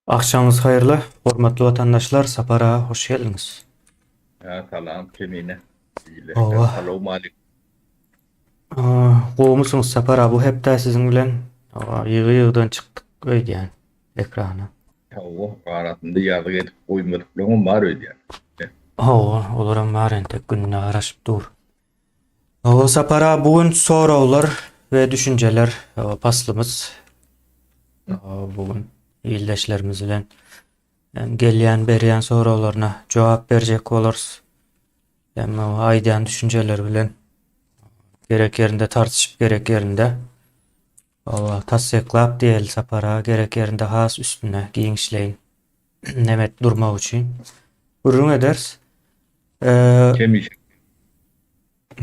Agşamyňyz haýyrly, hormatly watandaşlar, Sapar aga hoş geldiňiz. Hä salam Kemine. Hawa. Salowmalik. Gowumysyňyz Sapar aga bu hepde siziň bilen ýygy-ýygydan çykdyk öýdýän ekrana. Hawa, arasynda ýazgy edip goýmadyklaryňam bar öýdýän. Hawa, olaram bar entek gününe garaşyp dur. Hawa Sapar aga bu gün soraglar we düşünjeler paslymyz. Bu gün ildeşlerimiz bilen gelýän berýän soraglaryna jogap berjek bolarys. Hem aýdýan düşünjeleri bilen gerek ýerinde tartyşyp gerek ýerinde Hawa, tassyklap diýeli Sapar aga gerek ýerinde has üstüne giňişleýin nemet durmak üçin gürrüň ederis. Hemişe.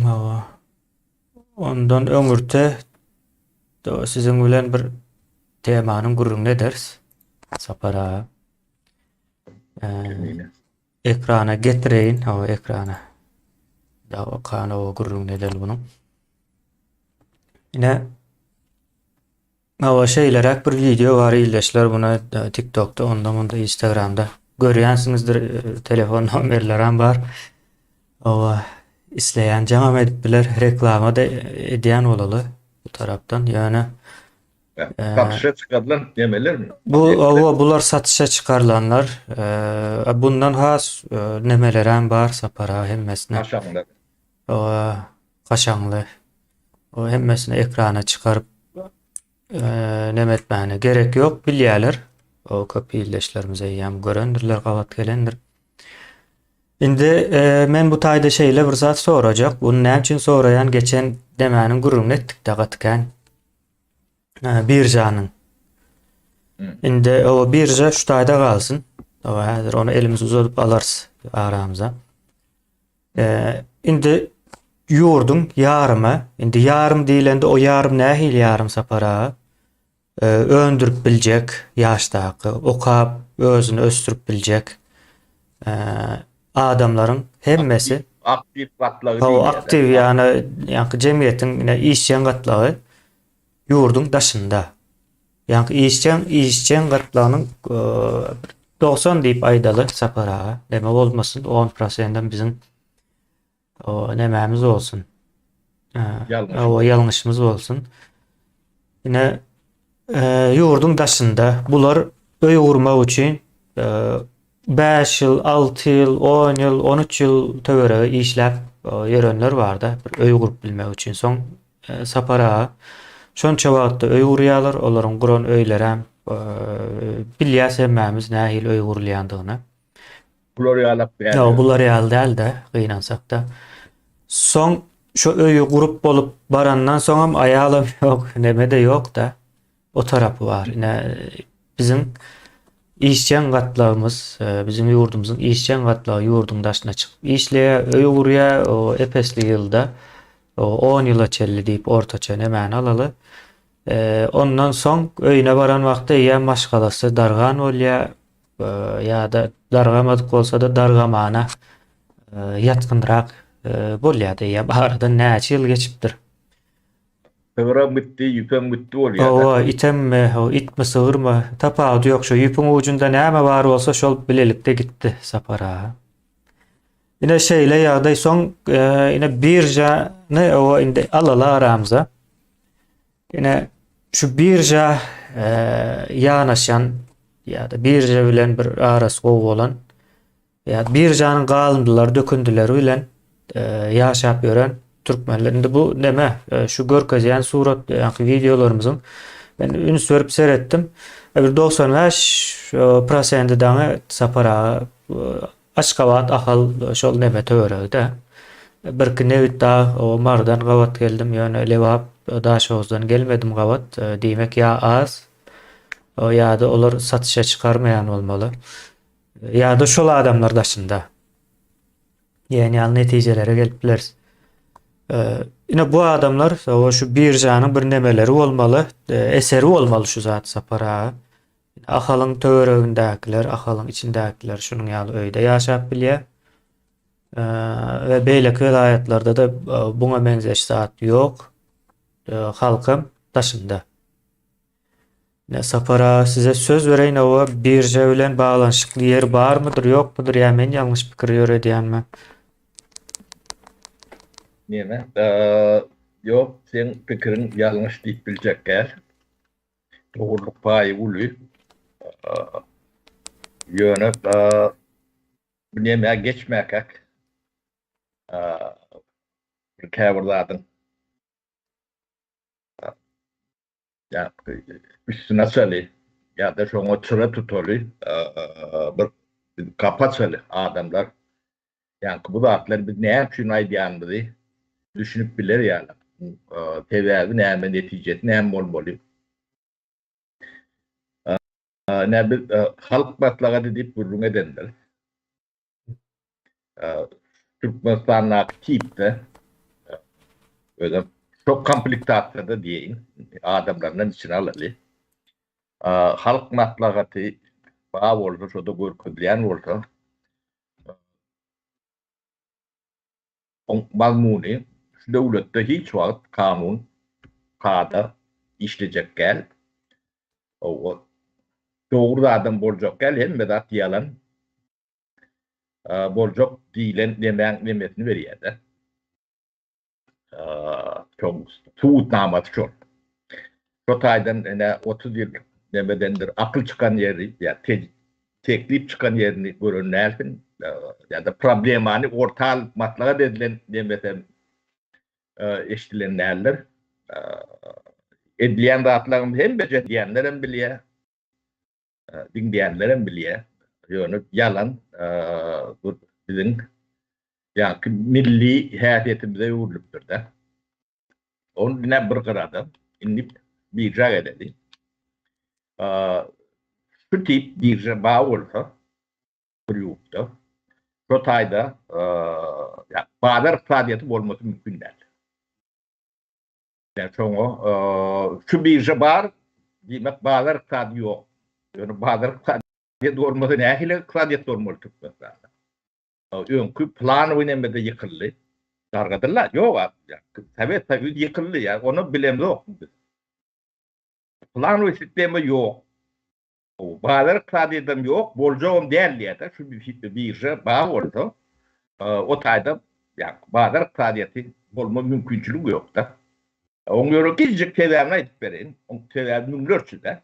Hawa. Ondan öňürte siziň bilen bir temanyň gürrüňini ederis. Sapar aga. Ekrana getireýin, hawa ekrana. Da okana o gürrüňini edeli bunuň. Ine Hawa şeýleräk bir wideo bar ildeşler buna TikTokda onda munda Instagramda görýänsiňizdir telefon nomerlerem bar. Hawa isleýän jaňam edip biler reklama da edýän bolaly bu tarapdan ýöne Satyşa çykarylan nemelermi? Bu hawa bular satyşa çykarylanlar. Bundan has nemelerem bar Sapar aga hemmesine. Kaşaňlar. Hawa kaşaňly. O hemmesini ekrana çykaryp neme etmäne gerek ýok bilýärler. O köp ildeşlerimiz eýýäm görendirler, gabat gelendir. Indi men bu taýda şeýle bir zat sorajak. Bunu näme üçin soraýan? Geçen demäniň gürrüňini etdik-de gaty kän. Biržanyň. Indi o birža şu taýda galsyn. O häzir ony elimizi uzadyp alarys aramyza. Indi ýurduň ýarymy, indi ýarym diýlende o ýarym nähili ýarym Sapar aga? Öndürip biljek ýaşdaky, okap özüni ösdürip biljek adamlaryň hemmesi aktiw gatlagy diýilýär. Aktiw ýagny ýaňky jemgyýetiň ine işjeň gatlagy ýurduň daşynda. Ýaňky işjeň işjeň gatlagynyň 90 diýip aýdaly Sapar aga. Neme bolmasyn 10 prosendem biziň o nemämiz bolsun. O ýalňyşymyz bolsun. Ine ýurduň daşynda bular öý gurmak üçin 5 ýyl, 6 ýyl, 10 ýyl, 13 ýyl töweregi işläp ýörenler barda bir öý gurup bilmek üçin. Soň Sapar aga şonça wagtda öý gurýarlar, olaryň guran öýlerem bilýäs hemmämiz nähili öý gurulýandygyny. Bular ýalak däl. Ýok, bular ýaly däl-de, gynansak-da. Soň şu öýi gurup bolup barandan soňam aýalam ýok, neme-de ýok-da. O tarapy bar. Ine, biziň işjeň gatlagymyz, e, biziň ýurdumyzyň işjeň gatlagy ýurduň daşyna çykyp işleýär, öý gurýar, o ep-esli ýylda, o 10 ýyla çenli diýip ortaça nemäni alaly. E, ondan soň öýüne baran wagtda eýýäm maşgalasy dargan bolýar, ýa-da dargamadyk bolsa-da dargamana ýatgynrak bolýar diýýär. Aradan näçe ýyl geçipdir. Sygyram gitdi, ýüpem gitdi bolýar. Hawa, itemmi, itmi, sygyrmy, tapawudy ýok. Şo ýüpüň ujunda näme bar bolsa, şol bilelikde gitdi Sapar aga. Ine şeýle ýagdaý soň ine biržany owa indi alaly aramyza. Ine şu birža ýanaşan ýa-da birža bilen bir arasy gowy bolan ýa biržanyň galyndylary, dökündileri bilen ýaşap ýören türkmenler. Indi bu neme? Şu görkezýän surat, ýa-da wideolarymyzyň men üns berip seretdim. Bir 95 prosenti daňy Sapar aga Aşgabat, Ahal şol neme töweregide. Birki Nebitdag, o Marydan gabat geldim, ýöne Lebap, Daşoguzdan gelmedim gabat. Diýmek ýa az, ýa-da olar satyşa çykarmaýan bolmaly. Ýa-da şol adamlar daşynda. Diýen ýaly netijelere gelip bileris. Ine bu adamlar şu biržanyň bir nemeleri bolmaly, eseri bolmaly şu zat Sapar aga. Ahalyň töweregindäkiler, Ahalyň içindäkiler şunuň ýaly öýde ýaşap bilýär. We beýleki welaýatlarda-da buňa meňzeş zat ýok. Halkam daşynda. Ne Sapar aga size söz bereýin owa birža bilen baglanyşykly ýer barmydyr ýokmudyr ýa men ýalňyş pikir ýöredýänmi? Neme? Ýok, seň pikiriň ýalňyş diýip biljek däl. Dogrulyk paýy uly. Ýöne bu nämä geçmäkäk käbir zadyň Ýa üstüni açaly ýa-da şoňa çyra tutaly, bir gapy açaly adamlar. Ýaňky bu zatlar biz näme üçin aýdýanymyzy düşünip biler ýaly. Sebäbi näme, netijesi näme bolmaly? Ine biz halk maslahaty diýip gürrüň edendir. Türkmenistandaky tipde özem şo komplektasiýada diýeýin, adamlaryndan içine alaly. Halk maslahaty bar bolsa, şo-da görkezilýän bolsa, oň mazmuny şu döwletde hiç wagt kanun, kada işlejek däl. Dogry zadam boljak däl, hemme zat ýalan. Boljak diýlen nemäň nemesini berýär-de. Şoň subutnamasy şol. Şo taýdan ine 30 ýyl nemedendir akyl çykan ýeri ýa teklip çykan ýerini gören dälsiň ýa-da problemany orta alyp maslahat edilen nemesem eşidilen däldir. Edilýän zatlaryň hemmeje diýenlerem bilýär. Diňleýänlerem bilýär. Ýöne ýalan bu biziň ýaňky milli häsiýetimize öwrülipdir-de. Ony diňe bir gyrada indi birža geleli. Şu tip birža bar bolsa bir ýurtda şo taýda bazar ykdysadyýeti bolmasy mümkin däl. Ýa şoňa şu birža bar, diýmek bazar ykdysady ýok. Ýöne bazar ykdysadyýeti bolmasa nähili ykdysadyýet bolmaly Türkmenistanda? Öňki planowy nemede ýykyldy. Dargadyldy. Ýok, Sowet Soýuzy ýykyldy. Ýa ony bilemzok biz. Planowy sistema ýok. Bazar ykdysadyýetem ýok, boljagam däl diýýär-de, şu birža bar bolsa, o taýda bazar ykdysadyýeti bolma mümkinçiligi ýok-da. Oň ýöne kiçijik sebäbini aýdyp bereýin. Oň sebäbi müňlerçe-de.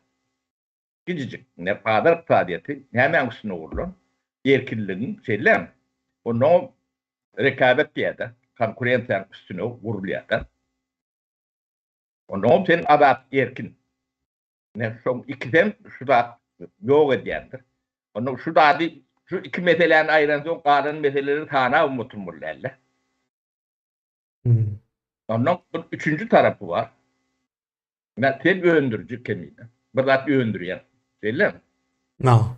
Kiçijik. Ine, bazar ykdysadyýeti nämäň üstünde gurlan? Erkinligiň, şeýlemi? Onnoňam rekabet diýýär-de, konkurensiýanyň üstüne gurulýar-da. Onnoňam sen azat, erkin. Ine şoň ikisem şu zat ýok edýändir. Onda şu zady şu iki meseläni aýransoň galan meseleleri sanabam oturmaly dälde. Ondan bir üçünji tarapy bar. Ine sen öndüriji kemine. Bir zat öndürýäň. Şeýlemi? No.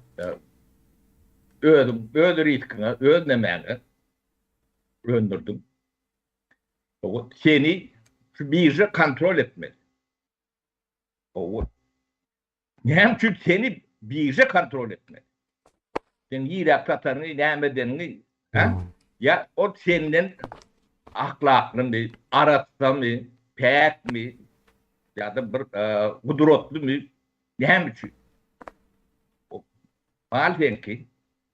Özüň öz riskiňe, öz nemäňe öndürdiň. Seni şu birža kontrol etmeli. Gowy. Näme üçin seni birža kontrol etmeli? Sen niräk sataryňy, näme edeniňi, hä? Ýa ol senden ahlaklymy, arassamy, päkmi ýa-da bir gudratlymy, näme üçin? Mal seňki,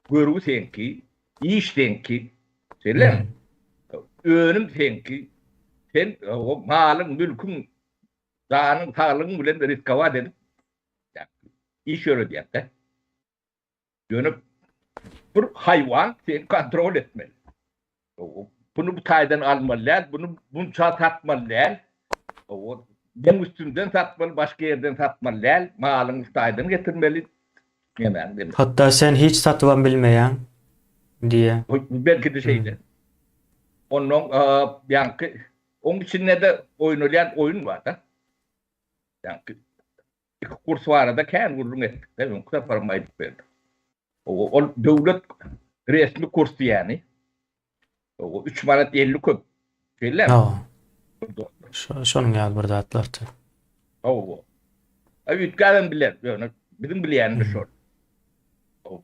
görgi seňki, iş seňki, şeýlemi? Önüm seňki. Sen o malyň, mülküň Janyň saglygyň bilen riskowat edip iş ýöredýäň-de. Ýöne bir haýwan seni kontrol etmeli. Bunu bu taýdan almaly däl, bunu bunça satmaly däl. Meň üstümden satmaly, başga ýerden satmaly däl, malyňy şu taýdan getirmeli. Nämäni demek. Hatda sen hiç satybam bilmeýäň diýýä. Belki-de şeýle. Onnoň ýaňky Oň içinde-de oýnalýan oýun bar-da. Ýaňky iki kurs barada kän gürrüň etdik-de, öňki saparam aýdyp berdim. Ol döwlet resmi kurs diýýäni. O 3 manat 50 köp. Şeýlemi? Hawa. Şonuň ýaly bir zatlardy. Hawa. A üýtgäbem biler, ýöne biziň bilýänimiz şol.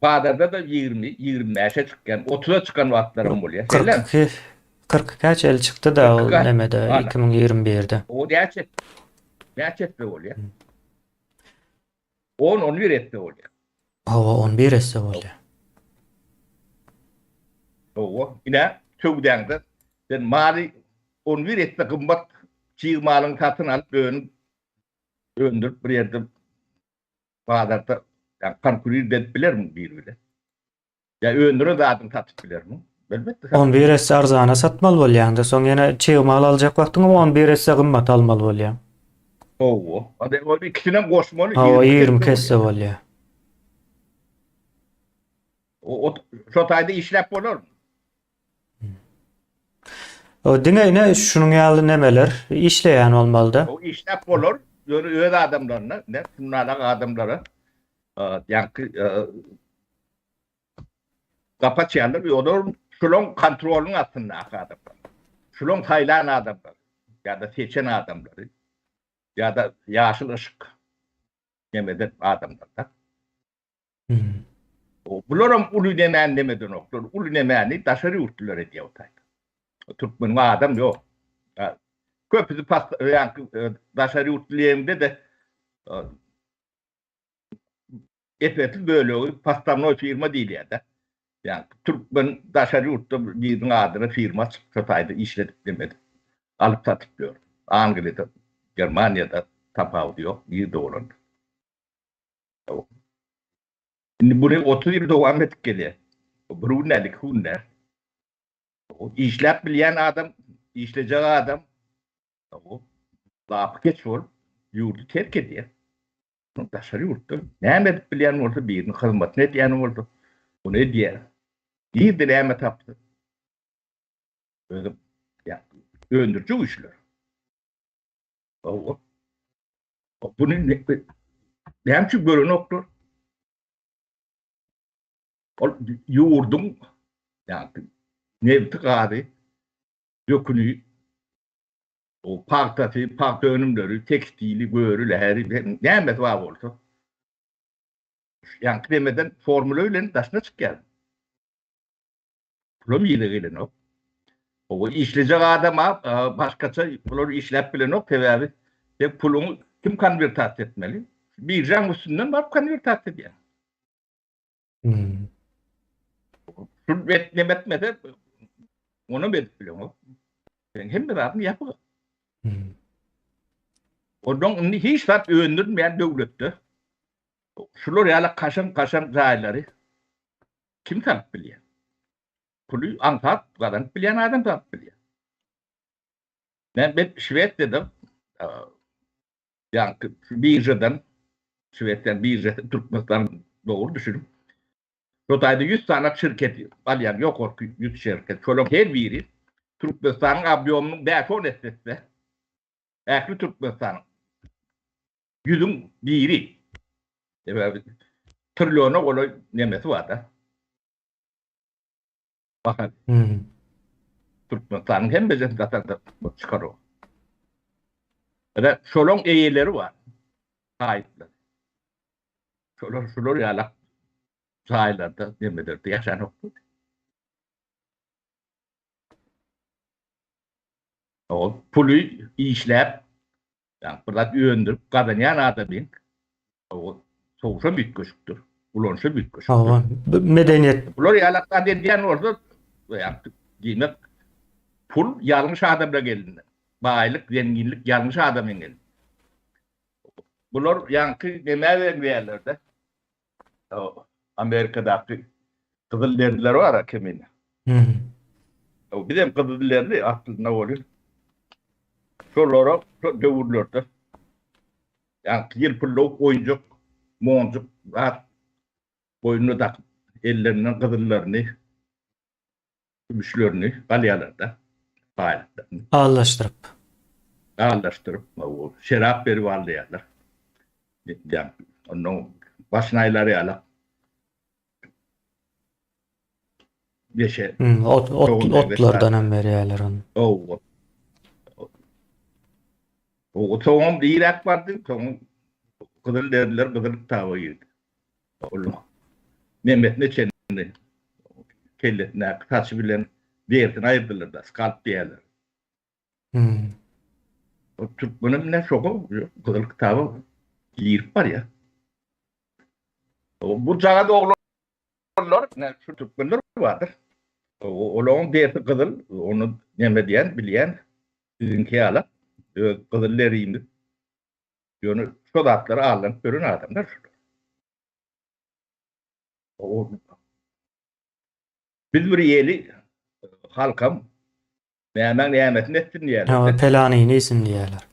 Bazarda-da 20, 25-e çykýan, 30-a çykan wagtlaram bolýar. Şeýlemi? 42, 42-ä çenli çykdy-da ol nemede 2021-de. O näçe? Näçe etse bolýar? 10-11 esse bolýar. Hawa, 11 esse bolýar. Hawa, ine, söwdäňde sen maly 11 esse gymmat çig malyňy satyn alyp önüm öndürip bir ýerde bazarda konkurir edip bilermiň biri bilen? Ýa öndüren zadyňy satyp bilermiň? Elbetde satyp. 11 esse arzana satmaly bolýaň-da, soň ýene çig mal aljak wagtyňam 11 esse gymmat almaly bolýaň. Hawa. Hadi ol ikisinem goşmaly. Hawa, 22 esse bolýar. O, o şo taýda işläp bolar. O diňe ine şunuň ýaly nemeler işleýän bolmalyda. O işläp bolar. Ýöne öz adamlaryna, ne, şunalak adamlara ýaňky gapy açýarlar. Olar şulaň kontrolynyň astyndaky adamlar. Şulaň saýlan adamlary ýa-da seçen adamlary ýa-da ýaşyl yşyk nemeden adamlar-da. Bularam uly nemäni nemedenoklar. Uly nemäni daşary ýurtlular edýär o taýda. Türkmeniň adam ýok. Köpüsi pas ýaňky daşary ýurtly diýende-de ep-esli bölegi postawnoý firma diýilýär-de. Ýagny türkmen daşary ýurtda biriniň adyna firma açyp, şo taýda işledip neme edip, alyp satyp ýör. Angliýada, Germaniýada tapawudy ýok, nirde bolanda. Indi buny 30 ýyl dowam edip gelýär. Bir gün däl, iki gün däl. Işläp bilýän adam, işlejek adam lapykeç bolup ýurdy terk edýär. Daşary ýurtda näme edip bilýän bolsa, biriniň hyzmatyny edýän bolsa, ony edýär. Nirde näme tapsa, özü öndüriji güýçler. Buny näme üçin görenoklar? Ol ýurduň ýagny nebti, gazy, döküni, o pagtasy, pagta önümleri, tekstili, göri, läri, nämesi bar bolsa, ýaňky demeden formula bilen daşyna çykýar. Pulam ýere gelenok. O işlejek adama başgaça bular işläp bilenok, sebäbi sen puluňy kim konwertasiýa etmeli? Biržaň üstünden baryp konwertasiýa edýär. Hmm. Şul bet neme etmese onam edip bileňok. Sen hemme zadyň ýapyk. Hmm. Ondan indi hiç zat öndürmeýän döwletde şular ýaly kaşaň-kaşaň jaýlary kim salyp bilýär? Puly aňsat gazanyp bilýän adam salyp bilýär. Men ben Şwesiýada ýaňky biržadan Şwesiýanyň biržasy Türkmenistan dogry düşünip şo taýda 100 sany şirket alýan ýokarky 100 şirket. Şolaryň her biri Türkmenistanyň obýomynyň 5-10 essesi ähli Türkmenistanyň ýüzüň biri. Sebäbi trilliona golaý nemesi bar-da. Bahar. Hmm. Türkmenistanyň hemmejesini satanda çykar o. Ene şolaň eýeleri bar. Saýyplar. Şolar şular ýalak jaýlarda nemelerde ýaşanokdy. O puly işläp Ýa bir zat öndürip gazanýan adamyň o sowşam üýtgeşikdir, ulanyşam üýtgeşikdir. Hawa, medeniýet. Bular ýalak zat edýän bolsa, ýa diýmek pul ýalňyş adamlaryň elinde. Baýlyk, zenginlik ýalňyş adamyň elinde. Bular ýaňky nämä meňzeýärler-de? Amerikadaky gyzyl deriler bar kemine. Hmm. Bizem gyzyl derili aslynda bolýar. Şolara şo döwürlerde ýa ýylpyldawuk oýunjak, monjuk zat boýnuna dakyp ellerinden gyzyllaryny Kümüşlerini alýarlar-da, baýlyklaryny. Aldaşdyryp. Aldaşdyryp, şerap berip aldaýarlar. Ondan başyny aýlar ýaly neşe. Hmm, ot, ot, otlardan hem berýärler ony. Ow. O soňam diräk bardy, soň gyzyl derdiler, gyzyl kitaba girdi. Ol nemesine çenli kellesindäki saçy bilen derisini aýyrdylar-da, skalp diýýärler. Hmm. O türkmenem ine şoňa gyzyl kitaba girip barýar. Bu jagaz oglanlar, ine şu türkmenler bardyr. Olaryň derisi gyzyl, ony neme diýen, bilýän, siziňki ýaly öz gyzyl derimiz. Ýöne şo zatlara aldanyp ýören adamlar şular. Biz bir ýeli halkam nämäň nämesini etsin diýýärler. Hawa, pelanyny iýsin diýýärler.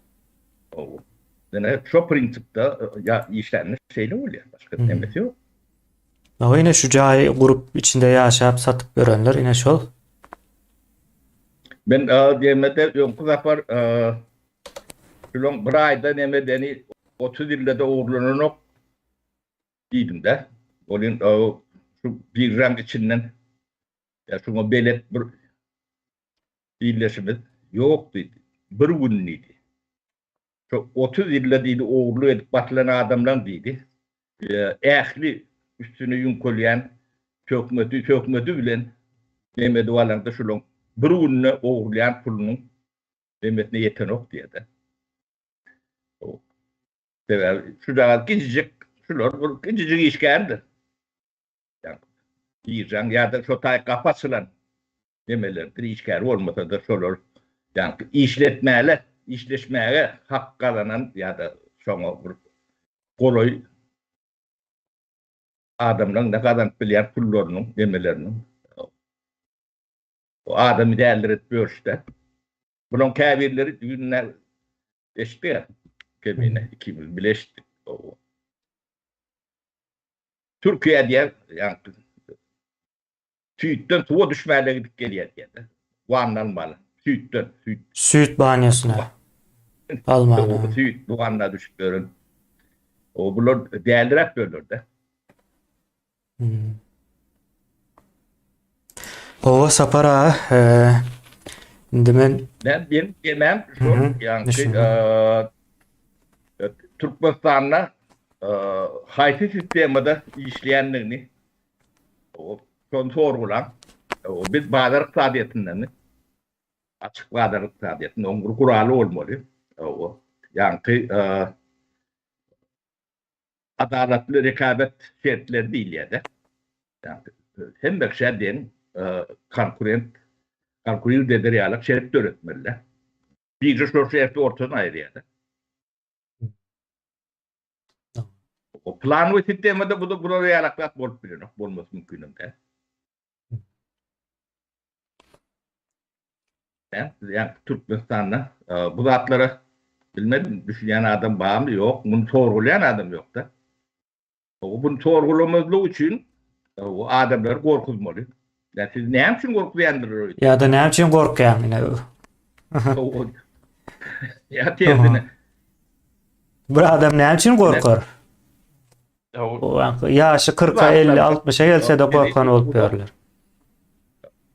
Hawa. Ýöne şo prinsipde ýa işlände şeýle bolýar, başga nemesi ýok. Hawa, ine şu jaýy gurup içinde ýaşap satyp ýörenler ine şol. Men diýemede öňki sapar şulaň bir aýda nemedeni 30 ýylda-da ogurlananok diýdim-de. Ol şu biržaň içinden Ýa şuňa belet bir ildeşimiz ýok diýdi. Bir gün diýdi. Şo 30 ýylda diýdi ogurlyk edip batylan adamlaň diýdi. Ähli üstüne ýüňkelýän töhmeti töhmeti bilen neme edip alaňda şulaň bir günde ogurlaýan pulunyň nemesine ýetenok diýýär-de. Sebäbi şujagaz kiçijik şular bir kiçijik işgärdir. Biržaň ýa-da şo taý gapy açylan nemelerdir, işgäri bolmasa-da şolar ýaňky işletmäle, işleşmäge hak gazanan ýa-da şoňa bir golaý adamlaryň-da gazanyp bilýän pullarynyň, nemeleriniň o adamy däldiretip ýörüşde. Bularyň käbirleri düýn eşitdik-ä, Kemine ikimiz bile eşitdik. Türkiýe diýer, ýaňky süýtden suwa düşmäle gidip gelýär diýer. Wanna almaly. Süýtden, süýt. Süýt banýasyna. Almana. Süýt wanna düşüp ýören. O bular däliräp ýörler-de. Hmm. Owa Sapar aga, indi men Men benim demem şu, ýaňky Türkmenistanda haýsy sistemada işleýändigini şony sorgulaň. Biz bazar ykdysadyýetindenmi? Açyk bazar ykdysadyýetinde onuň bir guraly bolmaly. Ýaňky adalatly rekabet şertleri diýilýär-de. Hemme kişä deň konkurent, konkurir eder ýaly şert döretmeli-de. Birje şol şerti ortadan aýyrýar-da. O planowy sistemada bu da bular ýalak zat bolup bilenok, bolmasy mümkin hem däl. Ýa Türkmenistanda bu zatlara bilmedim, düşünýän adam barmy, ýok, muny sorgulaýan adam ýok-da. Muny sorgulamazlyk üçin o adamlary gorkuzmaly. Ýa siz näme üçin gorkuzýandyrlar öýdüp? Ýa-da näme üçin gorkýaň ine? Ýa tersine. Bir adam näme üçin gorkar? Ýaşy 40-a, 50, 60-a gelse-de gorkan bolup ýörler.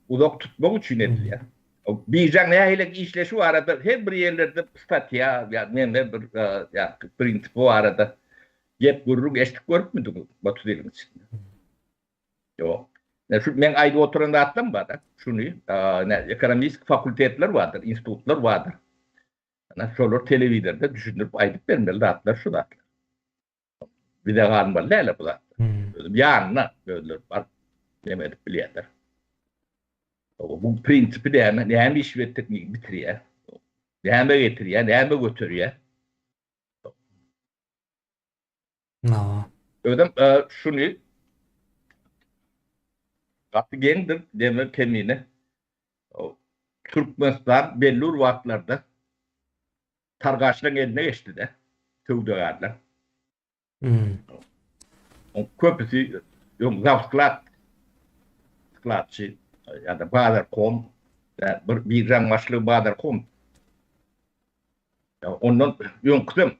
Uzak tutmak üçin edilýär. Biržaň nähili işleşi barada her bir ýerlerde statýa ýa neme bir ýa prinsipi barada gep gürrüň eşidip görüpmidiňiz 30 ýylyň içinde? Ýok. Ine şu meň aýdyp oturan zatlarym bar-da. Şuny ine ekonomistik fakultetler bardyr, institutlar bardyr. Ine şolar telewizorda düşündirip aýdyp bermeli zatlar şu zatlar. Bize galmaly däl bu zatlar. Özüm ýanyna özleri baryp neme edip bilýärler. Bu prinsipi näme, näme iş bitirýär? Näme getirýär, näme göterýär? No. Özem şuny gaty geňdir, demir kemine. Türkmenistan belli bir wagtlarda targaçlaryň eline geçdi-de, söwdagärler. Hmm. Oň köpüsi öň zawsklad skladçy ýa-da bazarkom, bir biržaň başlygy bazarkom. Ondan öňküsem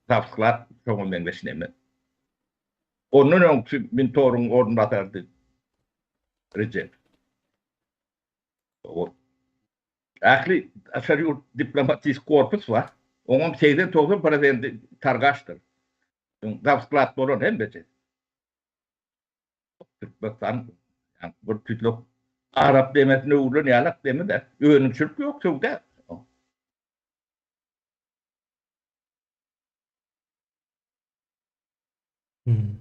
zawsklad şoňa meňzeş neme. Ondan öňküsi Mintoryň orunbasardy Rejep. Ähli daşary ýurt diplomatik korpus bar. Oňam 80-90 prosenti targaşdyr. Zawsklad bolan hemmesi. Türkmenistan bir tütlük arap demesine öwrülen ýalak demi-de. Önümçilik ýok, söwda. Hmm.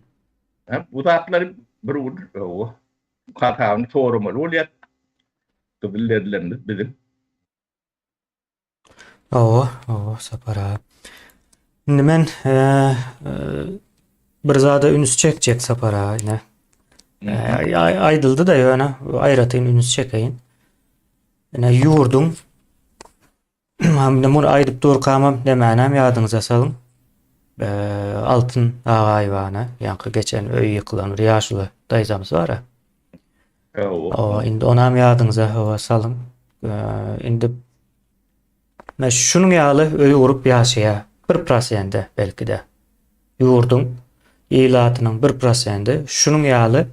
Bu zatlary bir gün hasabyny soramaly bolýar. Gyzyl derilerimiz biziň. Hawa, hawa, Sapar aga. Indi men bir zada üns çekjek Sapar aga ine. Aýdyldy-da ýöne aýratyn üns çekeýin. Ine ýurduň Indi muny aýdyp durkamam nämänem ýadyňyza salyň. Altyn Agaýewany, ýaňky geçen öýi ýykylan bir ýaşuly daýzamyz bar-a. Hawa, indi onam ýadyňyza hawa salyň. Indi men şunuň ýaly öý gurup ýaşaýar. Bir prosende belki-de. Ýurduň ilatynyň bir prosendi şunuň ýaly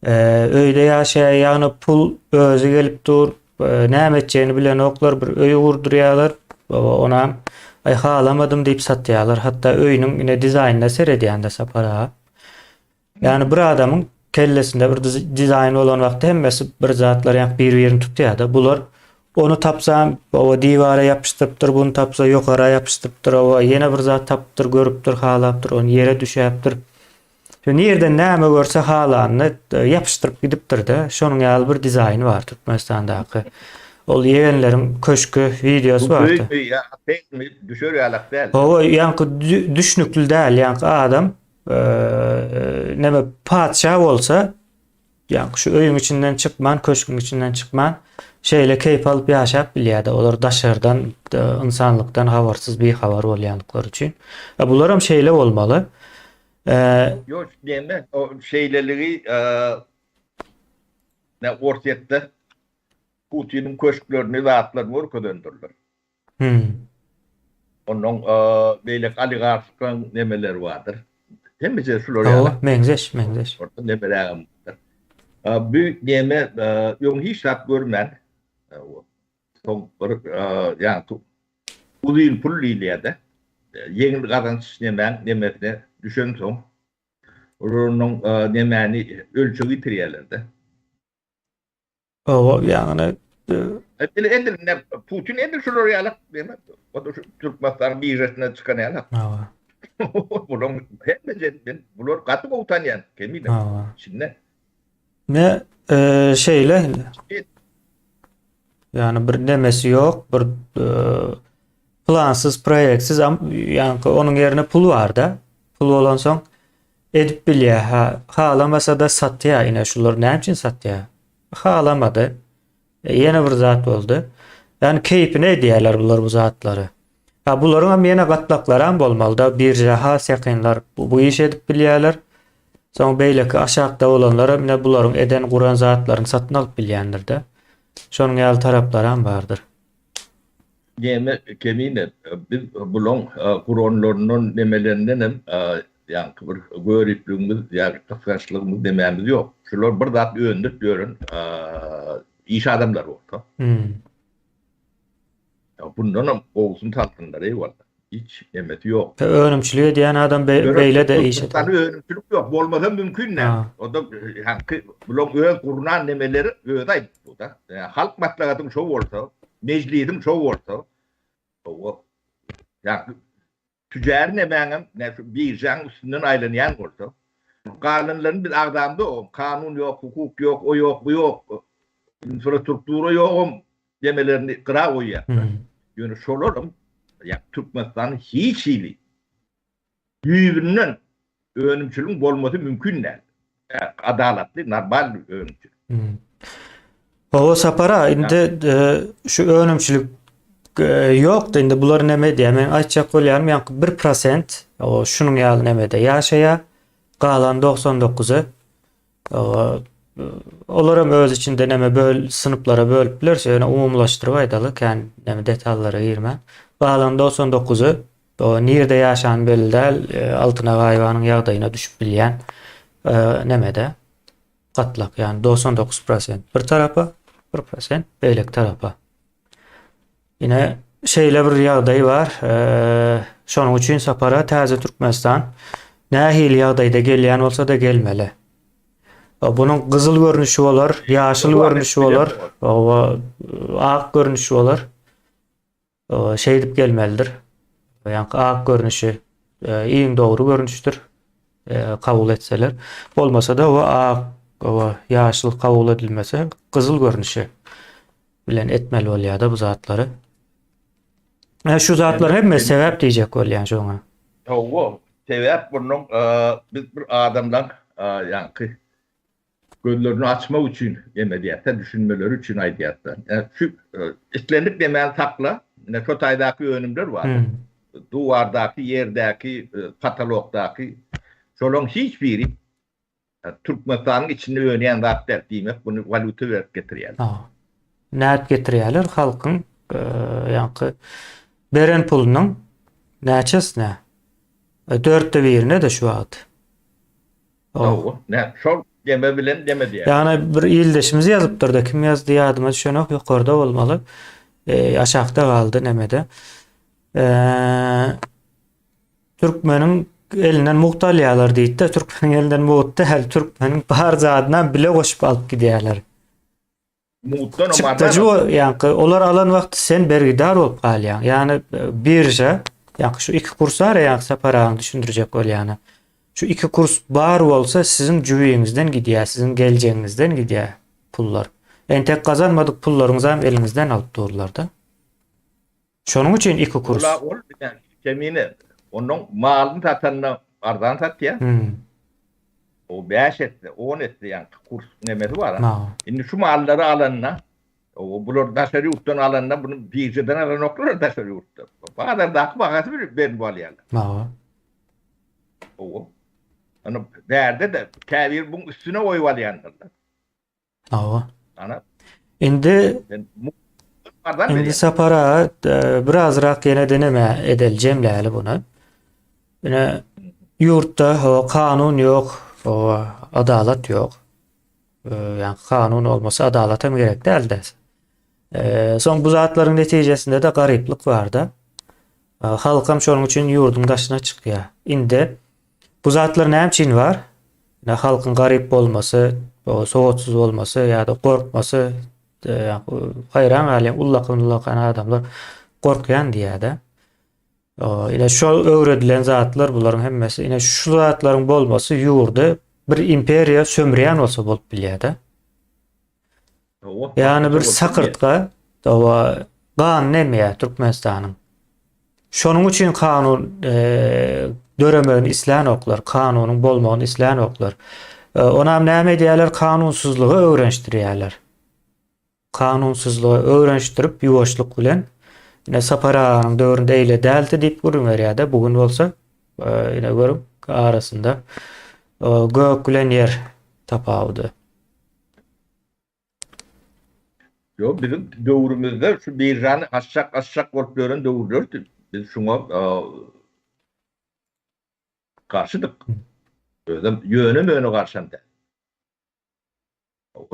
öýde ýaşaýar, ýagny pul özi gelip dur, näme etjegini bilenoklar, bir öý gurdurýarlar, onam aý halamadym diýip satýarlar. Hatda öýüniň ine dizaýnyna seredýän-de Sapar aga. Ýagny bir adamyň kellesinde bir dizaýn bolan wagty hemmesi bir zatlar ýa bir-birini tutýar-da. Bular ony tapsam, oba diwara ýapyşdyrypdyr, buny tapsa ýokara ýapyşdyrypdyr, oba ýene bir zat tapypdyr, görüpdir, halapdyr, ony ýere düşäpdir. Şu nirden näme görse halanyny ýapyşdyryp gidipdir-de. Şonuň ýaly bir dizaýny bar Türkmenistandaky. Ol ýegenleriň köşki wideosy bardy. Bu öými ýa otelmi düşer ýalak däl. Hawa, ýaňky düşnükli däl, ýaňky adam neme patyşa bolsa, ýaňky şu öýüň içinden çykman, köşgüň içinden çykman, şeýle keýp alyp ýaşap bilýärdi. Olar daşardan, ynsanlykdan habarsyz, bihabar bolýandyklary üçin. Bularam şeýle bolmaly. Ýok, neme, o şeýleligi ne Orsýetde Putiniň köşklerini, zatlaryny görkezendirler. Hmm. Ondan beýleki oligarhlaryň nemeleri bardyr. Hemmesi şular ýaly. Hawa, meňzeş, meňzeş. Orta nemelägem bardyr. Bu neme öň hiç zat görmän, soň bir ýaňky uzyn pul diýilýär-de, ýeňil gazanç nemäň nemesine düşensoň, olar onuň nemäni ölçegi ýitirýärler-de. Hawa, ýagny Edil edil ne Putin edil şular ýaly diýme. O da şu Türkmenistanyň biržasyndan çykan ýaly. Hawa. Bulaň hemme men bular gaty gowy tanýan Kemine. Hawa. Içinde. Ne e, şeýle Ýagny bir nemesi ýok, bir e, plansyz, proýektsiz, ýagny onuň ýerine pul bar-da. Pul bolansoň Edip bilýä ha halamasa-da satýa ine şular näme üçin satýa? Halamady. E, ýene bir zat boldy. Ýani keýpine edýärler bular bu zatlary. Ha bularyň hem ýene gatlaklaram bolmaly-da, birža has ýakynlar bu, bu işi edip bilýärler. Soň beýleki aşakda bolanlar hem ine bularyň eden guran zatlaryny satyn alyp bilýändir-de. Şonuň ýaly taraplaram bardyr. Neme Kemine biz bulaň guranlaryndan nemelerinden hem ýaňky bir göripligimiz ýa gysgançlygymyz nemämiz ýok. Şular bir zat öndürip ýören iş adamlary bolsa. Bundanam gowusyny salsynlar eýwalla. Hiç nemesi ýok. Önümçilik edýän adam beýle-de iş eder. Önümçilik ýok. Bolmasa mümkin däl. O-da ýaňky bulaň öz gurnan nemeleri özi aýdyp dur-da. Halk maslahatyň şo bolsa, mejlisiň şo bolsa, hawa, ýaňky tüjäri nemäňem, nä şu biržaň üstünden aýlanýan bolsa, galanlaryny biz agzamzok, kanun ýok, hukuk ýok, o ýok, bu ýok, infrastruktura ýogam nemelerini gyra goýýar. Ýöne şolaram ýa Türkmenistanyň hiç hili düýbünden önümçiligiň bolmasy mümkin däl. Adalatly, normal önümçilik. Hawa Sapar aga, indi şu önümçilik ýokdy, indi bular näme edýär? Men aýtjak bolýanym, ýaňky 1% o şunuň ýaly nämede ýaşaýar, galan 99-y Olaram öz içinde näme böl synplara bölüp bileris, ýöne umumylaşdyryp aýdaly, kän näme detallara girmän. Galan 99-y o nirde ýaşan belli däl, e, Altyn Agaýewanyň ýagdaýyna düşüp bilýän e, nämede gatlak, ýagny 99% bir tarapa, 1% beýleki tarapa. Ine şeýle bir ýagdaý bar. Şonuň üçin Sapara täze Türkmenistan nähili ýagdaýda gelýän bolsa-da gelmeli. Bunuň gyzyl görnüşi bolar, ýaşyl görnüşi bolar, ak görnüşi bolar. Şeýdip gelmelidir. Ýaňky ak görnüşi iň dogry görnüşdir. kabul etseler. Bolmasa-da o ak, o ýaşyl kabul edilmese gyzyl görnüşi bilen etmeli bolýar-da bu zatlary. Ýa şu zatlar hemme sebäp diýjek bolýan şoňa. Hawa, sebäp bunuň biz bir adamlaň ýaňky gözlerini açmak üçin neme diýýär-de, düşünmeleri üçin aýdýar-da. Şu islendik nemäni sakla, ine şo taýdaky önümler bar. Duwardaky, ýerdäki, katalogdaky şolaryň hiç biri Türkmenistanyň içinde önýän zat däl. Diýmek, muny walýuta berip getirýärler. Nädip getirýärler? Halkyň ýaňky beren pulunyň näçesine? Dörtde birine-de şu wagt. Hawa, nä, şol deme bilen deme diýýär. Ýagny bir ildeşimiz ýazypdyr-da, kim ýazdy ýadyma düşenok, ýokarda bolmaly. E, aşakda galdy nemede. E, türkmeniň elinden mugt alýarlar diýdi-de, türkmeniň elinden mugt däl, türkmeniň bar zadynam bile goşup alyp gidýärler. Mugtdan Çykdajy o, ýaňky olar alan wagty sen bergidar bolup galýaň. Ýagny e, birža, ýaňky şu iki kurs bar ýaňky Sapar agaň düşündirjek bolýany. Şu iki kurs bar bolsa siziň jübiňizden gidýär, siziň geljegiňizden gidýär pullar. Entek gazanmadyk pullaryňyzam eliňizden alyp durlar-da. Şonuň üçin iki kurs. Ola ol bilen kemine onuň malyny satanda arzan satýar. Hmm. O 5 etse, 10 etse ýaňky kurs nemesi bar. Indi şu mallary alanda, o bular daşary ýurtdan alanda bunu biržadan alanoklar daşary ýurtda. Bazardaky bahasy bir berip alýarlar. Ha. O. Ony bärde-de käbir buň üstüne goýup alýandyrlar. Hawa. Ana. Indi Indi Sapar aga e, birazrak ýene deneme edeli jemläli bunu. Ine ýurtda hawa kanun ýok, hawa adalat ýok. E, ýa kanun olmasa adalat hem gerek däldi. E, soň bu zatlaryň netijesinde de garyplyk barda. E, halkam şonuň üçin ýurduň daşyna çykýar. Indi Bu zatlar näme üçin bar? Ine halkyň garyp bolmasy, sowatsyz bolmasy ýa-da gorkmasy, haýran galýan ullakan-ullakan adamlar gorkýan diýýär-de. Ine şol öwredilen zatlar bularyň hemmesi. Ine şu zatlaryň bolmasy ýurdy bir imperiýa sömürýän bolsa bolup bilýär-de. Ýagny bir sakyrtga dawa ganyny emýär Türkmenistanyň. Şonuň üçin kanun e, döremegini islänoklar, kanunyň bolmagyny islänoklar. E, onam näme edýärler? Kanunsyzlygy öwrenişdirýärler. Kanunsyzlygy öwrenişdirip ýuwaşlyk bilen ine Sapar aganyň döwründe eýle däldi diýip gürrüň berýär-de, bu gün bolsa e, ine görüň arasynda e, gök bilen ýer tapawudy. Ýok, biziň döwrümizde şu biržany açjak açjak bolup ýören döwürlerdi. Biz şuňa garşydyk. Özem ýöne-möne garşam däl.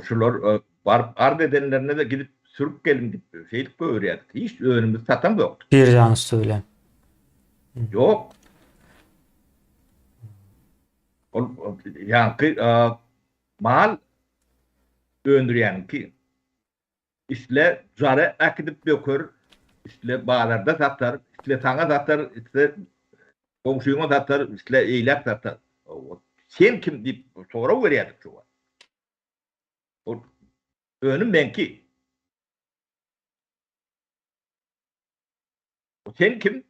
Şular baryp arz edenlerine-de gidip sürüp geliň diýip şeýdip goýberýärdik. Hiç önümimizi satamzokdyk. Biržanyň üsti bilen. Ýok. Ol ýaňky Mal öndürýäniňki. Isle jara äkidip döker, isle bazarda satar, isle saňa satar, isle goňşyňa satar, isle eýläk satar. Sen kim diýip sorag berýärdik şo wagt. Ol önüm meňki. Sen kim?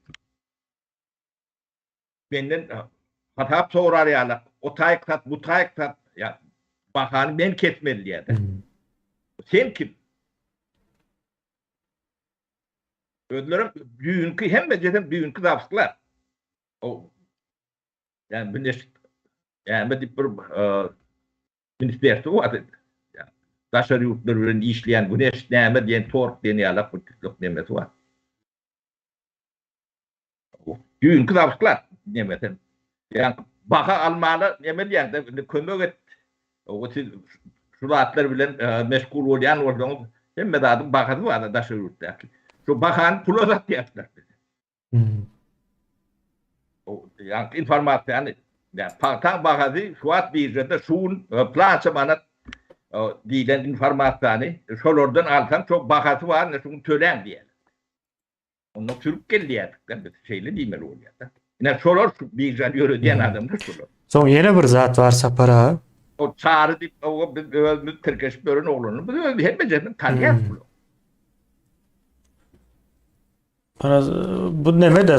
Menden hasap sorar ýaly, o taýyk sat, bu taýyk sat, ýa bahany men kesmeli diýýär-de. Sen kim? Özlerem düýnki hemmejesem düýnki zapsklar. O ýa güneş näme diýip bir ministerstwo bar. Daşary ýurtlar bilen işleýän güneş näme diýen tork diýen ýalak bir tütlük nemesi bar. Düýnki zawsklar nemesi. Ýa baha almana neme diýýäňde indi kömek et. O siz şu zatlar bilen e, meşgul bolýan bolsaňyz hemme zadyň bahasy bar daşary ýurtdaky. Şu bahany pula satýarlar. Hmm. O ýa informasiýany ýa pagtaň bahasy şu wagt biržada şu gün e, plança manat e, diýlen informasiýany şolardan alsaň çok bahasy bar, şu gün töläň diýýär. Onda sürüp gel diýýärdik-de biz, şeýle diýmeli bolýar-da. Ine şolar şu biržany ýöredýän adamlar şolar. Soň ýene bir zat bar Sapar aga. O Çary diýip owa biz özümiz tirkeşip ýören oglany biz özümiz hemmejesini tanýas Hmm. bular. Biraz bu neme de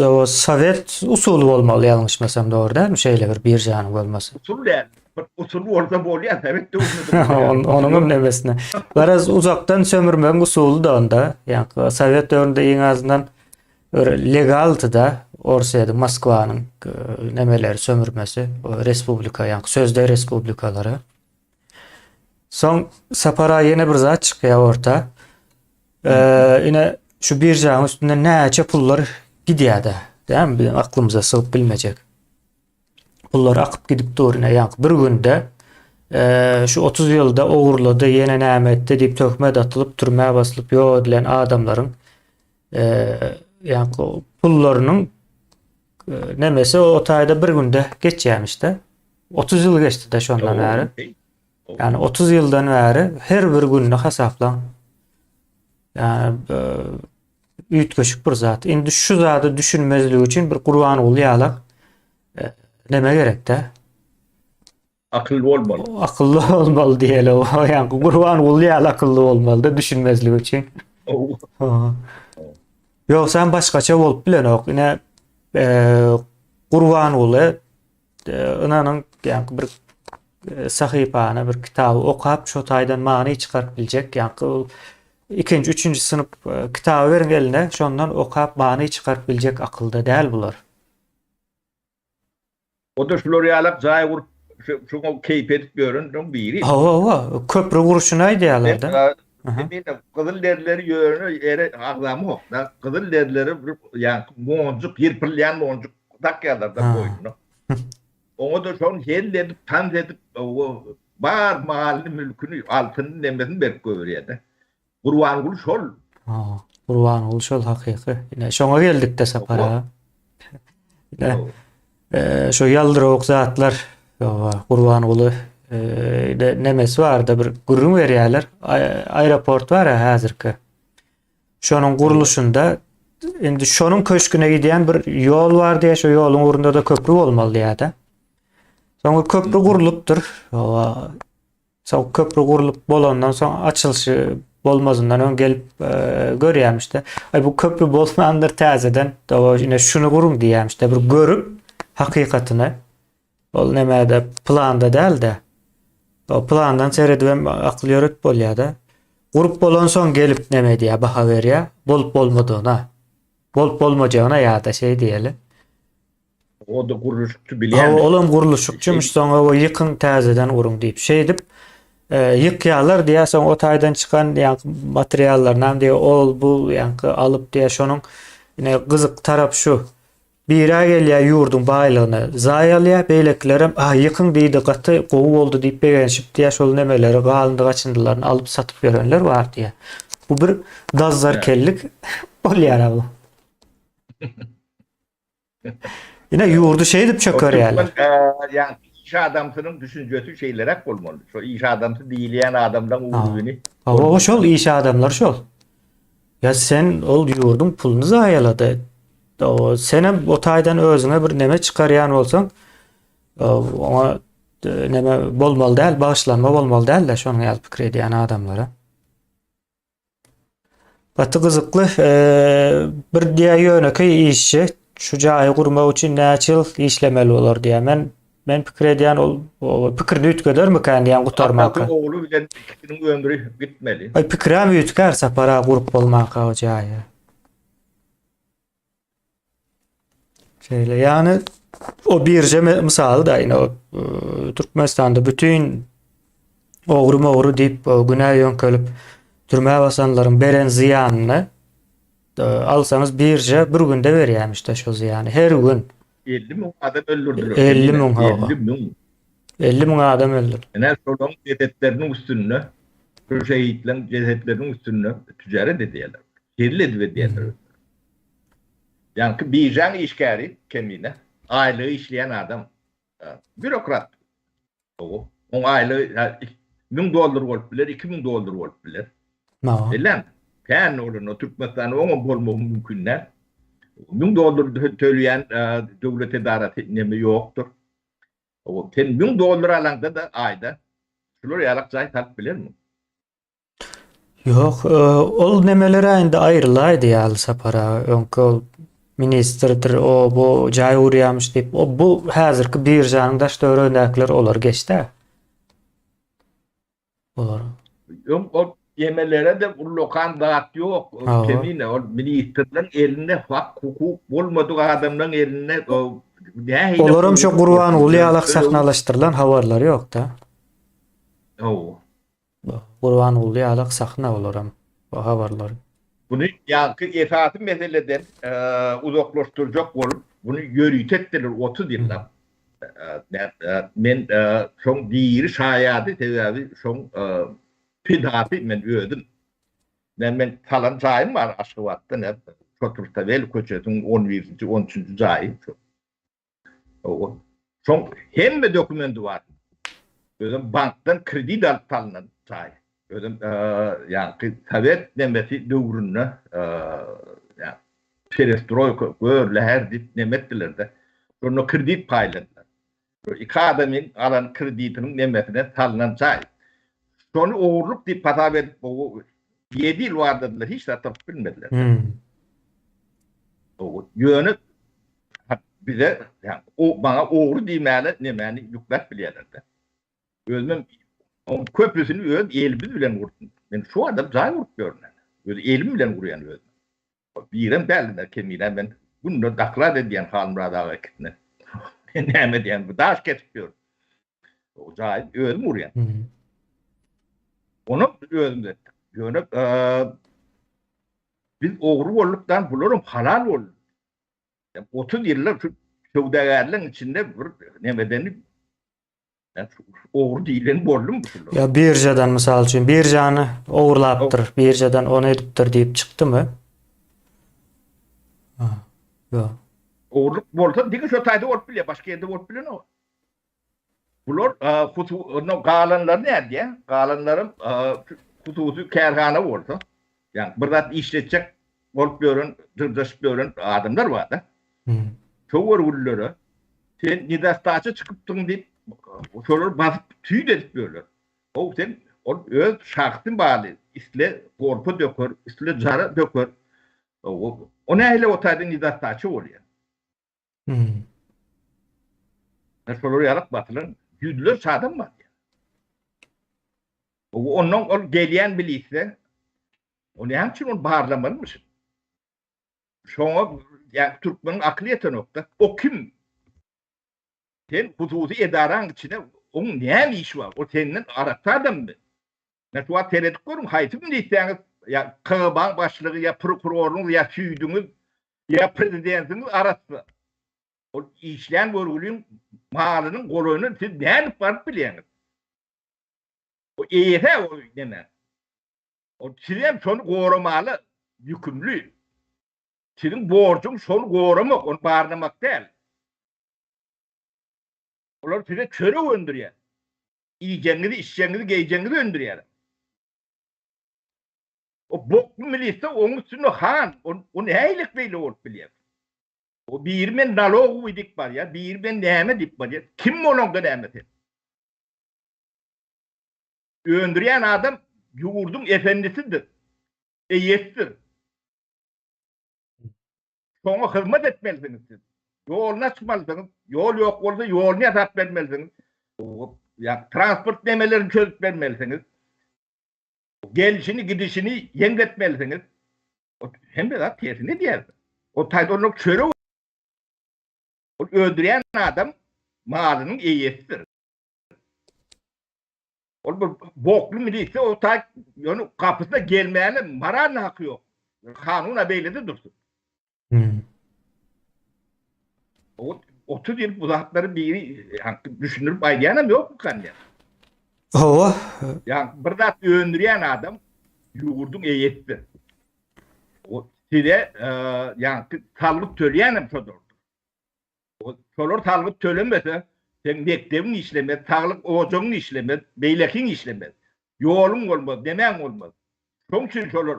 o sowet usuly bolmaly ýalňyşmasam dogry dälmi şeýle bir biržanyň bolmasy. Usul däl. Bir usul bolsa bolýar sowet döwründe de bolýar. Onuň hem nemesine. Garaz uzakdan sömürmegiň usuly da onda. Ýa sowet döwründe iň azyndan bir legaldy da Orsýetiň, Moskwanyň nemeleri sömürmesi, respublika, ýa sözde respublikalary. Soň Sapar aga ýene bir zat çykýar orta. Ee, ine şu biržanyň üstünde näçe pullar gidýär-de. Dämi? Biziň aklymyza sygyp bilmejek. Pullar akyp gidip dur ine ýaňky bir günde e, şu 30 ýylda ogurlady, ýene näme etdi diýip töhmet atylyp, türmä basylyp ýok edilen adamlaryň e, ýaňky pullarynyň e, nemesi o taýda bir günde geçýärmiş-de. 30 ýyl geçdi-de şondan bäri. Ýani 30 ýyldan bäri her bir gününi hasaplaň. Ýani e, üýtgeşik bir zat. Indi şu zady düşünmezlik üçin bir Gurbanguly ýalak e, neme gerekde? Akylly bolmaly. Akylly bolmaly diýeli. Ýani Gurbanguly ýaly akylly bolmaly da düşünmezlik üçin. Ýogsam başgaça bolup bilenok. Ine e, Gurbanguly Ynanyň, ýaňky bir e, sahypany, bir kitaby okap, şo taýdan many çykaryp biljek, ýaňky ikinji, üçünji synp e, kitaby beriň eline, şondan okap many çykaryp biljek akylda däl bular. O-da şular ýalak jaý gurup, şoňa keýp edip ýörenleriň biri. Hawa, hawa, köpri gurşuny aýdýarlar-da. Emine gyzyl derileri ýöne ýere agzamok da. Gyzyl derileri bir ýaňky monjuk, ýylpyrlaýan monjuk dakýarlar-da boýnuna. Oňa-da şony hezil edip, tans edip, bar malyny, mülküni, altynyny, nemesini berip goýberýär-de. Gurbanguly şol. Ha, Gurbanguly şol hakyky. Ine şoňa geldik-de Sapar aga. Ine e, şo ýaldyrawuk zatlar Gurbanguly e, nemesi barda bir gürrüň berýärler. Aeroport bar ya häzirki. Şonuň gurluşynda indi şonuň köşgüne gidýän bir ýol bar diýä, şo ýoluň ugrunda da köprü bolmaly diýä-de. Soňra köprü gurlupdyr. Soň köpri gurlup bolandan soň açylyşy bolmazyndan öň gelip e, görýämişde. Aý bu köpri bolmandyr täzeden. Dawa ine şuny guruň diýýämişde bir görüp hakykatyny. Ol nämede planda däl-de. O plandan seredip hem akyl ýöret bolýar-da. Gurup bolansoň gelip näme edýär, baha berýär. Bolup bolmadygyna. Bolup bolmajagyna ýa-da şeý diýeli. O-da gurluşykçy bilýän. Hawa, olam gurluşykçymyş, soň hawa ýykyň täzeden guruň diýip. Şeýdip e, ýykýarlar diýýär, soň o taýdan çykan ýaňky materiallarynam diýýär, ol bu ýaňky alyp diýýär, şonuň ine gyzyk tarap şu. Birä gelýär ýurduň baýlygyny zaý alýar, beýlekilerem ah ýykyň diýdi, gaty gowy boldy diýip begenişip diýýär, şol nemeleri galyndy gaçyndylaryny alyp satyp ýörenler bar diýýär. Bu bir dazzarkellik bolýar bu. Ine ýurdy şeýdip çökerýärler. Ýa iş adamsynyň düşünjesi şeýleräk bolmaly. Şo iş adamsy diýilýän adamlaň urugyny. Hawa, şol iş adamlary şol. Ýa sen ol ýurduň puluny zaýalady. O senem o taýdan özüňe bir neme çykarýan bolsaň, oňa neme bolmaly däl, bagyşlanma bolmaly däl-de şonuň ýaly pikir edýän adamlara. Gaty gyzykly. Bir diýä ýönekeý işçi şu jaýy gurmak üçin näçe ýyl işlemeli bolar diýä. Men men pikir edýän ol pikirini üýtgedermikän diýän gutarmaka. Atasy ogly bilen ikisiniň ömri gitmeli. Aý pikirem üýtgär Sapar aga gurup bolmanka o jaýy. Şeýle ýagny o birje mysaly da ine o e, Türkmenistanda bütün ogry mogry diýip günä ýöňkelip türmä basanlaryň beren zyýanyny e, alsaňyz birje bir günde berýärmiş-de şo zyýany her gün. 50 müň adam öldürdüler. 50 müň hawa. 50 müň. 50 müň adam öldürdü. Ine şolaryň jesetleriniň üstünde, şu şehitleriň jesetleriniň üstünde tüjaret edýärler. Hezil edip edýärler. Ýaňky biržaň işgäri Kemine, aýlygy işleýän adam, býurokrat. Oň aýlygy 1000 dollar bolup biler, 2000 dollar bolup biler. Bilem, kän bolanda Türkmenistanda oňam bolmagy mümkin däl. 1000 dollar töleýän döwlet edarasy neme ýokdur. Sen 1000 dollar alaňda-da aýda şular ýalak jaý salyp bilermiň? Ýok, ol nemeler-ä indi aýrylaýdy ýaly Sapar aga. Öňki ol ministrdir, o bu jaý gurýarmyş diýip, o bu häzirki biržanyň daş-töweregindäkiler olar geçdi-ä. Olar. Öň ol emelere-de ullakan zat ýok. Kemine ol ministrleň elinde hak hukuk bolmadyk adamlaň elinde nähili Olaram şo Gurbanguly ýalak sahnalaşdyrylan habarlary ýok-da. Hawa. Gurbanguly ýalak sahna olaram bu habarlary. Buny ýaňky esasy meseleden uzaklaşdyrjak bolup, buny ýörite etdiler 30 ýyllap. Men şoň diri şaýady, sebäbi şoň pidasy men özüm. Men men salan jaýym bar Aşgabatda, ne Çoturtabel köçesiniň 11-nji, 13-nji jaýy. Şoň hemme dokumenti bar. Özem bankdan kredit alyp salnan jaý. Özem ýaňky sowet nemesi döwründe ýa perestroýka gör läher diýip neme etdiler-de. Şonda kredit paýladylar. Iki adamyň alan kreditiniň nemesine salnan jaý. Şony ogurlyk diýip hasap edip ýedi ýyl barladylar, hiç zat tapyp bilmediler. Ýöne bize o maňa ogry diýmäne nemäni ýükläp bilýärler-de. Özümem oň köpüsini öz elimiz bilen gurdum. Men şu adam jaý gurup ýörün. Öz elim bilen gurýan özüm. Birem däldiler kemine men günde doklad edýän Halmyrat aga ikisine. Men näme edýän bu daş kesip ýörün. O jaýy özüm gurýan. Onam özümiz etdik. Ýöne Biz ogry bolduk-da, bularam halal boldy. 30 ýyllar şu söwdagärleň içinde bir nemedeni ogry diýlen boldumy şular? Ýa biržadan mysal üçin biržany ogurlapdyr, biržadan ony edipdir diýip çykdymy? Ha. Ýok. Ogurlyk bolsa diňe şo taýda bolup bilýär, başga ýerde bolup bilenok. Bular hususy galanlary nädýär? Galanlaram hususy kärhana bolsa, ýagny bir zat işletjek bolup ýören, dyrjaşyp ýören adamlar bar-da. Şo görgüllere sen nedostaça çykypdyň diýip, şolary basyp tüýt edip ýörler. How sen ol öz şahsy maly, isle gorpa döker, isle jara döker. O nähili o taýda nedostaça bolýar? Hmm. Şolar ýalak basylan ýüzlerçe adam bar. O ondan ol gelýän bilise, o näme üçin ony barlamalymyş? Şoňa ýa türkmeniň akyly ýetenokda. O kim? Sen hususy edaraň içine oň näme işi bar? O senden arassa adammy? Şu wagt seredip görüň, haýsy milisýaňyz, ýa KGB-nyň başlygy, ýa prokuroryňyz, ýa süýdüňiz, ýa prezidentiňiz arassa. Ol işlän görgüliň malynyň golaýyna siz nädip baryp bilýäňiz? O eýesi-ä o neme. O sizem şony goramaly ýükümli. Siziň borjuň şony goramak, ony barlamak däl. Olar size çörek öndürýär. Iýjegiňizi, içjegiňizi, geýjegiňizi öndürýärler. O bokly milisiýa oň üstünde han, o nähili beýle bolup bilýär? O biri men nalogowy diýip barýar, biri men näme diýip barýar. Kim bolaňda näme sen? Öndürýän adam ýurduň efendisidir, eýesidir. Şoňa hyzmat etmelisiňiz siz. Ýoluny açmalysyňyz. Ýol ýok bolsa ýoluny ýasap bermelisiňiz. Ýa transport nemelerini çözüp bermelisiňiz. Gelşini, gidişini ýeňletmelisiňiz. Hemme zat tersine edýär. O taýda onuň çörek Ol öldürýän adam malynyň eýesidir. Ol bir bokly milisiýa o taý ýöne gapysyna gelmäne moralny haky ýok. Kanun-a beýlede dursun. Hmm. O 30 ýyl bu zatlary biri düşündirip aýdýanam ýok kan ýa. Hawa. Ýa bir zat öndürýän adam ýurduň eýesidir. O size ýa salgyt töleýänem şodur. Şolar salgyt tölemese, seň mekdebiň işlemez, saglyk ojagyň işlemez, beýlekiň işlemez. Ýoluň bolmaz, nemäň bolmaz. Şoň üçin şolar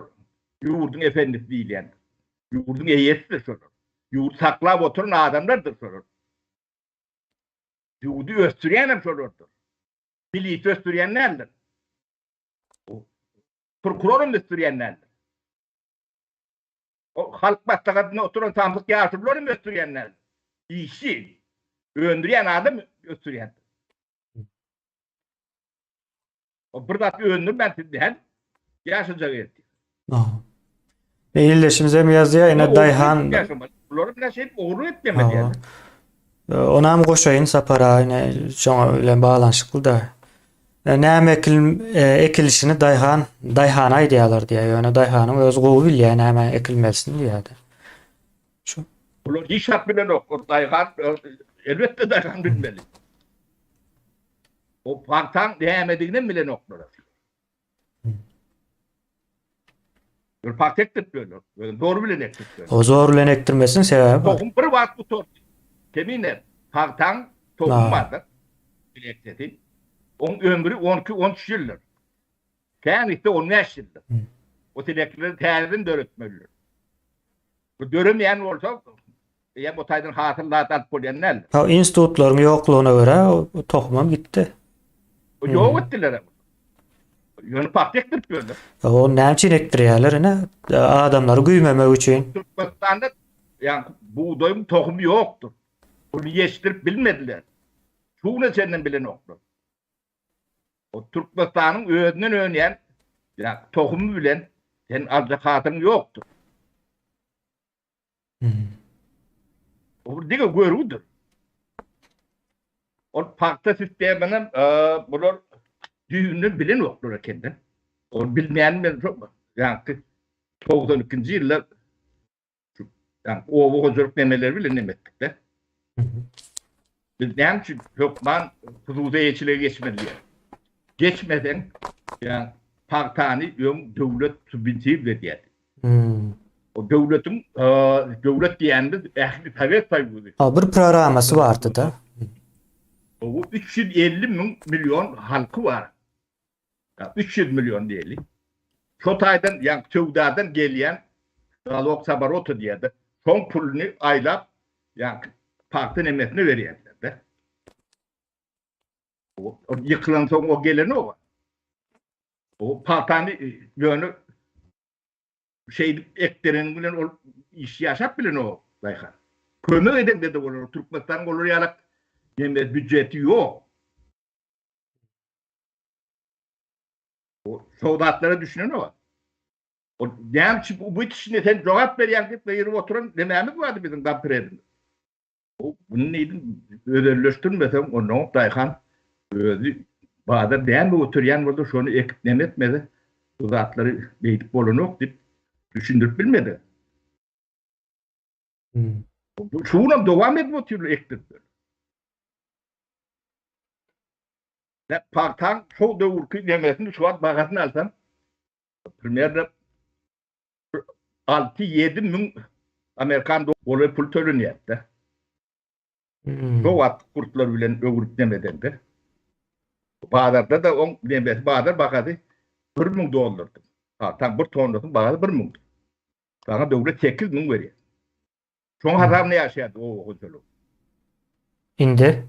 ýurduň efendisi diýilýän. Ýurduň eýesidir şolar. Ýurdy saklap oturan adamlardyr şolar. Ýurdy ösdürýän hem şolardyr. Milisi ösdürýän däldir. Prokuror hem ösdürýän däldir. O halk maslahatynda oturan samsyk ýaşulular hem ösdürýän däldir. Işçi, öndürýän adam ösdürýändir. O bir zat öndürmän siz nädip ýaşajak ertir? E, ildeşimiz hem ýazýar, ine daýhan Bulary bilen şeýdip ogurlyk etmemeli ýaly. E, onam goşaýyn Sapar aga, ine şoňa bilen baglanyşykly da. E, näme ekil, e, ekilişini daýhan, daýhana aýdýarlar diýýär. Ýöne daýhanyň özi gowy bilýär näme ekilmelisini diýýär. Şu. Bular hiç zat bilenok. Daýhan elbetde daýhan bilmeli. O pagtaň nämediginem bilenoklar. Bir pagta ekdirip ýörler. Özüm zor bilen ekdirip ýörler. O zor bilen ekdirmesiniň sebäbi bar. Tohum bir wagt gutardy. Kemine pagtaň tohumy bardyr. Bileksesi. Oň ömri 12-13 ýyldyr. Kän gitse 15 ýyldyr. O selekleri täzeden döretmelidir. Bu döremeýän bolsa, eýýäm o taýdan hasyl zat alyp bolýan däl. Ha, institutlaryň ýoklugyna görä o tohumam gitdi. O ýok etdiler. Ýöne pagta ekdirip ýörler. O näme üçin ekdirýärler ine? Adamlary güýmemek üçin. Türkmenistanda ýa bugdaýyň tohumy ýokdur. Ony ýetişdirip bilmediler. Şu güne çenli bilenoklar. O Türkmenistanyň özünden önýän ýa tohumy bilen sen aljak hasylyň ýokdur. O bir diňe görgüdir. Ol pagta sistemini bular düýbünden bilenoklar ekende. Ol bilmeýän men şo ýaňky 92-nji ýylda Ýa oba hojalyk nemeleri bilen neme etdik-de. Biz näme üçin hökman hususy eýeçilige geçmeli diýýäris. Geçmeseň, ýa pagtany öň döwlet subwensiýa edýärdi. O döwletiň döwlet diýýänimiz ähli Sowet Soýuzy. Ha, bir programmasy bardy-da. O 350 müň million halky bar. 300 million diýeli. Şo taýdan ýa söwdadan gelýän nalog s oborota diýýärdi. Şoň puluny aýlap ýa pagta nemesine berýärler-de. O ýykylan soň o gelenok. O pagtany ýöne şeýdip ekdireniň bilen ol iş ýaşap bilenok daýhan. Kömek edende-de bolar. Türkmenistanyň olar ýalak neme býujeti ýok. Şo zatlara düşünenok. Ol näme üçin bu kişine sen jogap berýäň diýip gygyryp oturan nemämiz bardy biziň gampredimiz. Bunu neýdim özelleşdirmeseň onda daýhan özi bazar näme göterýän bolsa şony ekip neme etmese bu zatlary beýdip bolanok diýip düşündirip bilmedi. Hmm. Şunam dowam edip otyrlar ekdirip. Ýa pagtaň şo döwürki nemesini şu wagt bahasyny alsaň primerno 6-7 müň amerikan dolary pul tölenýär-de. Hmm. Şo wagt kurtlar bilen öwrüp nemedende. Bazarda-da oň nemesi bazar bahasy 1000 dollardy. Pagtaň bir tonnasynyň bahasy 1000. Saňa döwlet 8000 berýär. Şoň hasabyna ýaşaýardy oba hojalygy. Indi?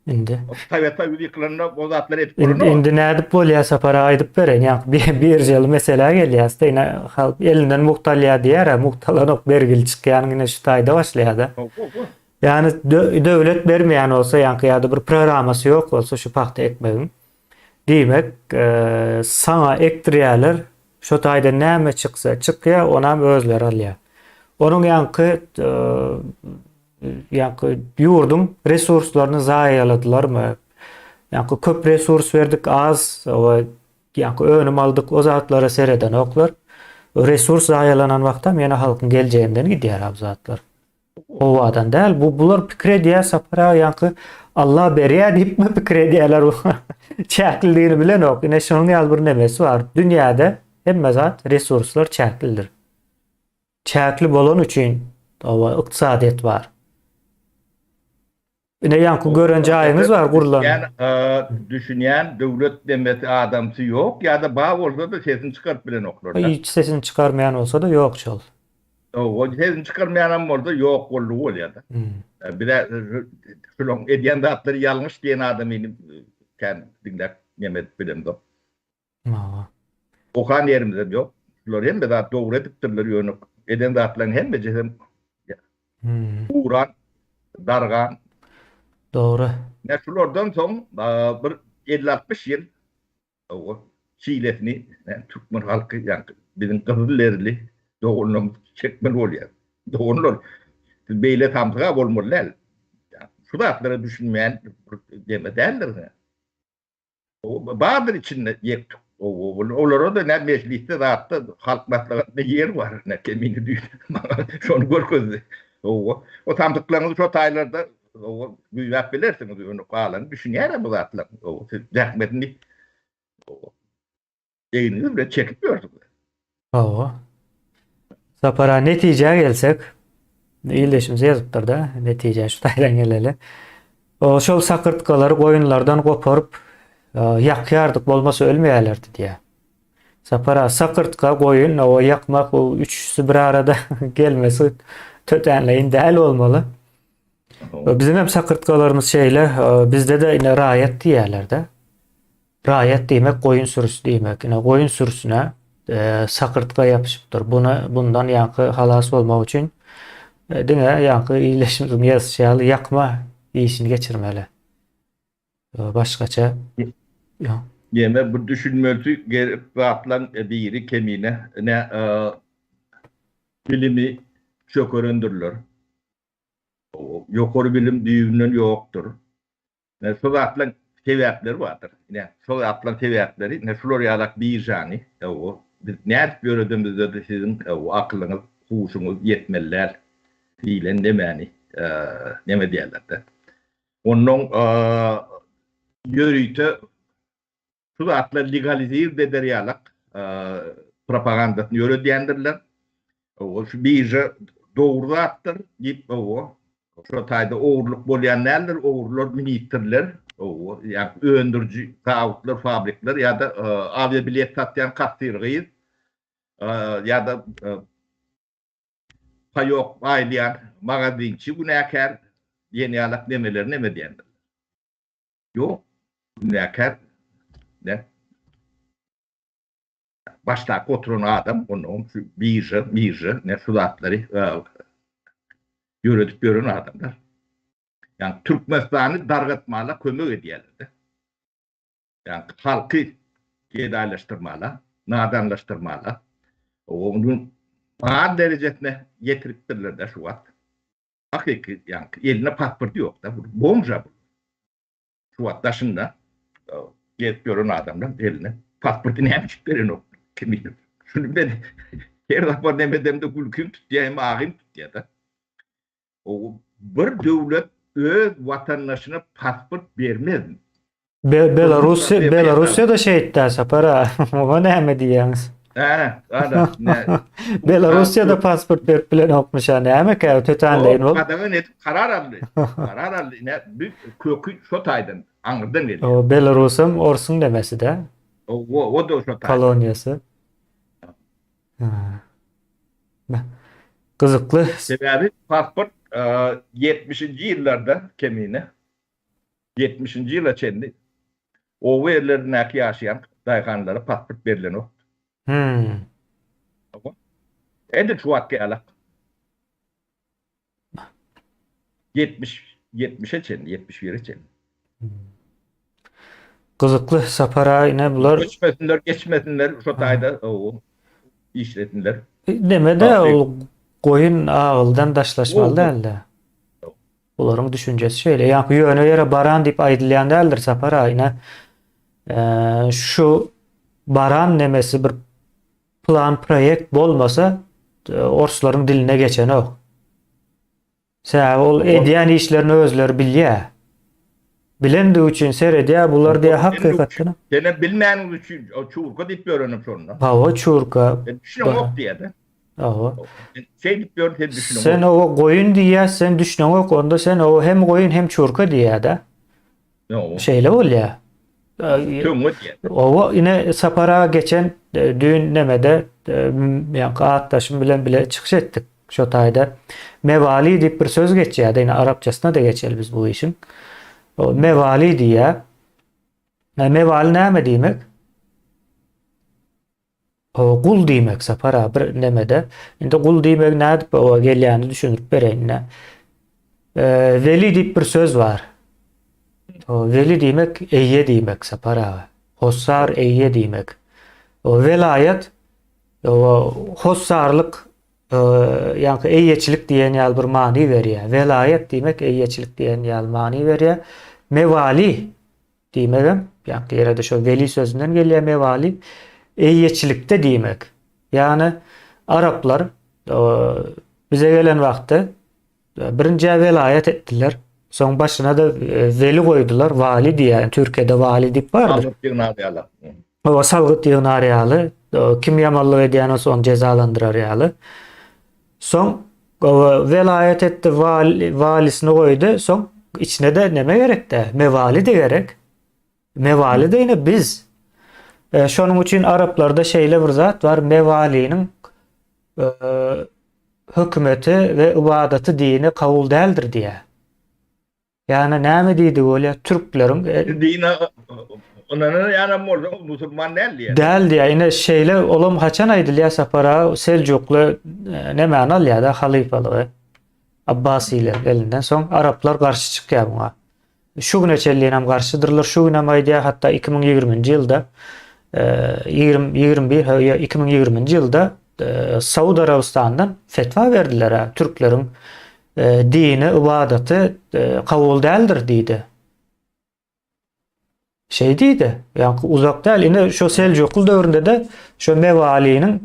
Indi. Sowet Soýuzy ýykylanda o zatlary edip bolanok. Indi, indi nädip bolýar Sapar aga aýdyp bereýin. Ýaňky bir birjaly meselä gelýäs-de, ine halk elinden mugt alýar diýýär-ä, mugt alanok bergili çykýan ine şu taýda başlaýar-da. Ýagny döwlet bermeýän bolsa ýaňky ýa-da bir programmasy ýok bolsa şu pagta ekmegiň. Diýmek, saňa ekdirýärler, şo taýda näme çyksa çykýar, onam özleri alýar. Onuň ýaňky ýaňky ýurduň resurslaryny zaýaladylarmy? Ýaňky köp resurs berdik, az ýaňky önüm aldyk, o zatlara seredenoklar. Resurs zaýalanan wagtam ýene halkyň geljeginden gidýär bu zatlar. Howadan däl. Bu bular pikir edýär Sapar aga ýaňky Allah berýär diýipmi pikir edýärler bu. Çäklidigini bilenok. Ine şonuň ýaly bir nemesi bar. Dünýäde hemme zat resurslar çäklidir. Çäkli bolany üçin oba ykdysadyýet bar. Ine ýaňky gören jaýyňyz bar gurlan. Düşünýän döwlet demesi adamsy ýok ýa-da bar bolsa-da sesini çykaryp bilenoklar. Hiç sesini çykarmaýan bolsa-da ýok şol. O sesini çykarmaýanam bolsa ýok boldugy bolýar-da. Bize şularyň edýän zatlary ýalňyş diýen adamyny kän diňläp neme edip bilemzok. Okan ýerimizem ýok. Şular hemme zat dogry edipdirler ýöne eden zatlaryň hemmejesem guran, dargan. Dogry. Ine şulardan soň bir 50-60 ýyl çilesini türkmen halky ýaňky biziň gyzyl derili doganlarymyz çekmeli bolýar. Doganlar siz beýle samsyga bolmaly däl. Şu zatlara düşünmeýän bir deme däldir. Bardyr içinde ýek-tük. Olara-da nä mejlisde zatda halk maslahatynda ýer bar. Nä kemini düýn maňa şony görkezdi. O samsyklaryňyzy şo taýlarda güýmäp bilersiňiz. Ýöne galany düşünýär bu zatlar. Siz zähmetini egniňiz bilen çekip ýörsüňiz. Hawa. Sapar aga netijä gelsek, ildeşimiz ýazypdyr-da, netijä şu taýdan geleli. O şol sakyrtgalary goýunlardan goparyp e, ýakýardyk, bolmasa ölmeýärlerdi diýýär. Sapar aga sakyrtga, goýun, o ýakmak bu üçüsi bir arada gelmesi tötänleýin däl bolmaly. Biziň hem sakyrtgalarymyz şeýle, e, bizde-de ine raýat diýýärler-de. Raýat diýmek goýun sürüsi diýmek. Ine goýun sürüsine sakyrtga ýapyşypdyr. Buna bundan ýaňky halas bolmak üçin diňe ýaňky ildeşimiziň ýazyşy ýaly ýakma işini geçirmeli. Başgaça ýok. Ýene bir düşünmelisi gerek zatlaň biri kemine ine bilimi çökerendirler. Ýokary bilim düýbünden ýokdur. Ine, şu zatlaryň sebäpleri bardyr. Ine, şol zatlaryň sebäpleri, ine, şular ýalak biržany, hawa, biz nädip ýöredemizde-de siziň, hawa, akylyňyz, huşuňyz ýetmeli däl diýlen nemäni, neme diýerler-de. Onnoň ýörite Şu zatlar legalizird eder ýalak propagandasyny ýöredýändirler. Owa şu birža dogry zatdyr diýip owa şo taýda ogurlyk bolýan däldir, ogrular ministrler, owa ýa öndüriji zawodlar, fabrikler ýa-da awiabilet satýan kassir gyz ýa-da paýok paýlaýan magazinçi günäkär diýen ýalak nemeleri neme edýändir. Ýok, günäkär ne? Başdaky oturan adam, onnoň şu birža, mirža, ne şu zatlary ýöredip ýören adamlar. Ýagny Türkmenistany dargatmana kömek edýärler-de. Ýagny halky gedaýlaşdyrmana, nadanlaşdyrmana, onuň bar derejesine ýetiripdirler-de şu wagt. Hakyky ýaňky elinde pasporty ýokda bu bomža bu. Şu wagt daşynda gezip ýören adamlar eline pasporty näme üçin berenok kim bilir. Şuny men her sapar neme edemde gülkim tutýar hem agym tutýar-da. O bir döwlet öz watandaşyna pasport bermez. Be Belarusiýa Belarusiýada şeýtdä Sapar aga. Oňa näme diýýäňiz? Hä, ada, ne? Belarusiýada pasport berip bilenokmyş-a, nämekä tötänleýin bolup. Gadagan edip karar aldy. Karar aldy. Ine, bu köki şo taýdan, aňyrdan gelýär. O Belarusam orsuň nemesi-dä. O, o-da şo taýdan. Koloniýasy. Gyzykly. Sebäbi pasport ýetmişinji ýyllarda kemine Ýetmişinji ýyla çenli oba ýerlerindäki ýaşaýan daýhanlara pasport berlenokdy. Hmm. Edil şu wagtky ýalak. 70 70-e çenli, 71-e çenli. Gyzykly Sapar aga ine bular Göçmesinler, geçmesinler, şo taýda işlesinler. Neme-de ol goýun agyldan daşlaşmaly däldi. Bularyň düşünjesi şeýle. Ýa ýöne ýere baran diýip aýdylýan däldir Sapar aga. Ine şu baran nemesi bir plan proýekt bolmasa orslaryň diline geçenok. Sebäbi ol edýän işlerini özleri bilýär. Bilendigi üçin seredýär bular diýýär hakykatdan. Senem bilmäniň üçin çurka diýip ýörenim şonda. Hawa çurka. Düşüneňok diýýär-de. Hawa. Şeýdip ýör sen düşüneňok. Sen owa goýun diýýär, sen düşüneňok, onda sen owa hem goýun hem çurka diýýär-de. Şeýle bolýar. Töňňe diýýär. Owa ine Sapar aga geçen düýn nemede ýaňky atdaşym bilen bile çykyş etdik. Şo taýda mewali diýip bir söz geçýär-de, ine arapçasyna-da geçeli biz bu işiň. O mewali diýýär. Mewali näme diýmek? O gul diýmek Sapar aga bir nemede. Indi gul diýmegi nädip o gelýänini düşündirip bereýin ine. Weli diýip bir söz bar. O weli diýmek eýe diýmek Sapar aga. Hossar eýe diýmek. O welaýat o hossarlyk ýaňky eýeçilik diýen ýaly bir many berýär. Welaýat diýmek eýeçilik diýen ýaly many berýär. Mewali Diýmegem, ýaňky ýere-de şo weli sözünden gelýär mewali, eýeçilikde diýmek. Ýagny araplar bize gelen wagtda birinjä welaýat etdiler. Soň başyna-da weli goýdular, wali diýýär. Türkiýede wali diýip bardyr. Salgyt ýygnar ýaly. Hawa, salgyt ýygnar ýaly, kim ýamanlyk edýän bolsa ony jezalandyrar ýaly. Soň welaýat etdi, walisini goýdy, soň içine-de neme gerek-dä, mewali-de gerek. Mewali-de ine biz. E, şonuň üçin araplarda şeýle bir zat bar, mewaliniň e, hökümeti we ybadaty dini kabul däldir diýýär. Ýagny näme diýdigi bolýar? Türkleriň e, Dine ynanan ýalam bolsa musulman däl diýýär. Däl diýýär. Ine şeýle olam haçan aýdylýar Sapar aga? Seljukly e, nämäni alýar-da halypalygy. Abbasiler elinden soň araplar garşy çykýar muňa. Şu güne çenli hem garşydyrlar. Şu gün hem aýdýar hatda 2020-nji ýylda 20 21 2020-nji ýylda e, Saud Arabystandan fetwa berdiler türkleriň Dini ybadaty kabul däldir diýdi. Şeý diýdi. Ýaňky uzak däl. Ine şo Seljukly döwründe-de şo Mewalynyň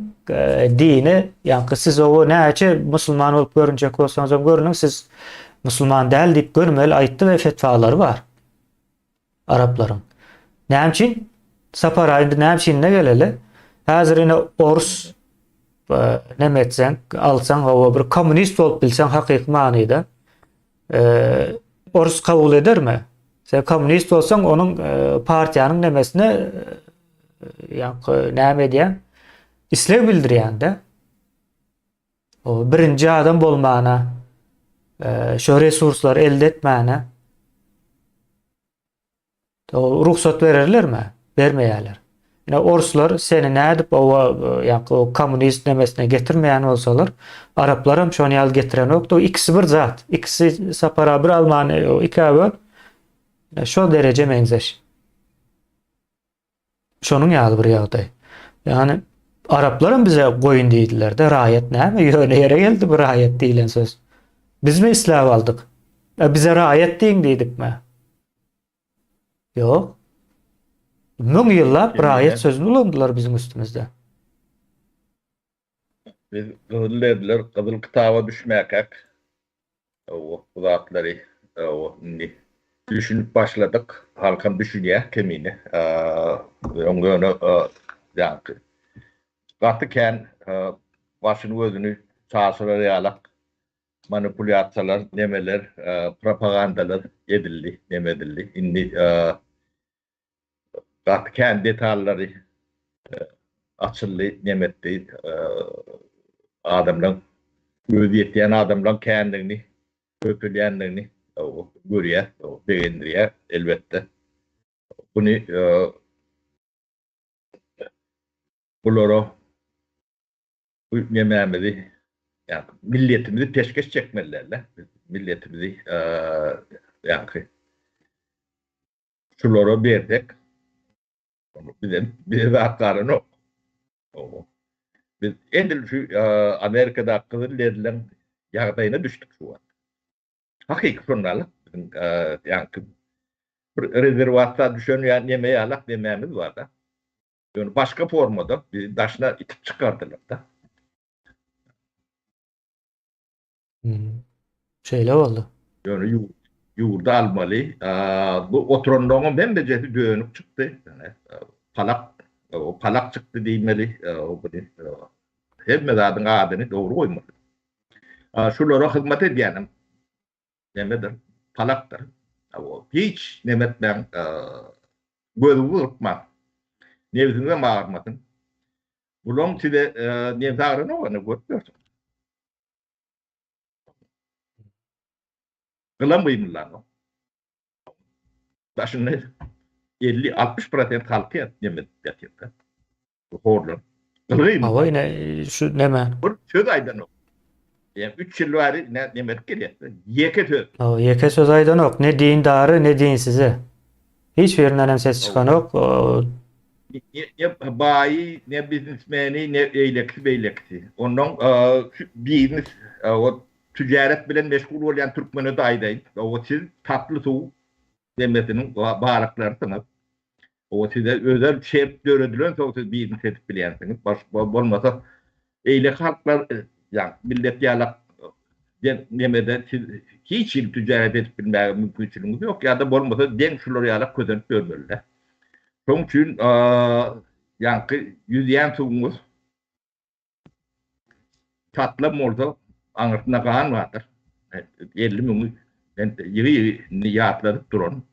dini, ýaňky siz owo näçe musulman bolup görünjek bolsaňyzam görüniň, siz musulman däl diýip gönümel aýtdy we fetwalary bar. Araplaryň. Näme üçin? Sapar aý indi näme üçinine geleli. Häzir ine orus e, neme etseň, alsaň hawa bir kommunist bolup bilseň hakyky manyda e, orus kabul edermi? Sen kommunist bolsaň onuň e, partiýanyň nemesine e, ýa näme edýän? Isleg bildirýän-de. O birinji adam bolmana, e, şo resurslary elde etmäne o rugsat bererlermi? Bermeýärler. Ine orslar seni nädip owa ýa o kommunist nemesine getirmeýän bolsalar, araplar hem şony ýaly getirenokdy. Ikisi bir zat. Ikisi sapara bir almany ikä böl. Şo dereje meňzeş. Şonuň ýaly bir ýagdaý. Ýagny araplaram bize goýun diýdiler-de, raýat näme? Ýöne ýere geldi bu raýat diýlen söz. Bizmi isläp aldyk? E, bize raýat diýiň diýdikmi? Ýok. Müň ýyllap raýat sözüni ulandylar biziň üstümizde. Biz gyzyl berdiler, gyzyl kitaba düşmäkäk bu zatlary indi düşünip başladyk. Halkam düşünýär kemine. Öň ýöne ýaňky gaty kän başyny gözüni çaşyrar ýalak manipulýasiýalar, nemeler, propagandalar edildi, neme edildi. Indi Gaty kän detallary açyldy, nemetdi. Adamlaň gözi ýetýän adamlaň kändigini, köpelýändigini görýäs, begendirýär elbetde. Buny bulara bu nemämizi, ýa milletimizi peşgeş çekmeli däl-de, milletimizi ýaňky Şulara bersek, bize bize zat galanok. Biz edil şu Amerikadaky gyzyl derileň ýagdaýyna düşdük şu wagt. Hakyky şondalyk biziň ýaňky bir rezerwasiýa düşen ýa neme ýalak nemämiz bar-da. Ýöne başga formada bizi daşyna itip çykardylar-da. Şeýle boldy. Ýöne ýurdy almaly. Bu oturanlaryňam hemmejesi dönük çykdy. Palak, palak çykdy diýmeli. Hemme zadyň adyny dogry goýmaly. Şulara hyzmat edýänem nemedir, palakdyr. Hiç neme etmäň, gözüňizi gyrpmaň. Nebsiňizem agyrmasyn. Bulaň size nebsi agyranok, ine görüp ýörsüňiz. Gylam gymyldanok. Daşynda 50-60 prosent halky neme edip ýatyr-da. Horlanyp. Gyly Hawa ine şu neme. Bir söz aýdanok. Ýa 3 ýyl bäri ne neme edip gelýär. Ýeke söz. Hawa ýeke söz aýdanok. Ne dindary ne dinsizi. Hiç birinden hem ses çykanok. Ne, ne baýy, ne biznesmeni, ne eýlekisi beýlekisi. Ondan biznes o tüjaret bilen meşgul bolýan türkmene-de aýdaýyn. O siz tatly suw demesiniň balyklarysyňyz. O size özel şert döredilen soň siz biznes edip bilýänsiňiz. Baş bolmasa eýleki halklar ýa millet ýalak nemede siz hiç hili tüjaret edip bilmäge mümkinçiligiňiz ýok ýa-da bolmasa deň şular ýalak kösenip ýörmeliler. Şoň üçin ýaňky ýüzýän suwuňyz Tatlam bolsa aňyrsynda gan bardyr. 50 müňi men ýygy-ýygy indi ýatladyp duran.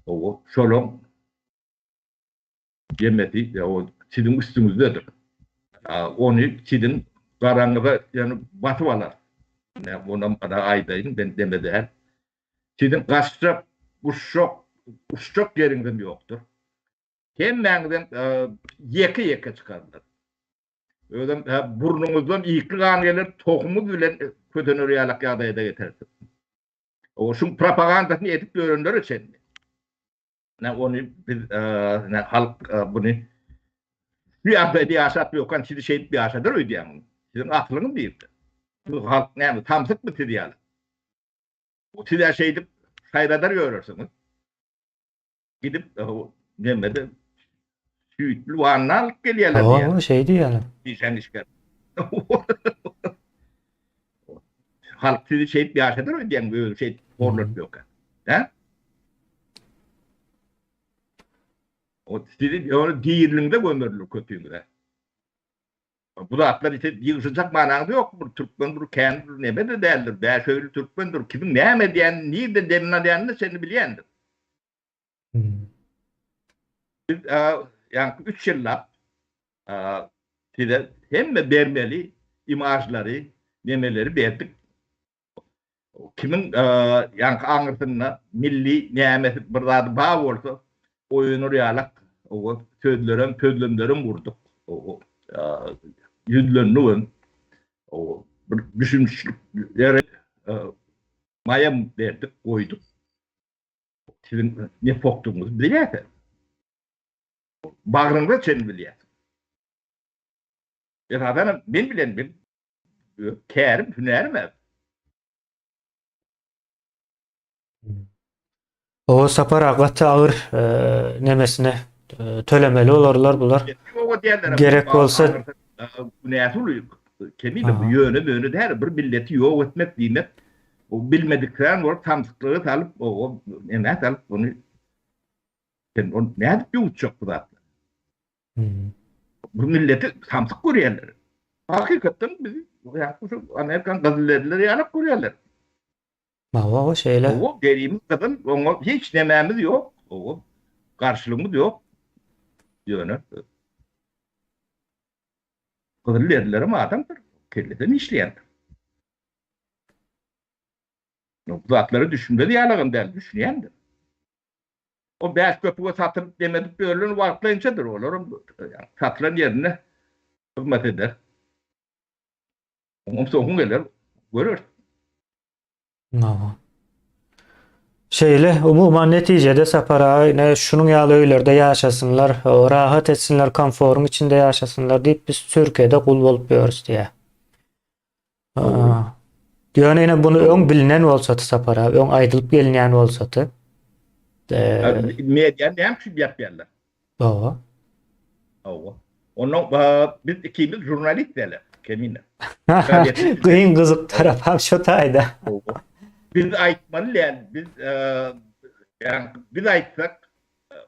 Owo, şolaň jemesi o siziň üstüňizdedir. Ony siziň garaňyza ýöne basyp alar. Men onam ana aýdaýyn, men deme däl. Siziň gaçjak, guşjak, uçjak ýeriňizem ýokdur. Hemmäňizem ýeke-ýeke çykardylar. Özem burnuňyzdan ýykly gan geler, tohumyňyz bilen kösener ýalak ýagdaýa-da getersiň. O şuň propagandasyny edip ýörenlere çenli. Ne ony biz ne halk buny şu ýagdaýda ýaşap ýokan sizi şeýdip ýaşadar öýdýäňmi? Siziň aklyňyz nirde? Bu halk näme samsykmy siz ýaly? Siz-ä şeýdip saýradar ýörersiňiz. Gidip nemede süýtli wanna alyp gelýärler diýýär. Hawa, şeý diýýärler. Diýseň işgär. Halk sizi şeýdip ýaşadar öýdýäňmi özi şeýdip horlanyp ýörkä. Hä? O sizi ýöne diriligiňde gömerler köpüňize. Bu zatlar ise ýygşyjak manaňyz ýok. Bir türkmen bir kän bir neme-de däldir. Bäş öýli türkmendir. Kimiň näme edýänini, nirde demini alýanyny çenli bilýändir. Biz ýaňky üç ýyllap size hemme bermeli imažlary, nemeleri berdik. Kimiň ýaňky aňyrsynda milli nämesi bir zady bar bolsa, oýanar ýalak sözlerem, sözlemlerem gurduk. Ýüzlendigem bir düşünişliklere maýam berdik, goýduk. Siziň ne pokdugyňyzy bilýäs. Bagryňyza çenli bilýäs. Esasanam men bilen bil. Kärim, hünärim äp. O Sapar aga gaty agyr nemesine tölemeli bolarlar bular. Gerek bolsa günäsi uly. Kemine bu ýöne möne däl, bir milleti ýok etmek diýmek. Bu bilmediksirän bolup samsyklyga salyp, o nämä salyp bunu sen ony nädip ýuwutjak bu zatlary? Bu milleti samsyk görýärler. Hakykatdan bizi şu Amerikan gyzylderlileri ýalak görýärler. Hawa, şeýle. Hawa, derimiz gyzyl, oňa hiç nemämiz ýok. Hawa, garşylygymyz ýok. Ýöne gyzylderlilerem adamdyr, kellesem işleýändir. Bu zatlara düşünmez ýalagam däl, düşünýändir. O bäş köpüge satylyp demedip bölünen wagtlaýynçadyr. Olaram satylan ýerinde hyzmat eder. Oňam soňy geler, göreris. Hawa. Şeýle, umuman netijede Sapar aga ine şunuň ýaly öýlerde ýaşasynlar, rahat etsinler, komforyň içinde ýaşasynlar diýip biz Türkiýede gul bolup ýörüs diýýär. Ýöne ine buny öň bilinen bolsady Sapar aga, öň aýdylyp gelinýän bolsady. Media näme üçin ýapýarlar? Hawa. Hawa. Ondan biz ikimiz žurnalist däl, Kemine. Gyň gyzyk tarapam şo taýda. Biz aýtmaly däl, biz ýa biz aýtsak,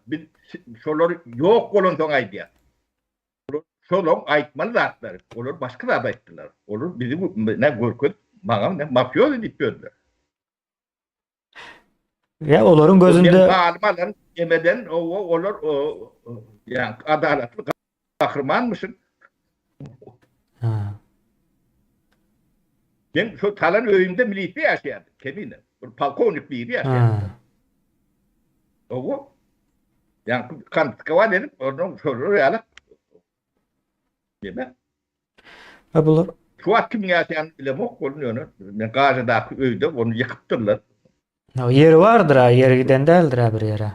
biz şolar ýok bolansoň aýdýas. Şolaň aýtmaly zatlary, olar başga zat aýtdylar. Olar bizi ne görkezip, maňa ne mafiozi diýip ýördüler. Ýa olaryň gözünde Malym alan emeden owa olar ýa adalatly gahrymanmyşyn. Ha. Men şu talan öýümde milisiýa ýaşaýardy, Kemine. Bir polkownik biri ýaşaýar. Owo. Ýaňky konfiskowat edip, ondan şolar ýaly Neme? Ha bular Şu wagt kim ýaşaýanyny bilemok, ol ýöne men Gazadaky öýde ony ýykypdyrlar. No, ýeri bardyr ha, ýeri giden däldir ha bir ýere.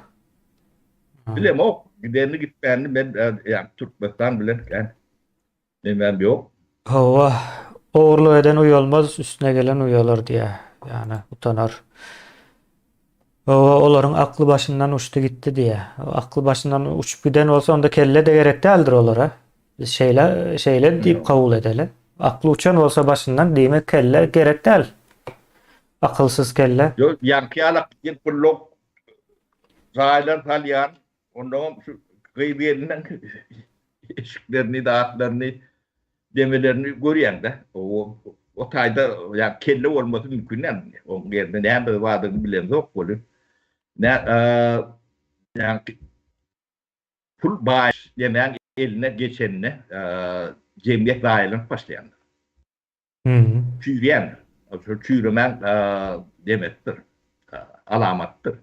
Bilemok, gidenini gitmänini men ýa Türkmenistan bilen kän nemem ýok. Hawa, ogurlyk eden uýalmaz, üstüne gelen uýalar diýýär. Ýagny utanar. Hawa, olaryň akly başyndan uçdy gitdi diýýär. Akly başyndan uçup giden bolsa onda kelle-de gerek däldir olara. Biz şeýle şeýle diýip kabul edeli. Akly uçan bolsa başyndan diýmek kelle gerek däl. Akylsyz kelle. Ýok, ýaňky ýalak diýen pulluk jaýlar salýan, onnoňam şu gyz geliniň eşiklerini, zatlaryny, demelerini görýäň-de. O o taýda ýa kelle bolmasy mümkin däl. Oň ýerinde näme bardygyny bilemzok welin. Nä ýaňky pul baý demäň eline geçende jemgyýet zaýalanyp başlaýandyr. Çüýrýändir. Şol çüýremäň demekdir, alamatdyr.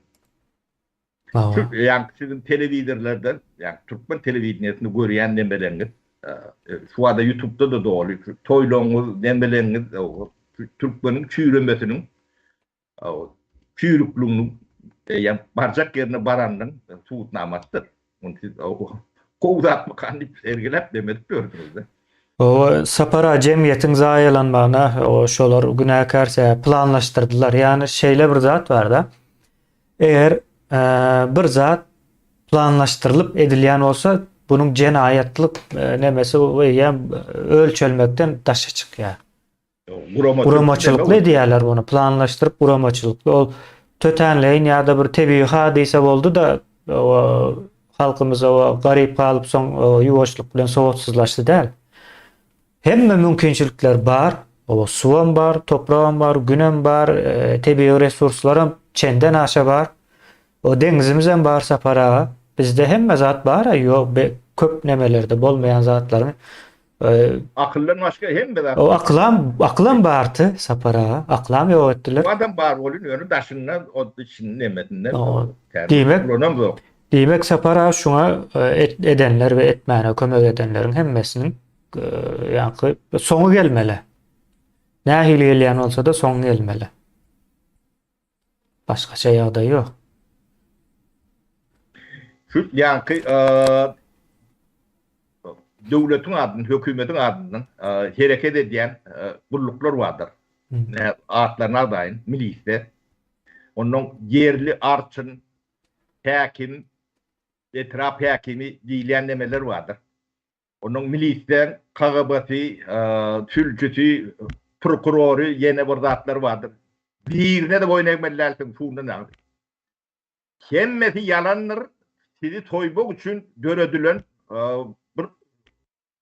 Şu ýaňky siziň telewizorlardan, ýaňky türkmen telewideniýesinde görýän nemeleňiz, şu wada ýutubda-da doly, şu toýlaryňyz, nemeleňiz, türkmeniň çüýremesiniň Çüýrükliginiň eýýäm barjak ýerine baranynyň subutnamasydyr. Muny siz gowy zatmykan diýip sergiläp demedip ýördüňiz-de. Hawa, Sapar aga jemgyýetiň zaýalanmagyna şolar günäkär sebäp planlaşdyrdylar. Ýagny şeýle bir zat bar-da. Eger bir zat planlaşdyrylyp edilýän bolsa, bunuň jenaýatlyk nemesi eýýäm ölçelmekden daşa çykýar. Guramaçylykly edýärler muny, planlaşdyryp guramaçylykly. Ol tötänleýin ýa-da bir tebigy hadysa boldy-da, halkymyz garyp galyp soň ýuwaşlyk bilen sowatsyzlaşdy däl. Hemme mümkinçilikler bar. Suwam bar, topragam bar, günem bar, e, tebigy resurslaram çenden aşa bar. O deňzimizem bar Sapar aga. Bizde hemme zat bar-a, ýok, köp nemelerde bolmaýan zatlaryň Akyldan başga hemme zat. O akylam, akylam bardy Sapar aga. Akylam ýok etdiler. O adam bar bolun ýöne daşyndan o içini nemesinden. Diýmek, diýmek Sapar aga şuňa e, edenler we etmäne kömek edenleriň hemmesiniň e, ýaňky soňy gelmeli. Nähili gelýän bolsa-da soňy gelmeli. Başgaça ýagdaý ýok. Şu ýaňky döwletiň adyndan, hökümetiň adyndan hereket edýän gulluklar bardyr. Atlaryny agzaýyn, milisde. Ondan ýerli arçyn, häkim, etrap häkimi diýilýän nemeler bardyr. Onuň milisleň KGB-si, sülçüsi, prokurory, ýene bir zatlar bardyr. Birine-de boýun egmeli dälsiň, şundan aňry. Hemmesi ýalandyr, sizi soýmak üçin döredilen bir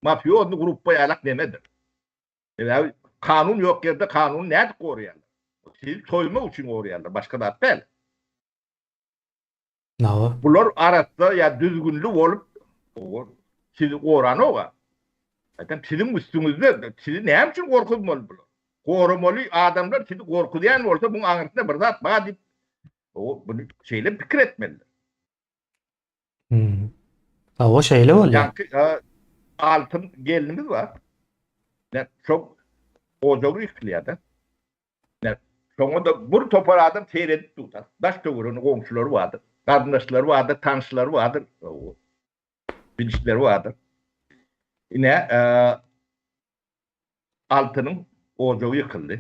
mafiozny gruppa ýalak nemedir. Sebäbi kanun ýok ýerde kanuny nädip goraýarlar? Sizi soýmak üçin goraýarlar, başga zat däl. Hawa. Bular arassa ýa düzgünli bolup sizi goranok-a. Gaýtam siziň üstüňizde sizi näme üçin gorkuzmaly bular? Goramaly adamlar sizi gorkuzýan bolsa muň aňyrsynda bir zat bar diýip buny şeýle pikir etmelidir. Hmm. Hawa şeýle bolýar. Ýaňky altyn gelnimiz bar. Şo ojagy ýykylýar-da. Şoňa-da bir topar adam seredip dur. Daş-töwereginde goňşulary bardyr, garyndaşlary bardyr, tanyşlary bardyr, bilişleri bardyr. Ine, Altynyň ojagy ýykyldy.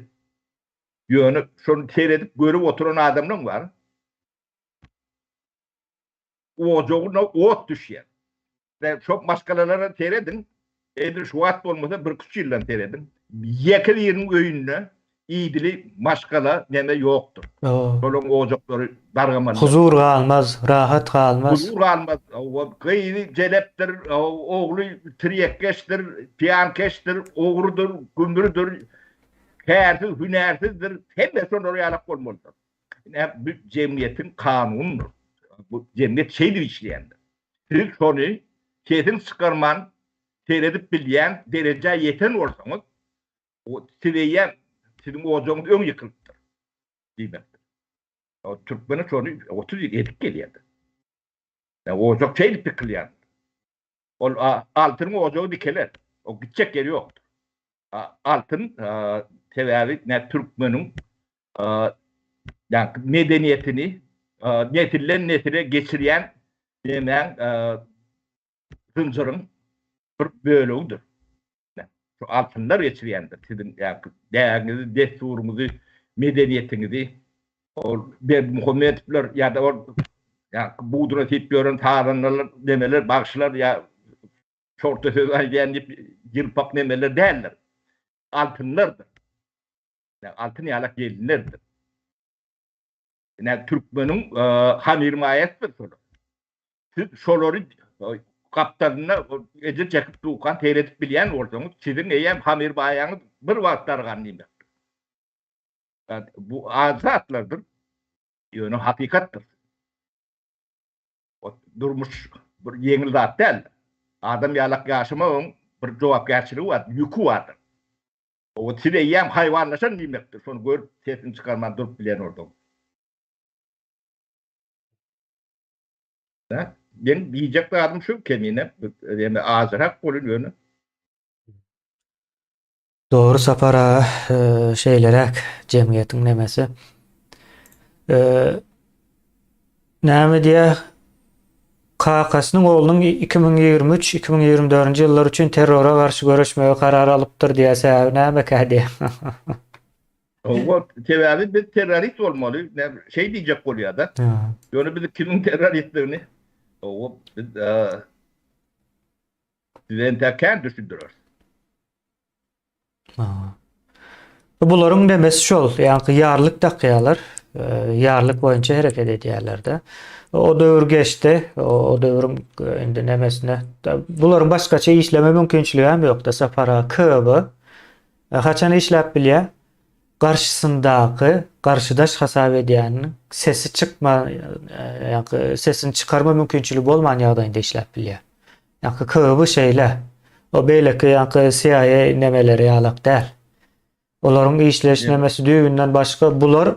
Ýöne şony seredip görüp oturan adamlaň bar. Ojagyna ot düşýär. Şo maşgalalara serediň, edil şu wagt bolmasa birküç ýyldan serediň. Ýeke biriniň öýünde idili maşgala neme ýokdur. Şolaryň ojaklary dargamalydyr. Huzur galmaz, rahat galmaz. Huzur galmaz. Gyzy jelepdir, ogly tirýekkeşdir, piýankeşdir, ogrudyr, gümrüdir, kärsiz, hünärsizdir. Hemmesi şolar ýalak bolmalydyr. Ine bu jemgyýetiň kanunydyr. Bu jemgyýet şeýdip işleýändir. Siz şony sesiň çykarman seredip bilýän derejä ýeten bolsaňyz, o siz eýýäm siziň ojagyňyz öň ýykylypdyr diýmekdir. Türkmene şony 30 ýyl edip gelýärdi. Ýa ojak şeýdip dikilýär. Ol altynyň ojagy dikeler. O gitjek ýeri ýokdur. Altyn sebäbi ne türkmeniň ýa medeniýetini nesilden nesile geçirýän nemäň zynjyryň bir bölegidir. Şu altynlar geçirýändir siziň ýa däbiňizi, dessuryňyzy, medeniýetiňizi. Ol Berdimuhamedowlar ýa-da ol ýa budra siýip ýören sazandalar, nemeler, bagşylar ýa şorta söz aýdýan diýip ýylpak nemeler däldir. Altynlardyr. Altyn ýalak gelinlerdir. Ine türkmeniň hamyrmaýasydyr şolar. Siz şolary gapdalynda ejir çekip dukan seýredip bilýän bolsaňyz, siziň eýýäm hamyrmaýaňyz bir wagt dargan diýmekdir. Bu az zatlardyr, ýöne hakykatdyr. Durmuş bir ýeňil zat däl. Adam ýalak ýaşamagyň bir jogapkärçiligi bar, ýüki bardyr. O siz eýýäm haýwanlaşan diýmekdir, şony görüp sesini çykarman durup bilýän bolsaňyz. Meň diýjek zadym şu kemine, ýene azrak bolun ýöne. Dogry Sapar aga, şeýleräk jemgyýetiň nemesi. Näme diýýär? Kakasynyň oglunyň 2023, 2024-nji ýyllar üçin terrora garşy göreşmegi karar alypdyr diýýär. Sebäbi nämekä diýýär. Hawa, sebäbi biz terrorist bolmaly, şeý diýjek bolýar-da. Ýöne biz kimiň terroristdigini, hawa, biz size entäk kän düşündireris. Bularyň demesi şol, ýaňky ýarlyk dakýarlar, ýarlyk boýunça hereket edýärler-de. O döwür geçdi, o döwrüň indi nemesine, bularyň başgaça işleme mümkinçiligi hem ýok-da, Sapar aga, KB haçan işläp bilýär? Garşysyndaky, garşydaş hasap edýäniniň sesi çykma, ýaňky sesini çykarma mümkinçiligi bolman ýagdaýynda işläp bilýär. Ýaňky KGB şeýle. O beýleki ýaňky CIA nemeleri ýalak däl. Olaryň işleýiş nemesi düýbünden başga. Bular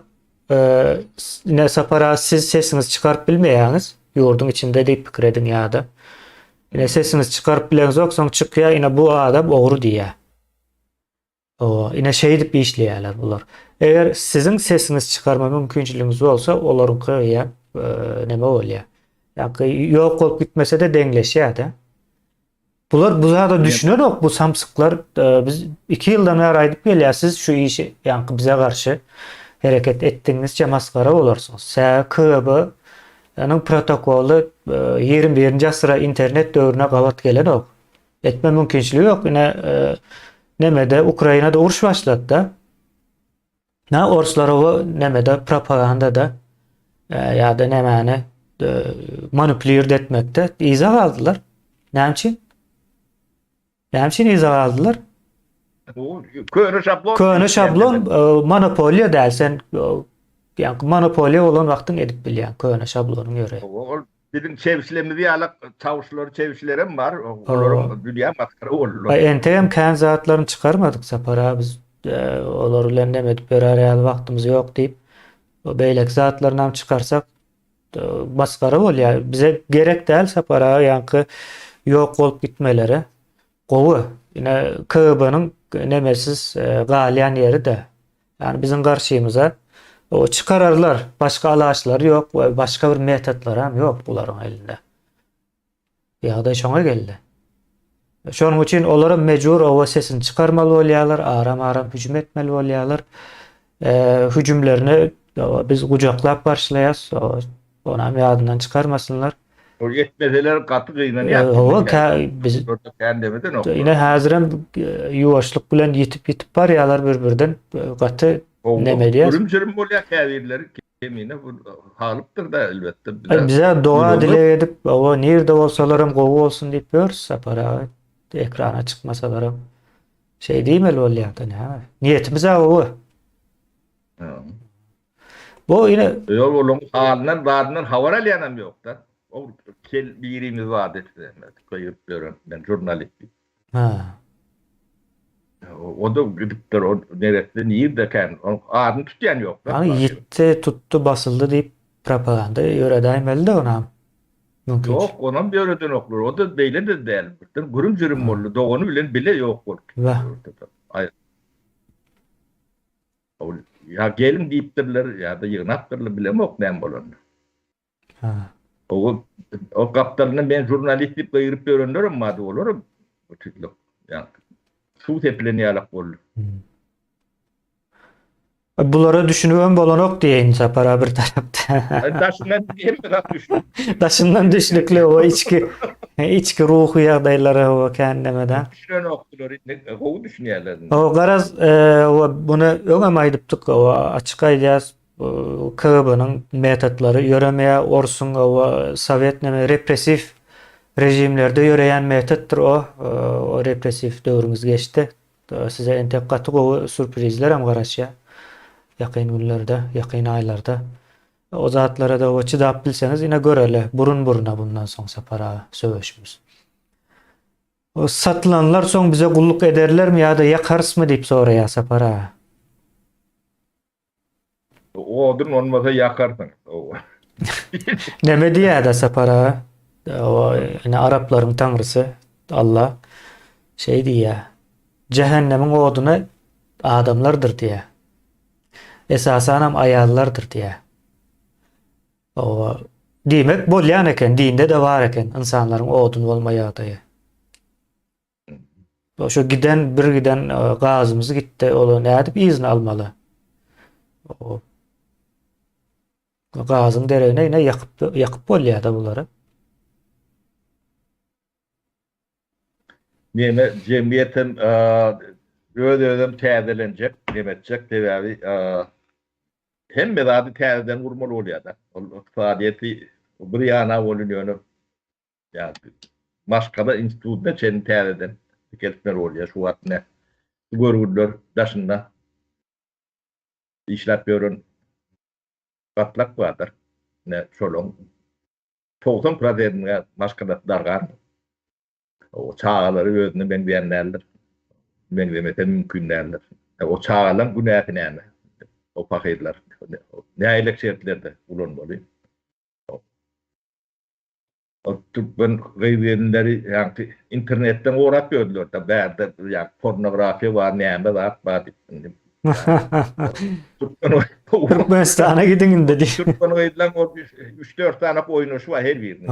ine Sapar aga siz sesiňizi çykaryp bilmeýäňiz ýurduň içinde diýip pikir ediň ýa-da. Ine sesiňizi çykaryp bileňzok soň çykýar ine bu adam ogry diýýär. Hawa, ine şeýdip işleýärler bular. Eger siziň sesiňizi çykarma mümkinçiligiňiz bolsa, olaryňky eýýäm neme bolýar. Ýa-da ýok bolup gitmese-de deňleşýär-de. Bular bu zada düşünenok bu samsyklar. Biz 2 ýyldan bäri aýdyp gelýär, siz şu işi ýaňky bize garşy hereket etdigiňizçe masgara bolarsyňyz. Sebäbi KGB nyň protokoly 21-nji asyra internet döwrüne gabat gelenok. Etme mümkinçiligi ýok. Ine nemede Ukrainada uruş başlady-da. Na orslar o nemede propagandada e, ýa-da nemäni e, manipulirt etmekde yza galdylar. Näme üçin? Näme üçin yza galdylar? Köne şablon. Köne şablon e, monopoliýa däl sen ýa monopoliýa bolan wagtyň edip bilýän köne şablonyň ýöre. Ol Biziň çebşilerimiz ýaly çawuşlary çebşilerem bar. Olaryň dünýä masgara boldular. Aý entegem kän zatlaryny çykarmadyk Sapar aga biz olar bilen neme edip ýörer ýaly wagtymyz ýok diýip beýleki zatlarynam çykarsak masgara bolýar. Bize gerek däl Sapar aga ýaňky ýok bolup gitmeleri. Gowy. Ine KGB-niň nemesiz galýan ýeri-de. Ýagny biziň garşymyza o çykararlar. Başga alaçlary ýok we başga bir metodlary hem ýok bularyň elinde. Ýagdaý şoňa geldi. Şonuň üçin olara mejbur oba sesini çykarmaly bolýarlar, aram-aram hüjüm etmeli bolýarlar. Hüjümlerini biz gujaklap garşylaýarys. Onam ýadyndan çykarmasynlar. Ol etmeseler gaty gynanýar. Hawa, kä biz Ine häzirem ýuwaşlyk bilen ýitip-ýitip barýarlar bir-birden. Gaty neme edýär. Gürüm-jürüm bolýar käbirleri kemine bu halypdyr-da elbetde. Bize doga dileg edip, hawa nirde bolsalaram gowy bolsun diýip ýörüs Sapar aga. Ekrana çykmasalaram. Şeý diýmeli bolýar-da näme. Niýetimiz-ä gowy. Bu ine Ýok olaň halyndan zadyndan habar alýanam ýokda. O kel birimiz bardy gygyryp ýören men žurnalist diýip. Ha. O-da gidipdir, o neresse nirdekän, onuň adyny tutýan ýok. Ýagny ýitdi, tutdy, basyldy diýip propaganda ýöredäýmeli-de onam. Mümkinçilik. Ýok, onam ýöredenoklar. O-da beýle-de däl. Birden gürüm-jürüm boldy, dogany bilen bile ýok bolup gitdi. Ol ýa geliň diýipdirler, ýa-da ýygnapdyrlar, bilemok näme bolanyny. Ha. O, o gapdalynda men žurnalist diýip gygyryp ýörenlerem bardy, olaram tütlük, ýa suw sepilen ýalak boldy. Hmm. Bulara düşünibem bolanok diýeýin Sapar aga bir tarapda. Daşyndan hemme zat düşnükli. Daşyndan düşnükli o içki içki ruhy ýagdaýlara o kän nemede. Düşünenokdylar indi gowy düşünýärler. O garaz e, o buny öňem aýdypdyk o açyk aýdýas KGB-niň metodlary ýöremeýär orsuň o sowet neme repressiw režimlerde ýöreýän metoddyr o o repressiw döwrümiz geçdi. Size entek gaty gowy sürprizlerem garaşýar. Ýakyn günlerde, ýakyn aýlarda. O zatlara-da o çydap bilseňiz ine göreli burun buruna bundan soň Sapar aga söweşimiz. O satylanlar soň bize gulluk ederlermi ýa-da ýakarysmy diýip soraýar Sapar aga. Odun bolmasa ýakarsyň. Neme diýýär-de Sapar aga? O ine araplaryň taňrysy Alla şeý diýýär. Jähennemiň oduny adamlardyr diýýär. Esasanam aýallardyr diýýär. Oba diýmek bolýan eken, dinde-de bar eken ynsanlaryň odun bolma ýagdaýy. Şo giden bir giden e, gazymyz gitdi. Ol nädip yzyny almaly? O gazyň deregine ýene ýakyp ýakyp bolýar-da bulary. Neme jemgyýet hem e, öz-özem täzelenjek, neme etjek sebäbi e, hemme zady täzeden gurmaly bolýar-da. Ol ykdysadyýeti bir ýana bolun ýöne Ýa maşgala institutyna çenli täzeden dikeltmeli bolýar. Şu wagt ine şu görgüliler daşynda işläp ýören gatlak bardyr. Ine şolaň 90 prosentiniň maşgalasy dargan. O çagalary özüne meňzeýän däldir. Meňzemese mümkin däldir. O çagalaryň günäsi näme? O pahyrlar nähili şertlerde ulanmaly? O türkmen gyz-gelinleri ýaňky internetden gorap ýördüler-de, bärde ýa pornografiýa bar, näme zat bar diýip indi. Türkmen Türkmenistana gidiň indi diýip. Türkmen gyzlaň ol 3-4 sany oýnaşy bar her biriniň.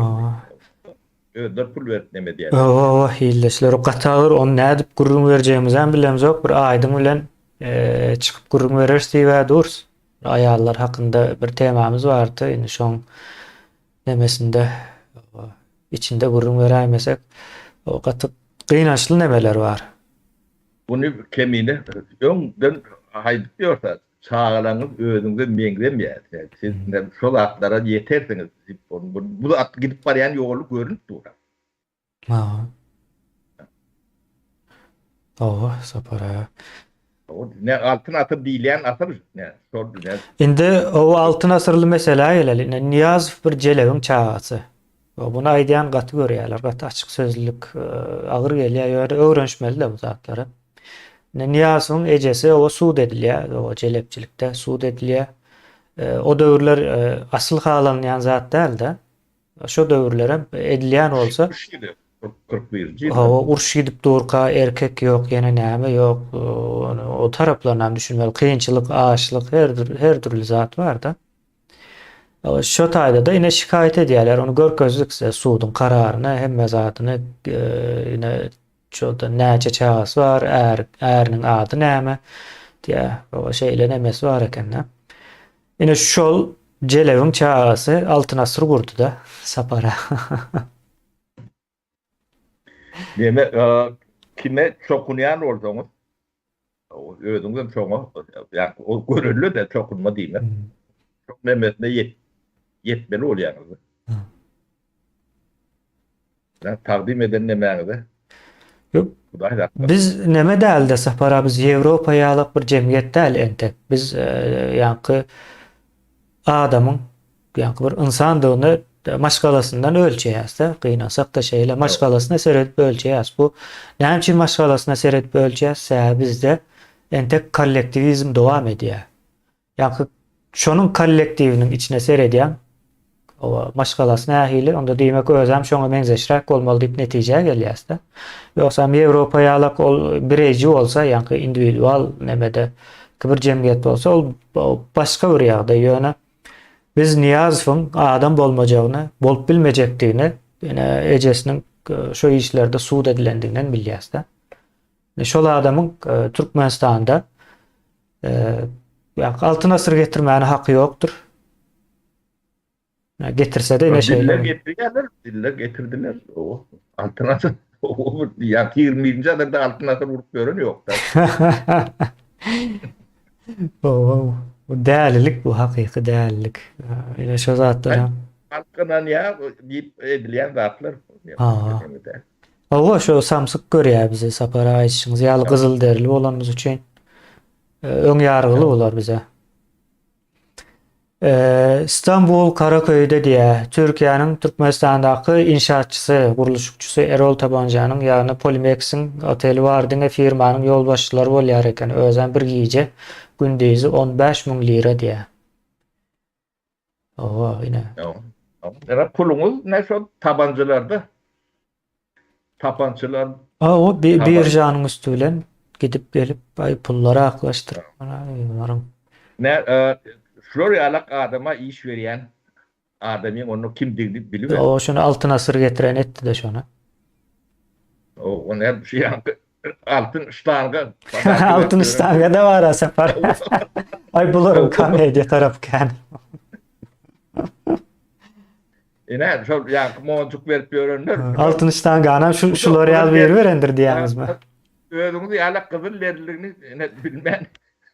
Özleri pul berip neme edýärler. Hawa, hilleçiler gaty agyr, ony nädip gürrüň berjegimizem bilemzok, bir aýdyň bilen çykyp gürrüň bereris diýib-ä durus. Aýallar hakynda bir temamyz bardy, indi şoň nemesinde içinde gürrüň beräýmesek, o gaty gynançly nemeler bar. Muny Kemine öňden aýdyp ýörse, çagalaryňyz özüňize meňzemeýär. Siz şo zatlara ýetersiňiz diýip, bu zat gidip barýan ýoly görünip dur. Ha. Hawa, Sapar aga. O ne altyn asyr diýilýän asyr ne şol ne. Indi o altyn asyrly meselä geleli. Indi Nyýazow bir jelebiň çagasy. O buny aýdýan gaty görýärler. Gaty açyk sözlülük e, agyr gelýär. Ýöne öwrenişmeli-de bu zatlara. Indi Nyýazowyň ejesi o sud edilýär. O jelepçilikde sud edilýär. E, o döwürler e, asyl halanýan zat däl-de. Şo döwürlerem edilýän bolsa. Uruş gidip, 41-nji ýylda. Hawa, uruş gidip durka erkek ýok, ýene näme ýok, o taraplarynam düşünmeli. Kynçylyk, açlyk, her her dürli zat bar-da. Şo taýda-da ine şikaýat edýärler. Ony görkezdik size suduň kararyny, hemme zadyny, ine şolda näçe çagasy bar, är, äriniň ady näme diýýär. Şeýle nemesi bar eken-de. Ine şol jelebiň çagasy Altyn asyr gurdy-da Sapara. Neme kime çokunýan bolsaňyz özüňizem şoňa ýa o görelde-de çokunma diýmek. Şoň nemesine ýetmeli bolýaňyz. Ýa tagdym eden nemäňize? Ýok. Hudaý saklasyn. Biz neme dälde Sapar aga biz Ýewropa ýalak bir jemgyýet däl entek. Biz ýaňky adamyň ýaňky bir ynsandygyny maşgalasyndan ölçeýäs-de, gynansak-da şeýle maşgalasyna seredip ölçeýäs. Bu näme üçin maşgalasyna seredip ölçeýäs? Sebäbi bizde entek kollektiwizm dowam edýär. Ýaňky şonuň kollektiwiniň içine seredýäň, oba maşgalasy nähili, onda diýmek özem şoňa meňzeşräk bolmaly diýip netijä gelýäs-de. Ýogsam Ýewropa ýalak ol bireýji bolsa, ýaňky indiwidual nemede bir jemgyýet bolsa, ol başga bir ýagdaý. Ýöne biz Nyýazowyň adam bolmajagyny, bolup bilmejekdigini ine ejesiniň şo işlerde sud edilendiginden bilýäs-de. Şol adamyň Türkmenistanda Ýa altyn asyr getirmäne haky ýokdur. Getirse-de ine şeýle. Diller getirýärler, diller getirdiler. O altyn asyr. O ýa 21-nji asyrda altyn asyr urup ýören ýok-da. O bu dälilik bu hakyky dälilik. Ine şo zatlar. Halk ynanýar diýip edilýän zatlar. Hawa şo samsyk görýär bizi Sapar aga aýdyşyňyz ýaly gyzyl derili bolanymyz üçin öň ýargyly bular bize. Istanbul Karaköýde diýä Türkiýäniň Türkmenistandaky inşaatçysy, gurluşykçysy Erol Tabanjanyň ýagny Polimeksiň oteli bar diňe firmanyň ýolbaşçylary bolýar eken özem bir gije gündizi 15 müň lira diýä. Owa, ine. Ýa puluňyz ne şol tabanjalarda. Tapançylar. A o biržanyň üsti bilen gidip gelip aý pullary aklaşdyryp mana Ne e, şular ýalak adama iş berýän adamyň onuň kimdigini biliber. O şony altyn asyr getiren etdi-de şony. O, o ne şu ýaňky Altyn ştanga. Altyn ştanga da bar Sapar. Ay bularyň komediýa tarapy kän. Ine şol ýaňky monjuk berip ýörenler. Altyn ştangany şu şular ýaly biri berendir diýýäňizmi? Özüňiz ýaly gyzyl derligini ine bilmän.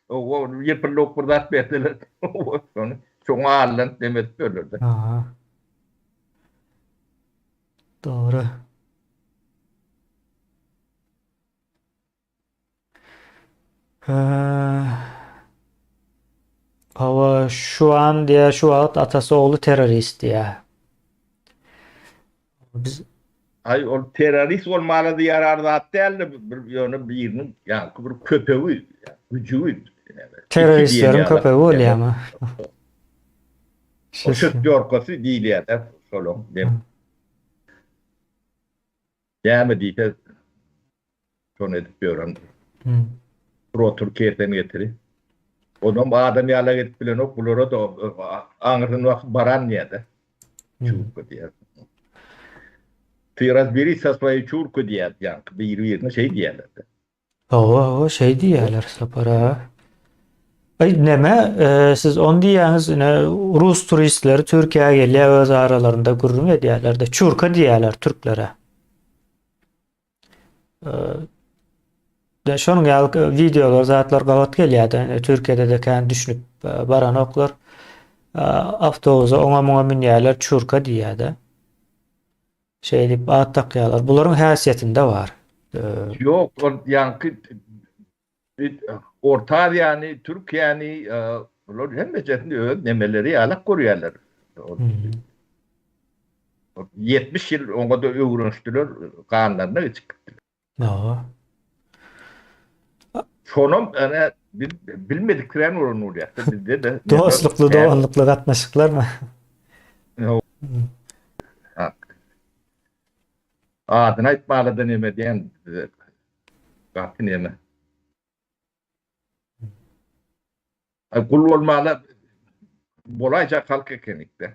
O ýepillok bir zat berdiler. Şony şoňa aldan demedip ýörlerdi. Aha. Dogry. Hawa, şu an diýä, şu wagt atasy ogly terrorist diýä. Biz Ay ol terrorist bolmaly ýarar zat däldi, bir ýöne biriniň ýaňky bir köpegi, güjügi. Terroristleriň köpegi bolýarmy? O şestýorkasy diýilýär-de şolaň. Näme diýse şony edip ýören. Bir otur kesen getiri. Onam adam ýalak edip bilenok, bulara da aňyrsyn bakyp baran diýýär-de. Çurka diýýär. Ty razberi sa swoýey çurka diýýär, ýaňky biri-birine şeý diýýärler-de. Hawa, hawa, şeý diýýärler Sapar aga. Aý, neme, e, siz ony diýýäňiz, ine, rus turistleri Türkiýä gelýär, öz aralarynda gürrüň edýärler-de, çurka diýýärler türklere. E, de şonuň ýaly wideolar, zatlar gabat gelýär-de, ine, Türkiýede-de kän düşünip e, baranoklar. E, awtobusa oňa-muňa münýärler, çurka diýýär-de. Şeýdip at dakýarlar. Bularyň häsiýetinde bar. Ýok, ol ýaňky Orta Aziýany, Türkiýäni, bular hemmejesini öz nemeleri ýalak görýärler. 70 ýyl oňa-da öwrenişdiler, ganlaryna geçip gitdiler. Hawa. Şonam ene biz bilmediksirän bolan bolýar. Bizde de dostlukly, doganlykly gatnaşyklarmy? Adyny aýtmaly-da neme diýen bize gaty neme. Ay gul bolmaly bolaýjak halk ekenik-de.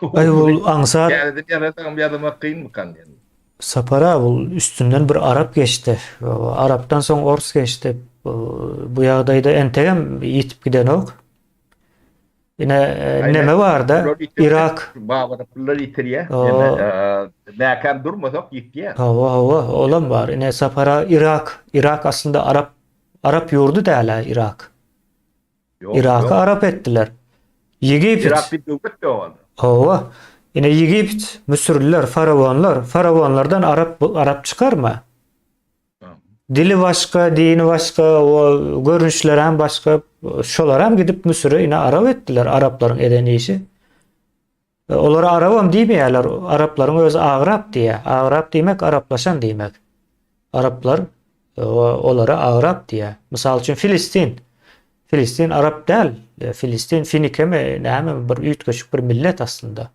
Aý bul aňsat. Täzeden ýazasam ýazamak kynmykan diýen. Sapar aga bul üstünden bir arap geçdi. Arapdan soň ors geçdi. Bu ýagdaýda entegem ýitip gidenok. Ine neme barda Irak. Babada pullar ýitirýär. Mäkäm durmasak ýitýär. Hawa hawa olam bar. Ine Sapar aga Irak. Irak aslynda arap arap ýurdy däl-ä Irak. Iraky arap etdiler. Ýegipet. Irak bir döwlet ýok onda. Hawa. Ine Ýegipet, müsürliler, faraonlar, faraonlardan arap arap çykarma. Dili başga, dini başga, o görnüşleri hem başga. Şolar hem gidip Müsüre ine arap etdiler, araplaryň eden işi. Olara arabam diýmeýärler. Araplaryň özi agrap diýýär. Agrap diýmek araplaşan diýmek. Araplar olara agrap diýýär. Mysal üçin Filistin. Filistin arap däl. Filistin finikemi näme bir üýtgeşik bir millet aslynda.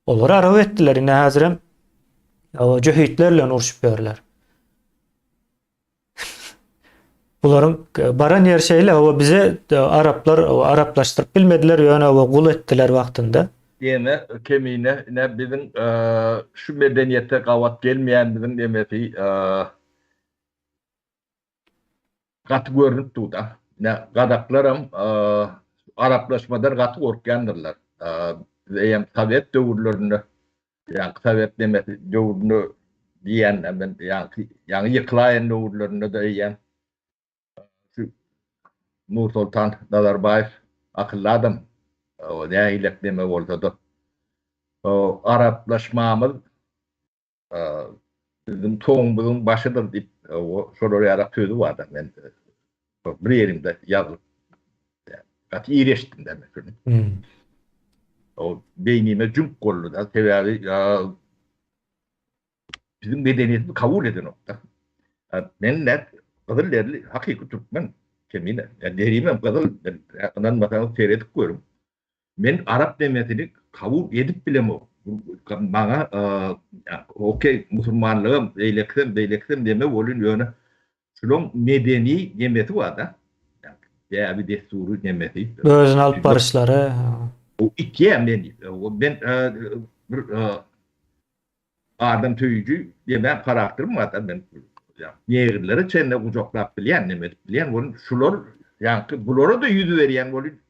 Olary arap etdiler. Ine häzirem jöhitler bilen urşup ýörler. Bularyň baran ýeri şeýle, hawa bize araplar araplaşdyryp bilmediler, ýöne hawa gul etdiler wagtynda. Ýene kemine ine biziň şu medeniýete gabat gelmeýänimiziň nemesi gaty görnüp dur-da. Ine gazaklaram araplaşmadan gaty gorkýandyrlar. Biz eýýäm sowet döwürlerinde Ýaňky sowet nemesi döwründe diýýän men ýaňky ýaňy ýykylaýan döwürlerinde-de eýýäm şu Nursoltan Nazarbaýew akylly adam. O nähilek neme bolsa-da o araplaşmamyz biziň toňumyzyň başydyr diýip o şolar ýalak sözi bar-da men Bir ýerinde ýazylyp gaty ir eşitdim men şuny. Hmm. O beýnime jüňk boldy da, sebäbi biziň medeniýetimizi kabul edenokda. Men ne gyzyl derli hakyky türkmen kemine. Derimem gyzyl, ynanmasaňyz seredip görüň. Men arap demesini kabul edip bilemok. Maňa okey musulmanlygam beýlekisem beýlekisem deme bolyn ýöne şulaň medeni nemesi barda. Däbi dessury nemesi. Özüni alyp baryşlary. O itýär meni. Men bir Adam söýüji diýmän karakterim bar-da men negrlere çenli gujaklap bilýän neme edip bilýän welin şular ýaňky bulara-da ýüz berýän welin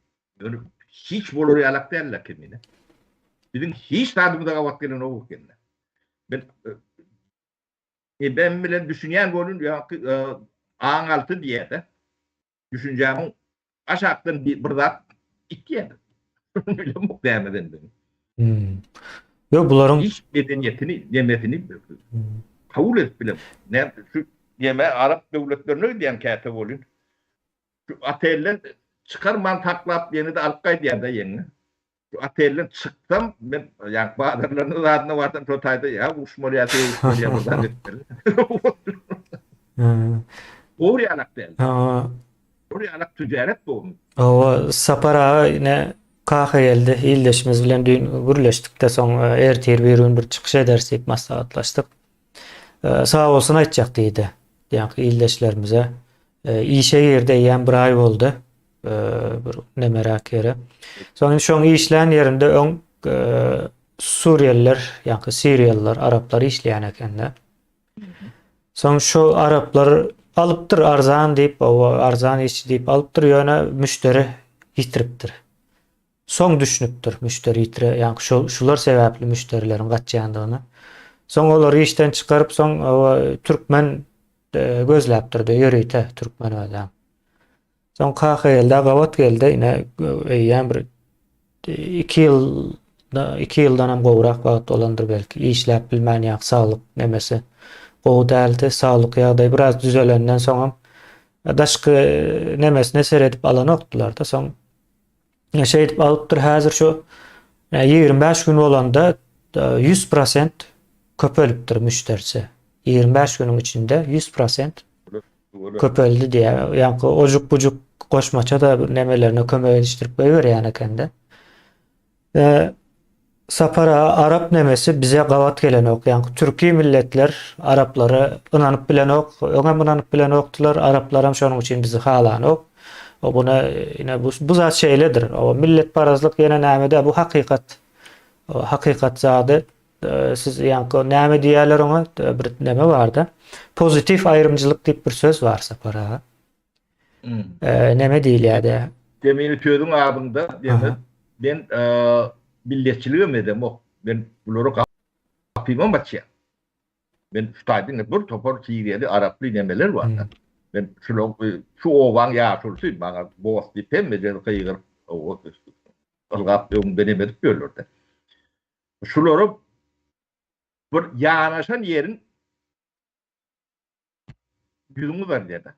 ýöne hiç bolar ýalak däldir kemine. Biziň hiç zadymyza gabat gelenok ekende. Men ebem bilen düşünýän welin ýaňky aň alty diýýär-de. Düşünjämiň aşakdan bir zat itýär. Bilemok nämedendigini. Hmm. Ýok, bularyň hiç medeniýetini, nemesini kabul edip bilemok. Näme şu neme arap döwletlerine gidýän käte bolýan. Şu otelden çykarman saklap ýene-de alyp gaýdýar-da ýeňňe. Şu otelden çyksam, men ýa bazarlaryna zadyna barsam şo taýda ýa uruşmaly ýa sögüşmeli ýa bir zat etmeli. Dogry ýalak däl. Dogry ýalak tüjaret bu. Hawa, Sapar aga ine kaka geldi. Ildeşimiz bilen düýn gürleşdik-de soň ertir bir gün bir çykyş ederis diýip maslahatlaşdyk. Sag bolsun aýtjak diýdi. Ýaňky ildeşlerimize. Işe girdi eýýäm bir aý boldy. bir nemeräk ýere. Soň indi şoň işlän ýerinde öň suriýalylar, ýaňky siriýalylar, araplar işleýän ekende. Soň şu araplar alypdyr arzan diýip, owa arzan işçi diýip alypdyr, ýöne müşderi ýitiripdir. Soň düşünipdir müşderi ýitire, ýaňky şu şular sebäpli müşderileriň gaçýandygyny. Soň olary işden çykaryp, soň owa türkmen gözläpdir-de ýörite türkmen özem. Soň KHL-de gabat geldi. Ine eýýäm bir 2 ýyl 2 ýyldanam gowrak wagt bolandyr belki. Işläp bilmän ýa saglyk nemesi gowy däldi. Saglyk ýagdaýy biraz düzelenden soňam daşky nemesine seredip alanokdylar-da. Soň şeýdip alypdyr. Häzir şu 25 gün bolanda 100% köpelipdir müşderisi. 25 günüň içinde 100% köpeldi diýýär. Ýaňky ojuk-bujuk goşmaça-da bir nemelerine kömek edişdirip goýberýän ekende. E, Sapar aga arap nemesi bize gabat gelenok. Ýaňky türki milletler araplara ynanyp bilenok. Öňem ynanyp bilenokdylar. Araplaram şonuň üçin bizi halanok. O buna ine bu, bu zat şeýledir. O milletparazlyk ýene nämede bu hakykat. O hakykat zady. Siz ýaňky näme diýýärler oňa? Bir näme barda? Pozitiw aýrymçylyk diýip bir söz bar Sapar aga. Hmm. Näme diýilýär-de? Demini sözüň adyňda diýmek, men milletçiligem edemok. Men bulara gapymam açýan. Men şu taýda indi bir topar siriýaly, araply nemeler bar. Hmm. Men şulaň şu obaň ýaşulusy maňa boss diýip hemmejesi gygyryp, ylgap öňümde neme edip ýörler-de. Şulara bir ýanaşan ýeriň ýüzüň gyzarýar-da.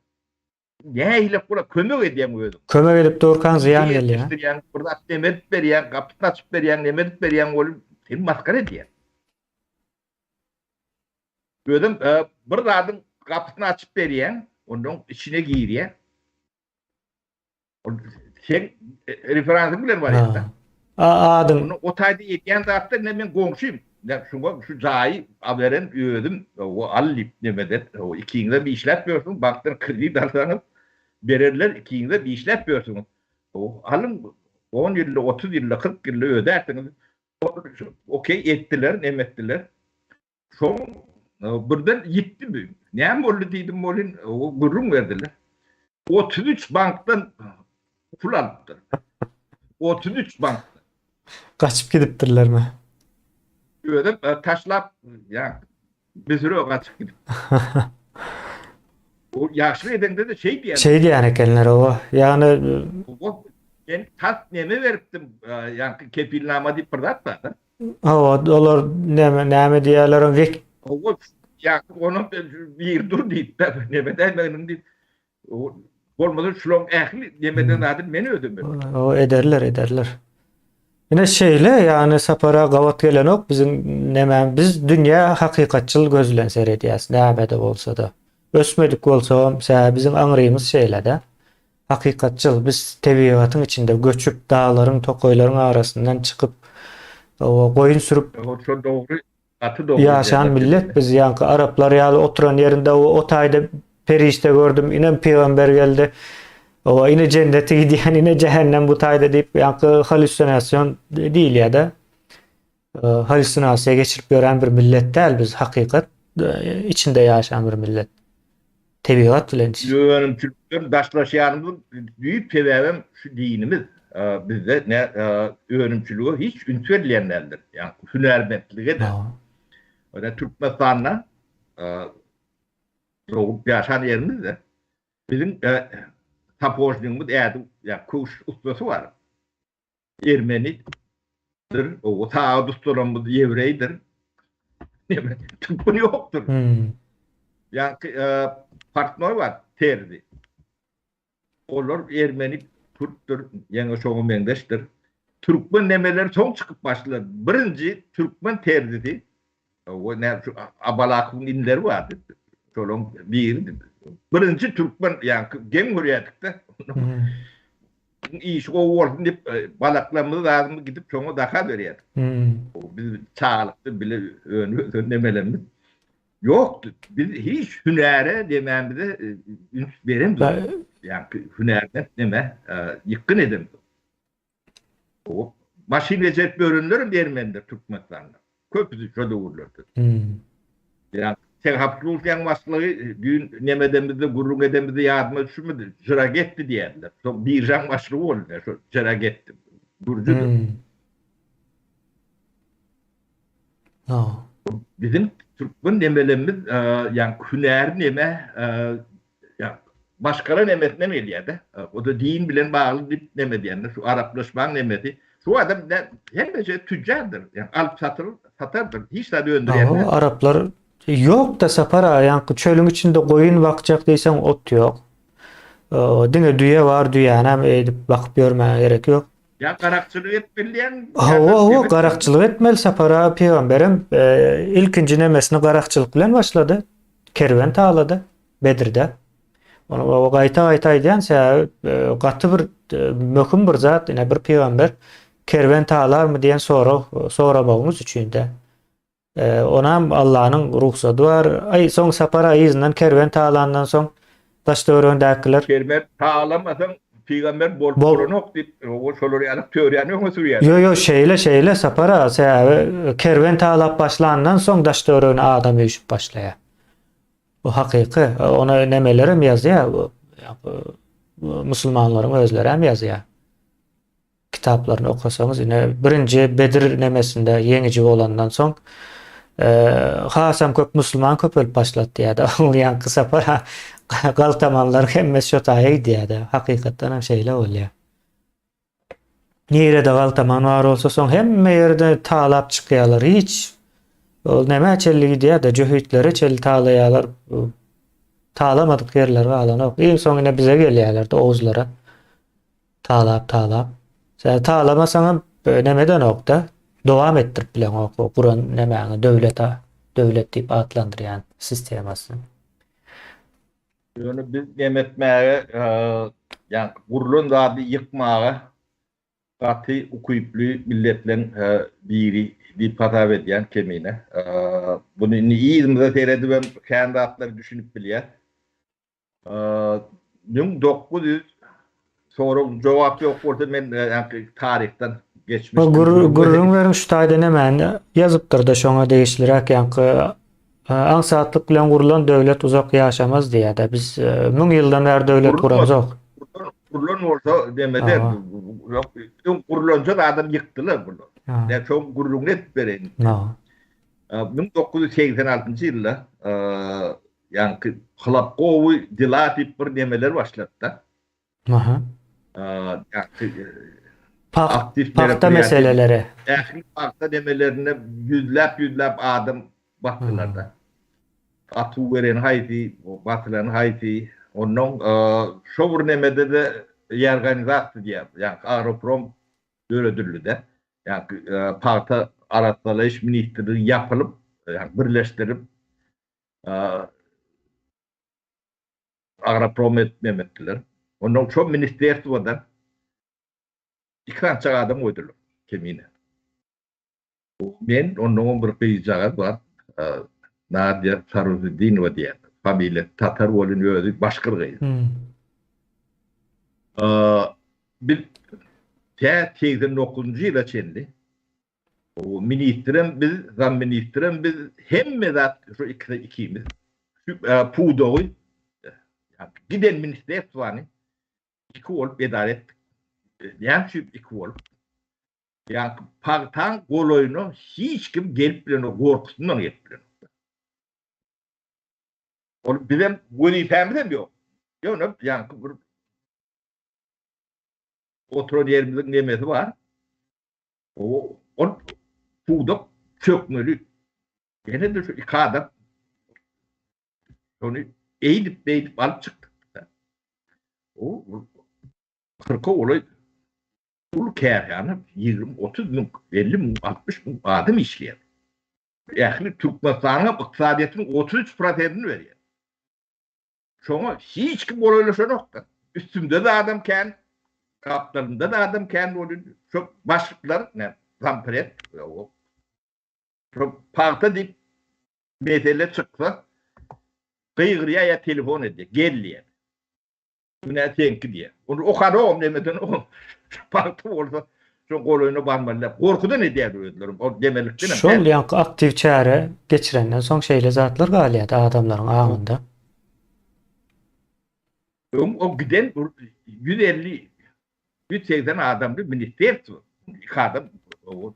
Nähili bolar kömek edýäň özüň. Kömek edip durkaň zyýan gelýär. Ýetişdirýäň, bir zat neme edip berýäň, gapysyny açyp berýäň, neme edip berýäň ol seni masgara edýär. Özem e, bir zadyň gapysyny açyp berýäň, ondan içine girýär. Ol sen e, referansyň bilen barýar. A adyň. Onu o taýda edýän zatda ne men goňşym. Ne şuňa şu jaýy beren özüm o al diýip nemeden o ikiňizem işläp ýörsüň bankdan kredit alsaňyz bererler ikiňizem işläp ýörsüňiz. O alyň 10 ýylda 30 ýylda 40 ýylda ödärsiňiz. Okey etdiler, neme etdiler. Soň birden ýitdi bu. Näme boldy diýdim welin, gürrüň berdiler. 33 bankdan pul alypdyr. 33 bankdan. Gaçyp gidipdirlermi? Özem e, taşlap, ýa Müsüre gaçyp gidip. O ýagşylyk edeňde-de şeý diýen. Şeý diýen ekenler owa. Ýagny Men tas neme beripdim, e, ýaňky kepilnama diýip bir zat bar-da. Hawa, olar näme näme diýýärler, wek. Hawa, ýa onam bir dur diýip, neme däýmeginiň diýip. Bolmasa şulaň ähli nemeden zady men özüm. Hawa, ederler, ederler. Ine şeýle, ýagny Sapara gabat gelenok biziň näme biz dünýä hakykatçyl göz bilen seredýäs, nämede bolsa-da. Ösmedik bolsagam, sebäbi biziň aňrymyz şeýle-de. Hakykatçyl, biz tebigatyň içinde göçüp, daglaryň, tokaýlaryň arasyndan çykyp, goýun sürüp Şo dogry, gaty dogry. Ýaşan millet biz, ýaňky araplar ýaly oturan ýerinde o taýda perişde gördüm, inem pygamber geldi, owa ine jennete gidýän, ine jähennem bu taýda diýip, ýaňky halýusinasion diýilýär-de. Halýusinasiýa geçirip ýören bir millet däl biz, hakykat içinde ýaşan bir millet. Tebigat bilen iç. Önümçilikden daşlaşýanymyzyň düýp sebäbem şu dinimiz. Bizde ne önümçilige hiç üns berilýän däldir. Ýagny hünärmentlige-de. Ýa Türkmenistanda dogup ýaşan ýerimizde biziň sapožnigimiz ädik, ýa köwüş ussasy bar. Ermenidir, o sagat ussalarymyz ýewreýdir. Türkmen ýokdur. Hmm. Ýaňky e, partnoý bar, terzi. Olar ermeni, kürtdür, ýaňy şoňa meňzeşdir. Türkmen nemeleri soň çykyp başladylar. Birinji türkmen terzisi O näme şu Abalakowyň inleri bardy. Şolaryň biridi. Birinji türkmen ýaňky geň görýärdik-de. Hmm. Işi gowy bolsun diýip e, balaklarymyzy zadymyzy gidip şoňa zakaz berýärdik. Hmm. Biz çagalykda bile önüp ösen nemelerimiz ýokdy. Biz hiç hünäre demämize e, üns beremzok. Ýaňky hünärment neme e, ýykgyn edemzok. Maşyn bejerip ýörenlerem ermeniler Türkmenistanda. Köpüsi şo döwürlerde. Hmm. Ýa Tehaplusiýaň başlygy düýn nemedemizde gürrüň edemizde ýadyma düşmedi. Jiragetti diýerdiler. Şo biržaň başlygy boldy şo Jiragetti. Gürjüdir. Hmm. Ha. Biziň türkmen nemelerimiz, ýa hünär neme, Ýa maşgala nemesinden gelýär-de. O-da din bilen bagly diýip neme diýende, şu araplaşmaň nemesi. Şu adam ne hemmeje tüjjardyr. Ýa alyp satyr, satardyr. Hiç zat öndürýän däl. Araplar ýok-da Sapar aga, ýaňky çölüň içinde goýun bakjak diýseň ot ýok. Diňe düýe bar, düýänem eýdip bakyp ýörmäge gerek ýok. Ýa garakçylyk etmeli diýýäň. Hawa, hawa, garakçylyk etmeli Sapar aga, pygamberem ilkinji nemesini garakçylyk bilen başlady. Kerwen talady Bedirde. Ony gaýta-gaýta aýdýan, sebäbi e, gaty bir e, möhüm bir zat, ine bir pygamber kerwen talarmy diýen sorag e, soramagyňyz üçin-de. Onam Allanyň rugsady bar. Aý, soň Sapar yzyndan kerwen talandan soň daş-töweregindäkiler Kerwen talamasaň pygamber bolup bolanok diýip, şolar ýaly töwriýany öňe sürýär. Ýo, ýo, şeýle, şeýle Sapar aga, sebäbi kerwen talap başlandan soň daş-töweregine adam üýşüp başlaýar. Bu hakyky. Ony nemelerem ýazýar, musulmanlaryň özlerem ýazýar. Kitaplaryny okasaňyz, ine birinji Bedir nemesinde ýeňiji bolandan soň hasam köp musulman köpelip başlady diýýär-de. Ol ýaňky sapar galtamanlaryň hemmesi şo taýa gidýär-de. Hakykatdan hem şeýle bolýar. Nirede galtaman bar bolsa soň hemme ýerde talap çykýarlar. Hiç ol nämä çenli gidýär-de, jöhitlere çenli talaýarlar. Talamadyk ýerleri galanok. Iň soň ine bize gelýärler-de oguzlara. Talap, talap. Sen talamasaňam neme edenok-da, dowam etdirip bileňok o guran nemäňi, döwlet, döwlet diýip atlandyrýan sistemasyny. Ýöne biz neme etmäge, ýa gurlan zady ýykmaga gaty ukyply milletleň biri diýip hasap edýän Kemine. Buny indi yzymyza seredibem kän zatlary düşünip bilýäs. 1900 sorag jogap ýok bolsa men ýaňky taryhdan geçmiş. Gürrüň beriň şu taýda nämäni ýazypdyrda şoňa degişliräk ýaňky aňsatlyk bilen gurlan döwlet uzak ýaşamaz diýýärde biz 1000 ýyldan bäri döwlet guramzok. Gurlan bolsa demede ýok öň gurlanja adam ýykdylar bular. Men şoň gürrüňini edip bereýin. 1986-njy ýylda Ýaňky Hlapkowy dela diýip bir nemeler başlady-da. Aha. Ýaňky aktiw pagta meseleleri. Ähli pagta nemelerinde ýüzläp-ýüzläp adam basdylar-da. Atuw beren haýsy, basylan haýsy. Onnoň şo bir nemede-de reorganizasiýa diýýär. Ýaňky Agroprom döredildi-de. Ýaňky pagta arassalaýyş ministrligi ýapylyp, ýaňky birleşdirip Agroprom edip etdiler. Ondan şo ministerstwodan iki sançak adam goýdular kemine. Men ondan bir gyzjagaz bar. Nadia Saruziddinowa diýen. Familiýasy tatar bolun özi başgyr gyz. Hmm. Biz tä 89-njy ýyla çenli Ministrem biz, zamministrem biz, hemme zat şu ikisi ikimiz. Şu pudagy giden ministerstwany iki bolup edara etdik. Näme üçin iki bolup? Ýa pagtaň golaýyna hiç kim gelip bilenok, gorkusyndan gelip bilenok. Ol bizem wezipämiz hem ýok. Ýöne ýaňky bir oturan ýerimiziň nemesi bar. Ol pudak çökmeli. Ýene-de şu iki adam şony eýdip-beýdip alyp çykdyk. O kyrka golaý uly kärhana 20-30 müň, 50 müň, 60 müň adam işleýär. Ähli Türkmenistanyň ykdysadyýetiniň 33 prosentini berýär. Şoňa hiç kim golaýlaşanok-da. Üstümde-de adam kän, gapdalymda-da adam kän boldy. Şo başlyklar, nä, zampred, şo pagta diýip mesele çyksa, gygyrýar ýa telefon edýär, gel diýýär. Günä seňki diýýär. Ony okanogam nemedenogam, şo pagta bolsa, şo golaýyna barmaly däl. Gorkudan edýär özlerem, ol demelikdenem däl. Şol ýaňky aktiw çäre geçirenden soň şeýle zatlar galýardy adamlaryň aňynda. Öň o giden bir 150, 180 adamly ministerstwo, iki adam o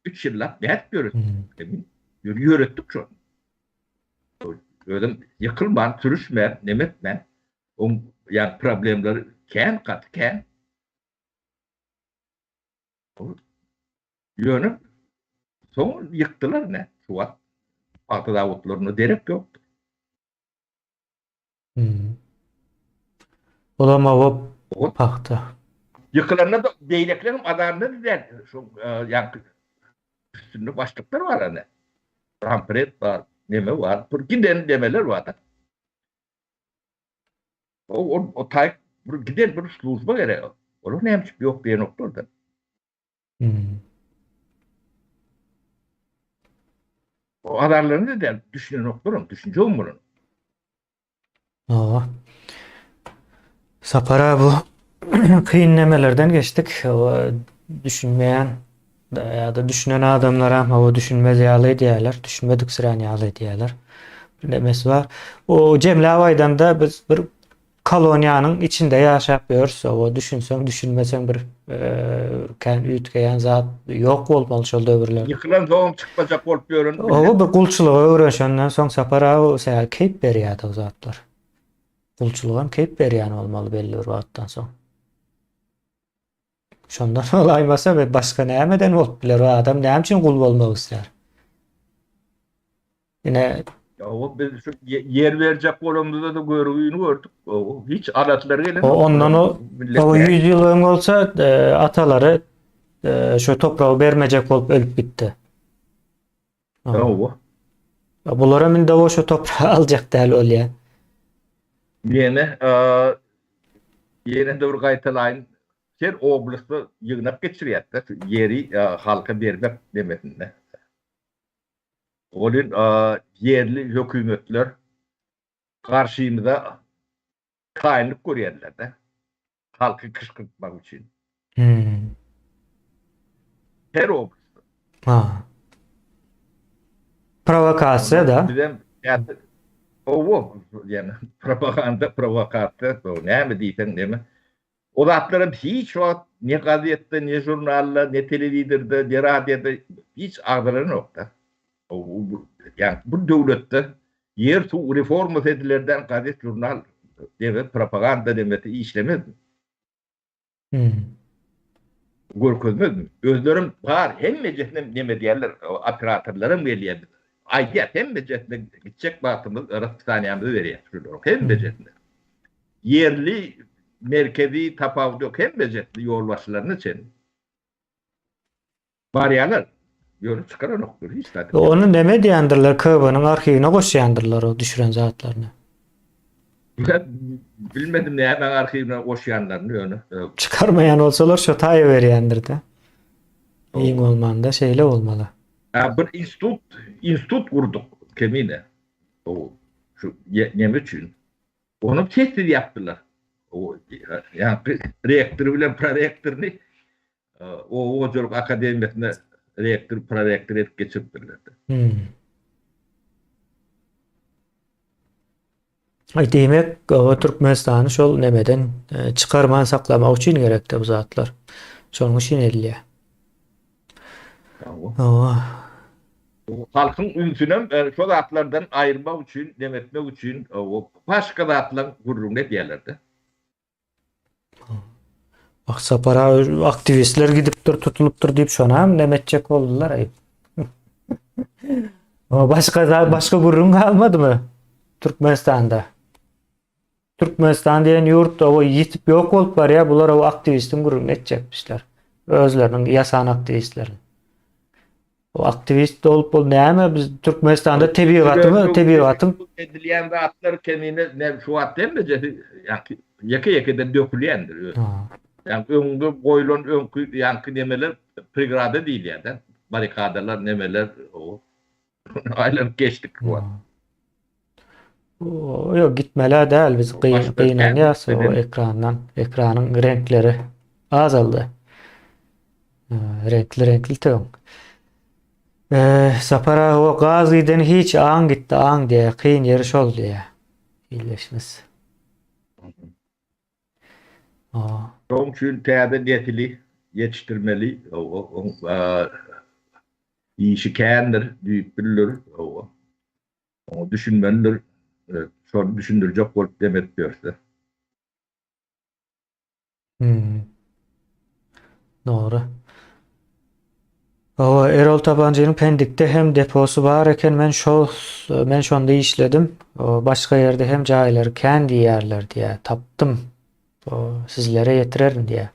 üç ýyllap nädip ýöretdi? Ýöretdik şony. Özem ýykylman, sürüşmän, neme etmän, oň ýa problemleri kän, gaty kän. Ýöne soň ýykdylar ne şu wagt pagta zawodlarynda derek ýokdur. Hmm. Olam o pagta. Ýykylanda da beýlekiler hem azarynda däl. Şu e, ýaňky üstünde başlyklar bar ana. Rampret bar, neme bar, bir giden demeler bar da. O o, o taýk bir giden bir slujba gerek. Olar näme üçin ýok diýenoklar da. Hmm. O azarlaryny da däl, düşünenoklar, düşünje bolan. Hawa. Sapar abi bu kyn nemelerden geçdik. O düşünmeýän ýa-da düşünen adamlaram hawa düşünmez ýaly edýärler, düşünmediksirän ýaly edýärler. Bir nemesi bar. O jemläp aýdanda biz bir koloniýanyň içinde ýaşap ýörüs. Hawa düşünseň, düşünmeseň bir kän üýtgeýän zat ýok bolmaly şol döwürlerde. Ýykylan soňam çykmajak bolup ýören. Hawa bir gulçulyga öwrenşenden soň Sapar aga sähel keýp berýärdi o zatlar. Gulçulygam keýp berýän bolmaly belli bir wagtdan soň. Şondan bolaýmasa we başga nämeden bolup biler? O adam näme üçin gul bolmak islär? Ine. Hawa, biz şu ýer berjek bolanymyzda-da görgüni gördük. Hiç alatlar gelenok. Ondan o 100 ýyl öň bolsa e, atalary e, şu topragy bermejek bolup ölüp gitdi. Hawa. Bulara indi o şu topragy aljak däl bolýar. Ýene ýene-de bir gaýtalaýyn. Her oblastda ýygnak geçirýärler, ýeri halka bermek demesinde. Welin ýerli hökümetler garşymyza taýynlyk görýärler-de, halky kyşgyrtmak üçin. Hmm. Her oblastda. Ha. Prowokasiýa da. Bizem owo, ýani propaganda, prowokasiýa, näme diýseň näme. O zatlaram hiç wagt ne gazetde, ne žurnalda, ne telewizorda, ne radioda hiç agzalanok-da. Ýagny bu döwletde ýer-suw reformasy edilerden gazet, žurnal deme propaganda demesi işlemezmi? Görkezmezmi? Özlerem bar, hemmejesinem neme edýärler, operatorlaram gelýär. Aýdýar, hemmejesine gitjek wagtymyz raspisaniýamyzy berýär şularyň hemmejesine. Ýerli, merkezi tapawudy ýok, hemmejesini ýolbaşçylaryna çenli. Barýarlar, ýöne çykaranoklar hiç zat. Ony neme edýändirler, KB-niň arhiwine goşýandyrlar o düşüren zatlaryny. Ben bilmedim nämäň arhiwine goşýanlaryny ýöne. Çykarmaýan bolsalar şo taýa berýändir-de. Iň bolmanda şeýle bolmaly. A bir institut, institut gurduk Kemine. O şu neme üçin? Ony sessiz ýapdylar. O ýa rektor bilen prorektoryny Oba hojalyk akademiýasyna rektor, prorektor edip geçiripdirler. Hmm. Aý diýmek, o Türkmenistany şol nemeden e, çykarman saklamak üçin gerekdi bu zatlar. Şonuň üçin edilýär. Hawa. Halkyň ünsünem e, şo zatlardan aýyrmak üçin, demetmek üçin o başga zatlaryň gürrüňini edýärler-de. Bak Sapar aga aktiwistler gidipdir, tutulypdyr diýip şonam neme etjek boldular aý. O başga zat, başga gürrüň galmadymy Türkmenistanda? Türkmenistan diýen ýurt o ýitip ýok bolup barýar, bular o aktiwistiň gürrüňini etjekmişler. Özleriniň ýasan aktiwistlerini. O aktiwist bolup bol näme biz Türkmenistanda tebigatymy tebigatyň edilýän zatlar kemine ne şu wagt hemmejesi ýa-ki ýeke-ýekeden dökülýändir öz. Ýa öňde goýlan öňki ýaňky nemeler pregrada diýilýär-de. Barrikadalar nemeler o aýlanyp geçdik şu wagt. Ýok gitmelä däl biz gynanýas o ekrandan. Ekranyň reňkleri azaldy. Reňkli reňkli töň. Sapar aga o gaz giden hiç aň gitdi aň diýä kyn ýeri şol diýä. Illeşimiz. Şoň üçin täze nesili ýetişdirmeli. Işi kändir, düýplüdir. Oňa düşünmelidir. Şony düşündirjek bolup dem edip ýörse. Hmm. Dogry. Hawa, Erol Tabanjynyň Pendikde hem deposy bar eken, men şo men şonda işledim. Başga ýerde hem jaýlary kän diýýärler diýýär. Tapdym. Sizlere ýetirerin diýýär.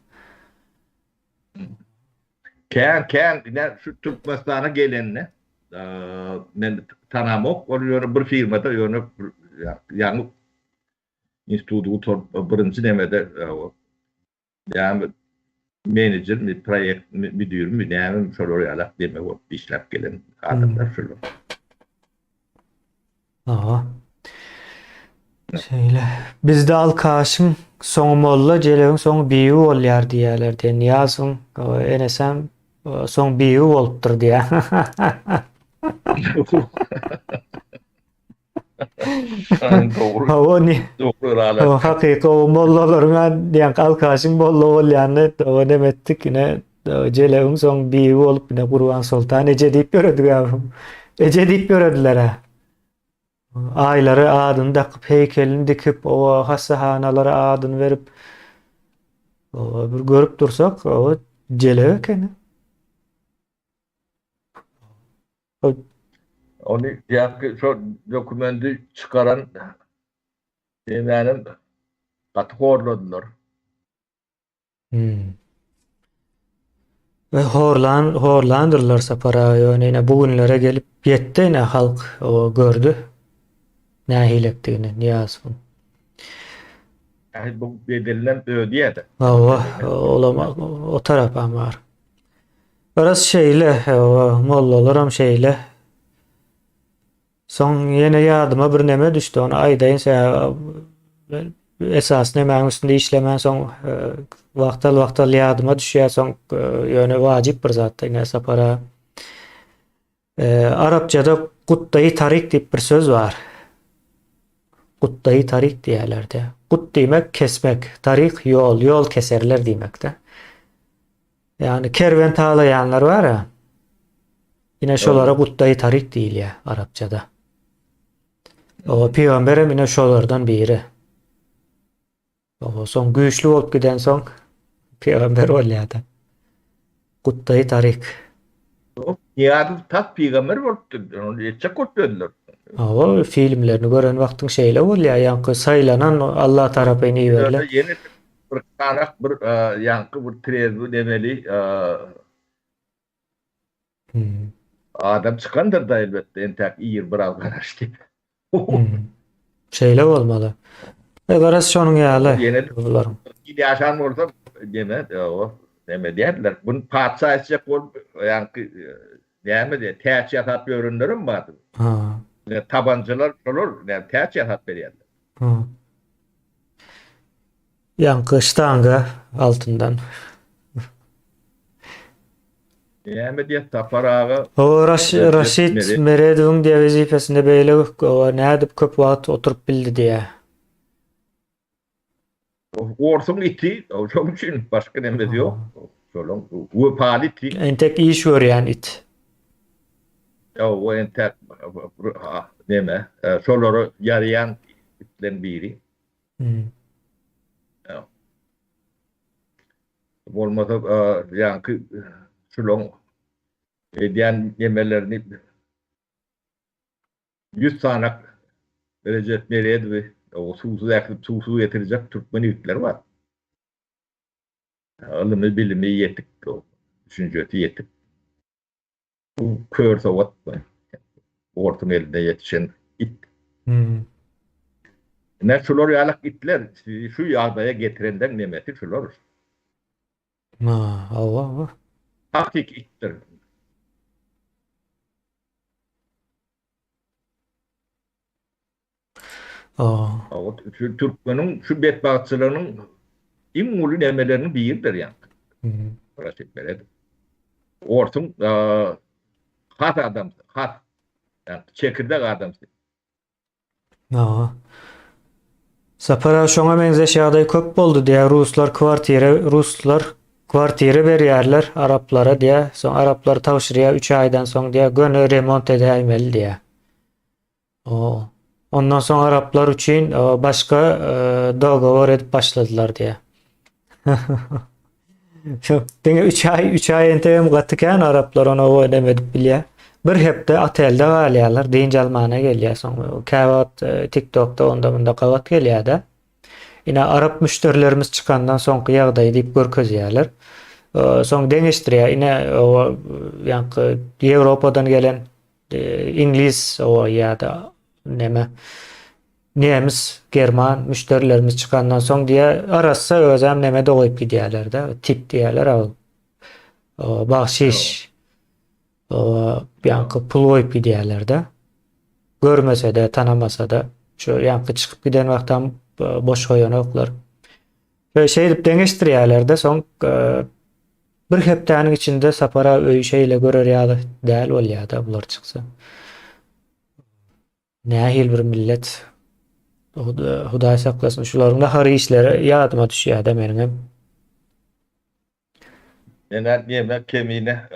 Kän kän ine şu Türkmenistana gelende men tanamok ol ýöne bir firmada ýöne ýaňy instituty gutaryp birinji nemede ýaňy menejermi proýekt müdirmi nämemi şolar ýalak deme bolup işläp gelen adamlar şular. Aha. Şeýle. Bizde alkaşyň soňy molla, jelebiň soňy bibi bolýar diýýärler diýen. Nyýazowyň enesem soň bibi bolupdyr diýýär. Dogry. Hawa, ni. Dogry O hakyky o mollalaryň diýen alkaşyň molla bolýanyny o neme etdik ine jelebiň soň bibi bolup ine Gurban Soltan eje diýip ýöredik. Eje diýip ýörediler. Aýlara adyny dakyp, heýkelini dikip, oba hassahanalara adyny berip, oba bir görüp dursak, oba jelep ekeni. Ony ýaňky şo dokumendi çykaran nemänem gaty horladylar. Hmm. Ve horlan horlandyrlar Sapar aga ýöne ine bu günlere gelip ýetdi ine halk o gördi nähilekdigini Nyýazowyň. Ähli bu bedelinem ödeýär-de. Hawa, olam o tarapam bar. Biraz şeýle, hawa, mollalaram şeýle. Soň ýene ýadyma bir neme düşdi, ony aýdaýyn, sebäbi esasy nemäň üstünde işlemän soň wagtal-wagtal ýadyma düşýär, soň ýöne wajyp bir zatda ine Sapar aga. Arapçada gutdaýy taryk diýip bir söz bar. Gutdaýy taryk diýýärler-de. Gut diýmek kesmek, taryk ýol, ýol keserler diýmek-de. Ýagny kerwen talaýanlar bar-a. Ine şolara gutdaýy taryk diýilýär arapçada. O pygamber hem ine şolardan biri. O soň güýçli bolup gidensoň pygamber bolýar-da. Gutdaýy taryk. Nyýazow tas pygamber bolupdy, ony etjek bolup ýördüler. Hawa, filmlerini gören wagtyň şeýle bolýar, ýaňky saýlanan Allah tarapyn iberilen. Ýene bir kanak bir ýaňky bir trezwi nemeli adam çykandyr-da elbetde, entäk ir biraz garaş diýip. Şeýle bolmaly. E garaz şonuň ýaly. Ýene bularyň. Il ýaşan bolsa neme, o neme diýerler. Bunu patyşa etjek bolup, ýaňky näme diýer, täç ýasap ýörenlerem bardy. Ha. Tabanjalar şolar, näme täç ýasap berýärler. Ha. Ýaňky ştanga altyndan. Näme diýýär Sapar aga? Hawa Raşid Meredowyň diýýär wezipesinde beýle nädip köp wagt oturyp bildi diýýär. Orsuň iti, şoň üçin başga nemesi ýok. Şolaň wepaly iti. Entek iş görýän it. Hawa entek neme, şolara ýaraýan itleň biri. Hmm. Bolmasa ýaňky şulaň edýän nemelerini 100 sanak Rejep Meredowy o suwsuz äkidip suwsuz getirjek türkmen ýigitleri bar. Ylymy bilimi ýetik, düşünjesi ýetik. Bu kör sowat orsuň elinde ýetişen it. Hmm. Ine şular ýalak itler şu ýagdaýa getirenden nemesi şular. Ha, hawa, hawa. Hakyky itdir. Hawa. Şu türkmeniň şu betbagtçylygynyň iň uly nemeleriniň biridir ýaňky. Raşid Meredow. Orsuň has adamsy, has ýaňky çekirdek adamsy. Hawa. Sapar aga şoňa meňzeş ýagdaý köp boldy diýýär. Ruslar kwartira, ruslar kwartira berýärler araplara diýýär. Soň araplar tabşyrýar 3 aýdan soň diýýär, göni remont edäýmeli diýýär. O, ondan soň araplar üçin başga dogowor edip başladylar diýýär. Diňe 3 aý, 3 aý entegem gaty kän araplar ony o edem edip bilýär. Bir hepde otelde galýarlar, dynç almana gelýär soň. Käwagt e, TikTokda onda munda gabat gelýär-de. Ine arap müşderilerimiz çykandan soňky ýagdaýy diýip görkezýärler. Soň deňeşdirýär. Ine o ýaňky Ýewropadan gelen Iňlis o ýa-da neme nemis, german müşderilerimiz çykandan soň diýä arassa özem neme dogaýyp gidýärler-de, tip diýýärler al. O bagşyş. O ýaňky pul goýup gidýärler-de. Görmese-de, tanamasa-da, şu ýaňky çykyp giden wagtam boş goýanoklar. Şeýdip deňeşdirýärler-de, soň Bir hepdäniň içinde Sapar aga öýi şeýle görer ýaly däl bolýada bular çyksa. Nähili bir millet. Hudaý saklasyn şularyň nahar iýişleri ýadyma düşýärde meniňem. Menä neme kemine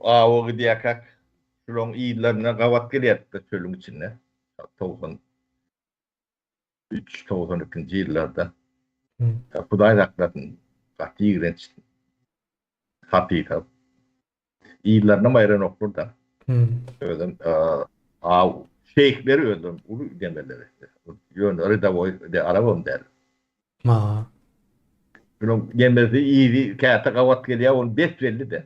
awa gidýärkäk şularyň yzlaryna gabat gelýärdik-de çölüň içinde 90 3 92-nji ýyllarda Hudaý saklasyn gaty ýigrenç hakykat. Yzlarynam aýranoklar-da. Özem aw şeýhleri özem uly demeleri. Ýöne redawoý de arabam däl. Ma. Şunuň demesi yzy käte gabat gelýär, ony bes belli-de.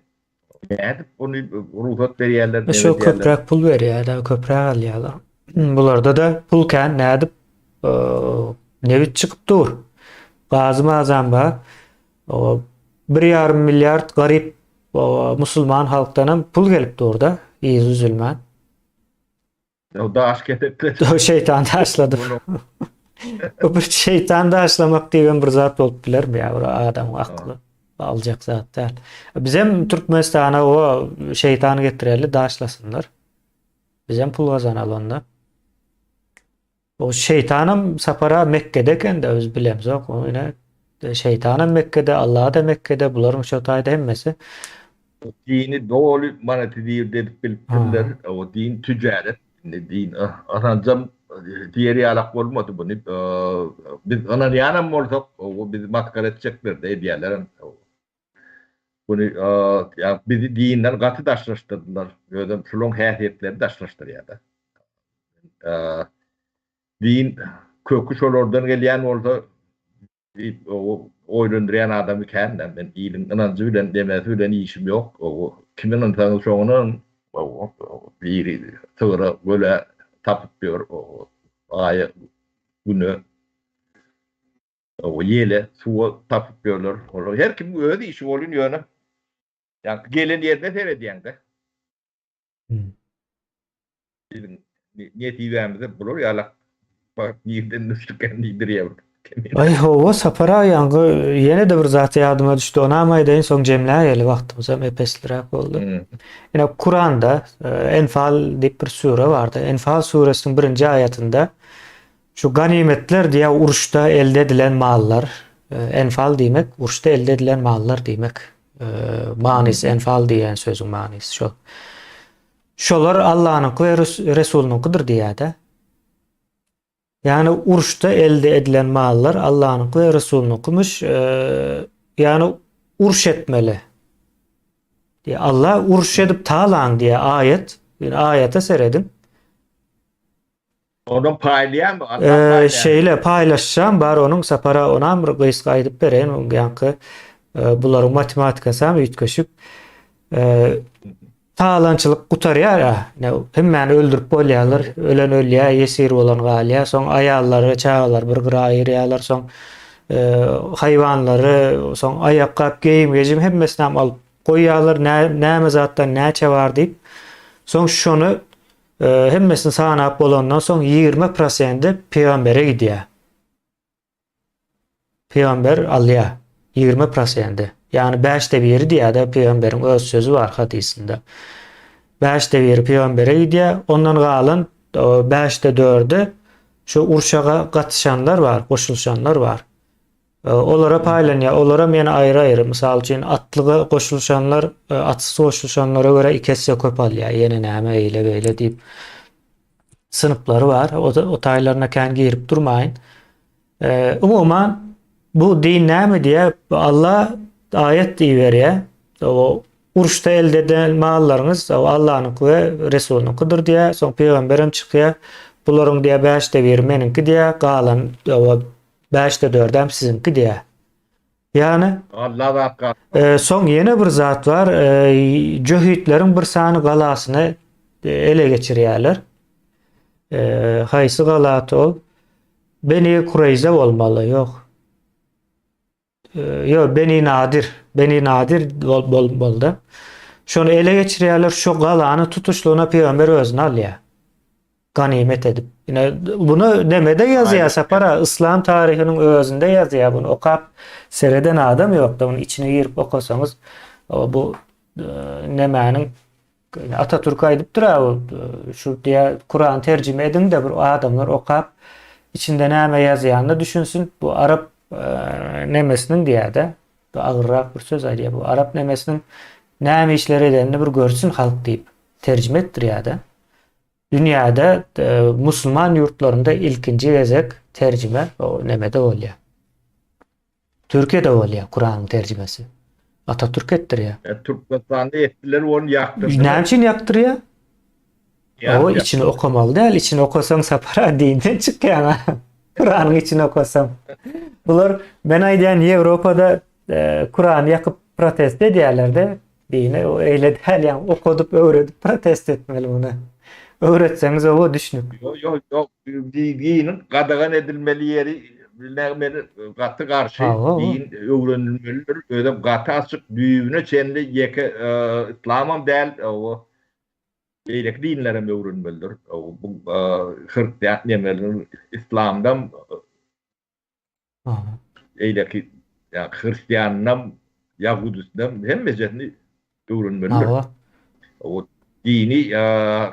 Nädip ony rugsat berýärler, neme Şo köpräk pul berýär-de, köpräk alýarlar. Bularda-da pul kän, nädip nebit çykyp dur. Gazy mazam bar. Bir ýarym milliard garyp musulman halkdanam pul gelip dur-da, yzy üzülmän. O daş kesekler. O şeytan daşlady. O bir şeytan daşlamak diýen bir zat bolup bilermi ýa bir adamyň akly aljak zat däl. Bizem Türkmenistana o şeytan getireli daşlasynlar. Bizem pul gazanaly onda. O şeytanam Sapara Mekke'de eken de öz bilemzok. O ine şeytanam Mekke'de, Allah da Mekke'de, bularyň şo taýda hemmesi. Dini doly monetizir edip bilipdirler. O din tücaret, indi din ynanjam diýer ýalak bolmady buny. Biz ynanýanam bolsak, o bizi masgara etjekler-de edýärlerem. Buny ýa bizi dinden gaty daşlaşdyrdylar. Özem şulaň häsiýetleri daşlaşdyrýar-da. Din köki şolardan gelýän bolsa diýip oýlandyrýan adamy kän-dä. Men iliň ynanjy bilen, demesi bilen işim ýok. Kime ynansaňyz şoňa ynanyň. Biri sygyra, göle tapyp ýör, aýa, güne, ýele, suwa tapyp ýörler. Olar her kimiň öz işi bolýn ýöne ýaňky gelen ýerine seredýäň-dä. Biziň nesibämize bular ýalak bagt nirden düşdükän diýdirýär. Aý hawa Sapar aga ýaňky ýene-de bir zat ýadyma düşdi onam aýdaýyn soň jemläýeli wagtymyzam ep-esliräk boldy. Ine Kuranda Enfal diýip bir sure bardy. Enfal suresiniň birinji aýatynda şu ganymetler diýýär uruşda elde edilen mallar. Enfal diýmek uruşda elde edilen mallar diýmek. Manysy enfal diýen sözüň manysy şol. Şolar Allanyňky we Resulynyňkydyr diýýär-de. Ýagny uruşda elde edilen mallar Allanyňky we Resulynyňkymyş. Ýagny uruş etmeli. Diýýär. Allah uruş edip talaň diýýär aýat. Ýöne aýata serediň. Ondan paýlaýarmy? Allah paýlaýar. Şeýle paýlaşjam bar onuň Sapara onam bir gysga aýdyp bereýin. Ýaňky bularyň matematikasam üýtgeşik. Talaňçylyk gutarýar a. Ine hemmäni öldürip bolýarlar. Ölen ölýär, ýesir bolan galýar. Soň aýallary, çagalary bir gyra aýyrýarlar. Soň haýwanlary, soň aýakgap, geýim-gejim hemmesinem alyp goýýarlar. Näme zatdan näçe bar diýip. Soň şony hemmesini sanap bolandan soň 20 prosendi pygambere gidýär. Pygamber alýar 20 prosendi. Ýagny bäşde biri diýýär-de pygamberiň öz sözi bar hadysynda. Bäşde biri pygambere gidýär, ondan galan bäşde dördi şu urşa gatyşanlar bar, goşulyşanlar bar. Olara paýlanýar. Olaram ýene aýry-aýry. Mysal üçin atlyga goşulyşanlar atsyz goşulyşanlara görä iki esse köp alýar. Ýene näme eýle-beýle diýip synplary bar. O, o taýlaryna kän girip durmaýyn. E, umuman bu din näme diýýär? Allah aýat diýiberýär. O uruşda elde edilen mallaryňyz o Allanyňky we Resulynyňkydyr diýýär. Soň pygamber hem çykýar. Bularyň diýýär bäşde biri meniňki diýýär, galan o bäşde dördem siziňki diýýär. Ýagny Allah zat gal. E, soň ýene bir zat bar. E, jöhitleriň bir sany galasyny e, ele geçirýärler. E, haýsy galaty ol? Beni Kureýze bolmaly, ýok. E, ýok, Beni Nadir. Beni Nadir bol, bol, boldy. Şony ele geçirýärler, şu galany tutuşlygyna pygamber özüne alýar. Ganymet edip. Ine bunu nemede ýazýar Sapar aga, yslam taryhynyň özünde ýazýar bunu okap sereden adam ýokda bunu içine girip okasaňyz bu e, nemäniň Atatürk aýdypdyr a şu diýä Kurany terjime ediň-de bir adamlar okap içinde näme ýazýanyna düşünsin bu arap e, nemesiniň diýä-de bu agyrrak bir söz aýdýar bu arap nemesiniň näme işler edenini bir görsün halk diýip terjime etdirýär-de. Dünýäde musulman ýurtlarynda ilkinji gezek terjime o nemede bolýar. Türkiýede bolýar Kuranyň terjimesi. Atatürk etdirýär. E, Türkmenistanda etdiler ony ýakdyrdylar. Näme üçin ýakdyrýar? Hawa içini okamaly däl, içini okasaň Sapar aga dinden çykýaň. Kuranyň içini okasaň. Bular men aýdýan Ýewropada e, Kurany ýakyp protest edýärler-de. Dine o eýle däl ýa okadyp öwredip protest etmeli muny. Öwretseňiz owa düşnük. Ýok ýok ýok diniň gadagan edilmeli ýeri bilmän men gaty garşy din öwrenilmelidir özem gaty açyk düýbüne çenli ýeke yslamam däl owa beýleki dinlerem öwrenmelidir bu hristian nemeler yslamdam Eýleki ýa hristianynam, ýahudysynam hemmejesini öwrenmelidir. Hawa. O dini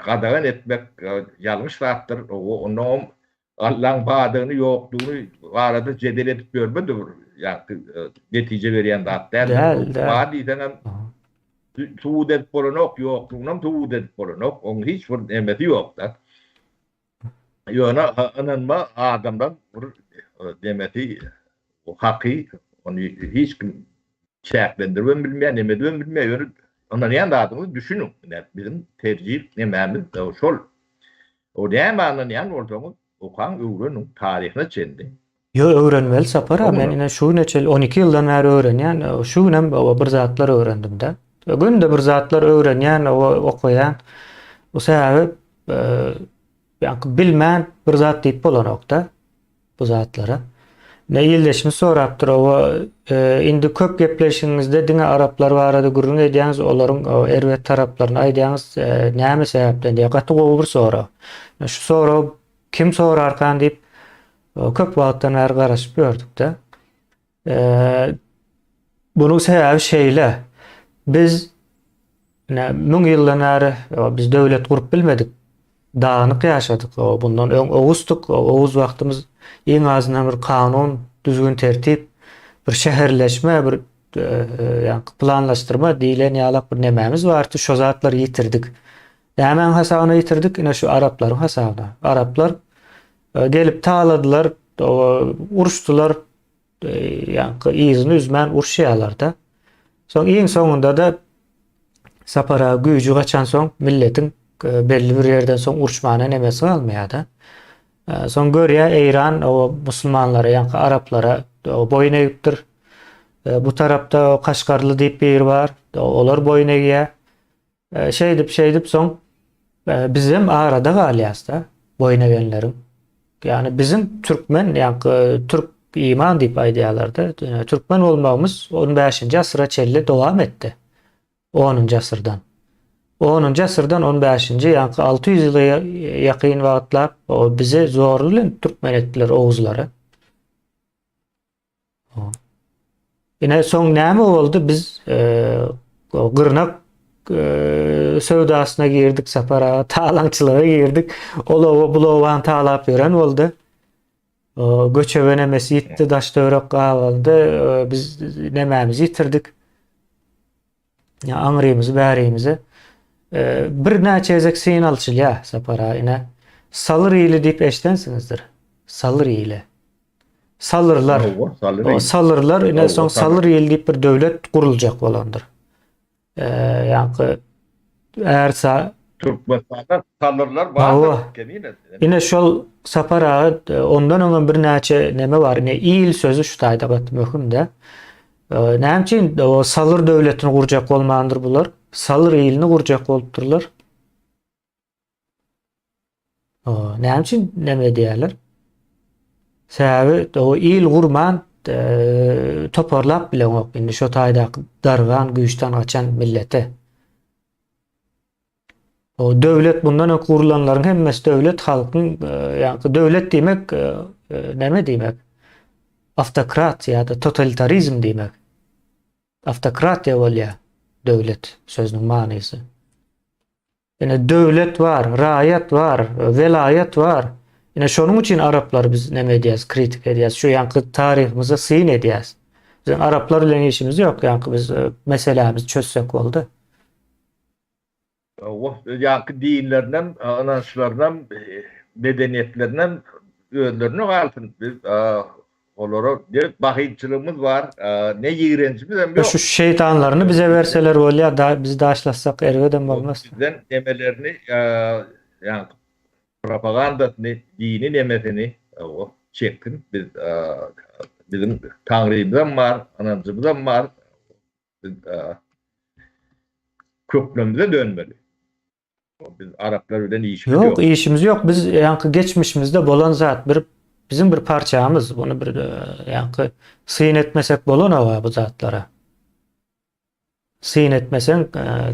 gadagan etmek ýalňyş zatdyr. Onnoňam Allaň bardygyny, ýokdugyny barada jedel edip ýörme-de bir ýa netije berýän zat däldir. Däl, däl. Bar diýseňem subut edip bolanok, ýoklugynam subut edip bolanok. Oň hiç bir nemesi ýok-da. Ýöne ynanma adamdan bir demesi haky ony hiç kim çäklendiribem bilmeýär, neme edibem bilmeýär. Ýöne ynanýan zadyňyzy düşüniň. Ine biziň terjih nemämiz şol. O nämä ynanýan bolsaňyz okaň, öwreniň taryhyna çenli. Ýo öwrenmeli Sapar aga men ine şu güne çenli 12 ýyldan bäri öwrenýän şu günem bir zatlar öwrendimde. Günde bir zatlar öwrenýän okaýan. Bu sebäbi Ýaňky bilmän bir zat diýip bolanokda bu zatlara. Ne ildeşimiz sorapdyr owa indi köp gepleşigiňizde diňe araplar barada gürrüň edýäňiz olaryň erbet taraplaryny aýdýaňyz näme sebäpden diýýär. Gaty gowy bir sorag. Şu soragy kim sorarkan diýip köp wagtdan bäri garaşyp ýördükde. Bunuň sebäbi şeýle. Biz ine müň ýyldan bäri biz döwlet gurup bilmedik. Dagynyk ýaşadyk. Bundan öň oguzdyk. Oguz wagtymyz iň azyndan bir kanun, düzgün, tertip, bir şäherleşme, bir ýaňky planlaşdyrma diýlen ýalak bir nemämiz bardy. Şo zatlary ýitirdik. Nämäň hasabyna ýitirdik? Ine şu araplaryň hasabyna. Araplar gelip taladylar, uruşdylar, ýaňky yzyny üzmän uruşýarlar-da. Soň iň soňunda-da Sapar aga güýji gaçansoň milletiň belli bir ýerden soň uruşmana nemesi galmaýar-da. Soň görýär Eýran o musulmanlara, ýaňky araplara boýun egipdir. Bu tarapda Kaşgarly diýip biri bar, olar boýun egýär. Şeýdip, şeýdip soň bizem arada galýas-da, boýun egenleriň. Ýagny biziň türkmen, ýaňky türk iman diýip aýdýarlar-da, türkmen bolmagymyz on bäşinji asyra çenli dowam etdi. Onunjy asyrdan. Onunjy asyrdan on bäşinji, ýaňky 600 ýyla ýakyn wagtlap bizi zorly bilen türkmen etdiler oguzlary. Ine soň näme boldy? Biz e, gyrnak e, söwdasyna girdik, Sapar aga talaňçylyga girdik. Ol oba bul obany talap ýören boldy. Göçebe nemesi ýitdi, daş töwerek gabaldy. Biz nemämizi ýitirdik. Aňrymyzy, bärimizi. Bir näçe gezek syn alçylýar Sapar aga. Ine Salyr ili diýip eşdensiňizdir. Salyr ili. Salyrlar. O salyrlar ine soň salyr il diýip bir döwlet guruljak bolandyr. Eee ýaňky Ärsa Türkmenistanda salyrlar bardyr kemine. Ine şol Sapar aga e, ondan öňem birnäçe neme bar. Ine il sözi şu taýda gaty möhüm-de. Näme üçin o salyr döwletini gurjak bolmandyr bular? Salyr ilini gurjak bolupdyrlar. Näme üçin näme edýärler? Sebäbi o il gurman e, toparlap bileňok indi şo taýdaky dargan, güýçden gaçan millete. O döwlet bundan öň gurulanlaryň hemmesi döwlet halkyň e, ýa döwlet diýmek e, näme diýmek? Awtokrat ýa-da totalitarizm diýmek. Awtokratiýa bolýar döwlet sözüniň manysy. Ine döwlet bar, raýat bar, welaýat bar. Ine şonuň üçin araplary biz neme edýäs, kritika edýäs. Şu ýaňky taryhymyza syn edýäs. Biziň araplar bilen işimiz ýok, ýaňky biz e, meselämizi çözsek boldy. Hawa, ýaňky dinlerinem, ynançlarynam, e, medeniýetlerinem özlerine galsyn. Biz Olara ne bahylçylygymyz bar, ne ýigrenjimiz hem ýok. Şu şeýtanlaryny bize berseler bolýar, da biz daşlatsak erbedem bolmaz. Bizden nemelerini. ýaňky propagandasyny, dini nemesini çeksin. Biz biziň Taňrymyzam bar, ynanjymyzam bar. Biz köklerimize dönmeli. Biz araplar bilen işimiz ýok. Ýok, işimiz ýok. Biz ýaňky geçmişimizde bolan zat bir biziň bir parçamyz. Bunu bir ýaňky syn etmesek bolanok bu zatlara. Syn etmeseň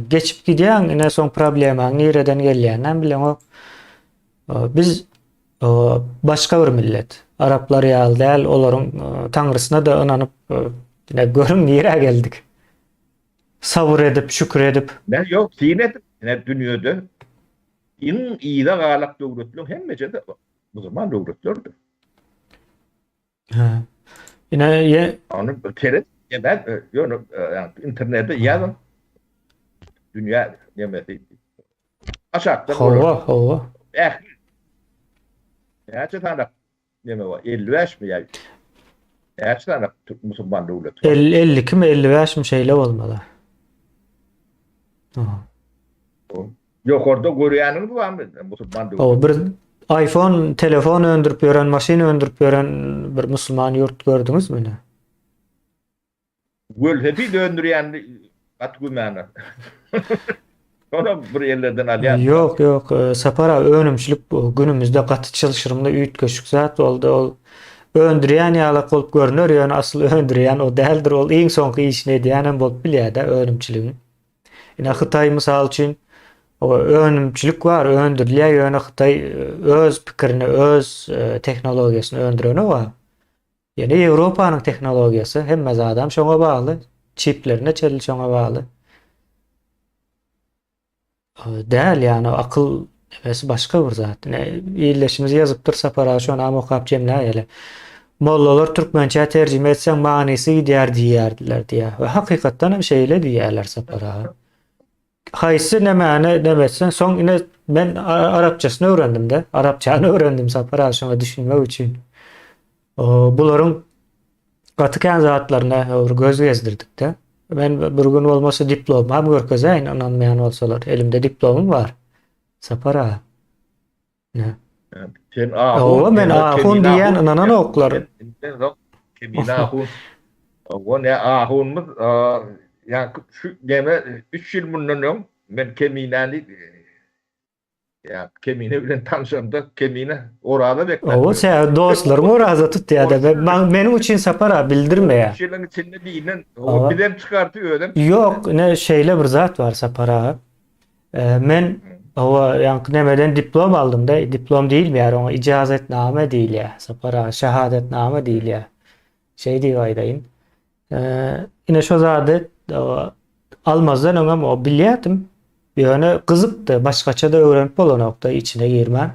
geçip gidýäň, ine soň problemaň nireden gelýäninem bileňok. Biz başga bir millet. Araplar ýaly däl, olaryň taňrysyna-da ynanyp, ine görüň nirä geldik. Sabyr edip, şükür edip. Ne ýok, syn edip, ine dünýede iň yza galak döwletleriň hemmesi-de musulman döwletlerdir. Hä. Ine ýe Ony seret, ben ýöne internete ýazyň. Dünýä nemesi. Aşakdan Hawa, hawa. Ähli. Näçe sany neme bar? 55 mi ýa? Näçe sany türk musulman döwleti bar? 52 mi 55 mi şeýle bolmaly. Aha. Ýokarda görýäniňiz barmy musulman döwleti? O bir iPhone telefon öndürip ýören, maşyn öndürip ýören bir musulman ýurt gördüňizmi ine? Welosiped öndürýän gaty gümana. Onam bir ýerlerden alýan. Ýok, ýok, Sapar aga önümçilik bu günümizde gaty çylşyrymly üýtgeşik zat boldy. Ol öndürýän ýalak bolup görner, ýöne asyl öndürýän o däldir. Ol iň soňky işini edýänem bolup bilýär-de önümçiligiň. Ine Hytaý mysal üçin o önümçilik bar, öndürilýär, ýöne Hytaý öz pikirini, öz tehnologiýasyny öndürenok. Ýene Ýewropanyň tehnologiýasy hemme zadam şoňa bagly, çiplerine çenli şoňa bagly. Däl, ýagny akyl nemesi başga bir zat. Ine ildeşimiz ýazypdyr Sapar aga şonam okap jemläýeli. Mollalar türkmençä terjime etseň manysy gidýär diýýärdiler diýýär. We hakykatdan hem şeýle diýýärler Sapar aga. Haýsy nemäni neme etseň soň ine men arapçasyny öwrendim-de. Arapçany öwrendim Sapar aga şoňa düşünmek üçin. Bularyň gaty kän zatlaryna bir göz gezdirdik-de. Men bir gün bolmasa diplomam görkezäýin ynanmaýan bolsalar. Elimde diplomym bar. Sapar aga. Ne? Sen ahun. Owa men ahun diýýän ynananoklar. Kemine ahun. O ne ahunymyz ýa şu neme 3 ýyl mundan öň men Keminäni ýa Kemine bilen tanşamda Kemine oraza bekläp. Owa sen dostlaryň oraza tutýar-da. Meniň üçin Sapar aga bildirmeýär. 3 ýylyň içinde birinden o bizem çykardy özem. Ýok, ine şeýle bir zat bar Sapar aga. Men hawa ýaňky nemeden diplom aldym-da, diplom diýilmeýär oňa, ijazetname diýilýär. Sapar aga, şahadatnama diýilýär. Şeý diýip aýdaýyn. Ine şo zady almazdan öňem o bilýärdim. Ýöne gyzykdy, başgaça-da öwrenip bolanokdy içine girmän.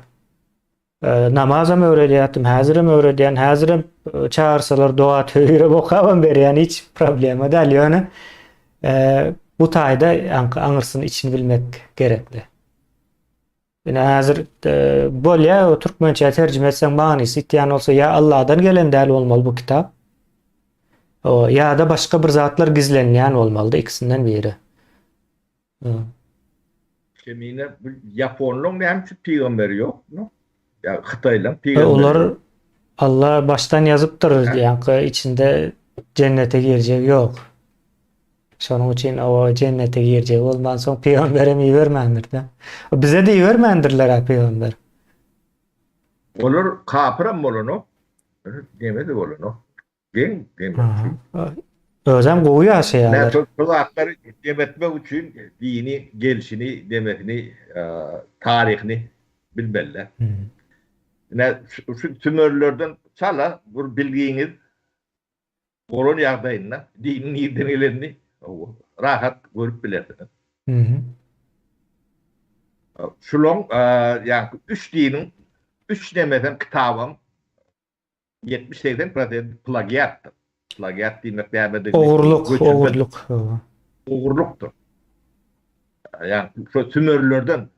Namazam öwredýärdim, häzirem öwredýän, häzirem çagyrsalar doga töwirem okabam berýän, hiç problema däl, ýöne bu taýda ýaňky aňyrsyny içini bilmek gerekli. Ine häzir bolýar, türkmençä terjime etseň manysy ýitýän bolsa ýa Allahdan gelen däl bolmaly bu kitap. Ýa-da başga bir zatlar gizlenýän bolmalydy, ikisinden biri. Kemine bu ýaponlaň näme üçin pygamberi ýok? No? Ýa hytaýlaň pygamberi. Olar Allah başdan ýazypdyr, ýaňky içinde jennete girjegi ýok. Şonuň üçin o jennete girjegi bolmansoň pygamberem ibermändir-de. Bize-de ibermändirler-ä pygamber. Olar kapyram bolanok, neme-de bolanok. Geň, geň. Özem gowy ýaşaýarlar. Näçe bu zatlary dem etmek üçin dini gelşini, demesini, taryhyny bilmeliler. Ine şu sümerlerden çala bir bilgiňiz bolan ýagdaýynda diniň nirden gelenini rahat görüp bilersiňiz. Şulaň ýa üç diniň üç nemesem kitabam 70-80 prosent plagiatdyr. Plagiat diýmek nämedigini Ogurlyk, ogurlyk. Ogurlykdyr. Ýagny şu sümerlerden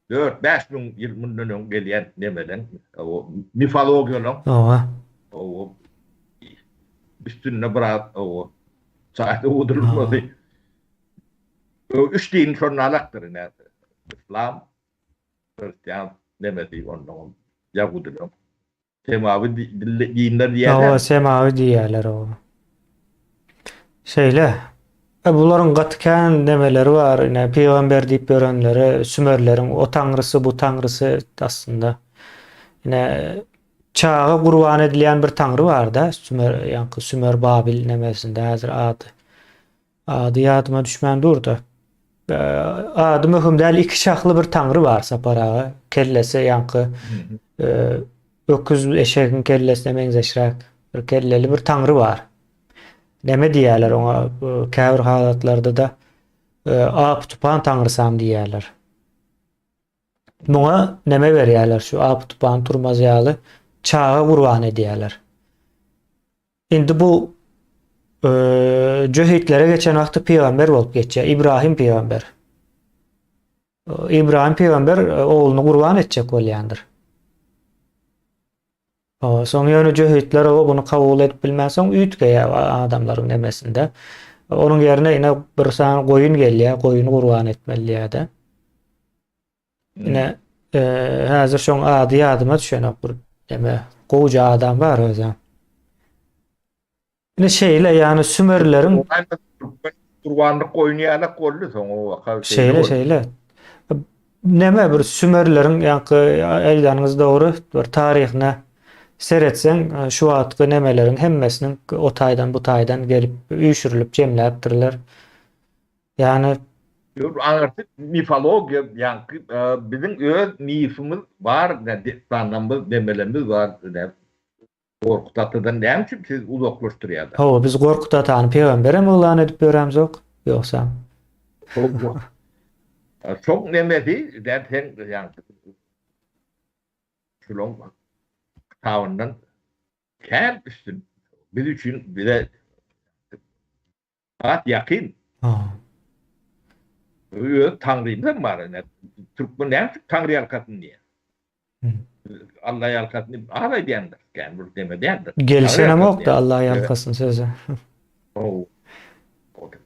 4-5 müň ýyl mundan öň gelýän nemeleň, o mifologiýalaň. Hawa. O üstünde biraz o çaý owdurylmasy. O üç din şondan alakdyr ine. Islam. Hristian nemesi onnoňam ýahudylaryň semawy dinler diýýärler. Hawa, semawy diýýärler oba. Şeýle. E, bularyň gaty kän nemeleri bar. Ine, pygamber diýip ýörenleri sümerleriň o taňrysy, bu taňrysy aslynda. Ine, çaga gurban edilýän bir taňry bar-da, sümer, ýaňky sümer babil nemesinde häzir ady. Ady ýadyma düşmän dur-da. Ady möhüm däl, iki şahly bir taňry bar Sapar aga. Kellesi ýaňky öküz eşegiň kellesine meňzeşräk bir kelleli bir taňry bar. Neme diýýärler oňa käbir halatlarda-da Ap-tupan taňrysam diýýärler. Muňa neme berýärler şu ap-tupan turmaz ýaly çaga gurban edýärler. Indi bu jöhitlere geçen wagty pygamber bolup geçýär. Ibrahim pygamber. Ibrahim pygamber ogluny gurban etjek bolýandyr. Soň ýöne jöhitler o bunu kabul edip bilmänsoň üýtgeýär adamlaryň nemesinde. Onuň ýerine ine bir sany goýun gelýär, goýuny gurban etmeli diýýär-de. Ine, häzir şoň ady ýadyma düşenok bir neme gowja adam bar özem. Ine şeýle ýagny sümerleriň Gurbanlyk goýun ýalak boldy soň o waka şeýle şeýle. Neme bir sümerleriň ýaňky aýdanyňyz dogry bir taryhyna seretseň şu wagtky nemeleriň hemmesiniň o taýdan bu taýdan gelip üýşürilip jemläpdirler. Ýagny Ýok, aňyrsy mifologiýa, ýaňky biziň öz mifimiz bar, dessanlarymyz, nemelerimiz bar, Gorkut atadan näme üçin siz uzaklaşdyrýarlar? Hawa, biz Gorkut atany pygamberem yglan edip ýöremzok, ýogsam. Şoň nemesi, däl sen ýaňky şulaň kitabyndan kän üstün biz üçin bize Has ýakyn. Öz Taňrymyzam bar ine. Türkmen näme üçin Taňry ýalkasyn diýýär? Alla ýalkasyn diýip az aýdýandyr. Kän bir deme däldir. Gelişenemok-da Alla ýalkasyn sözi.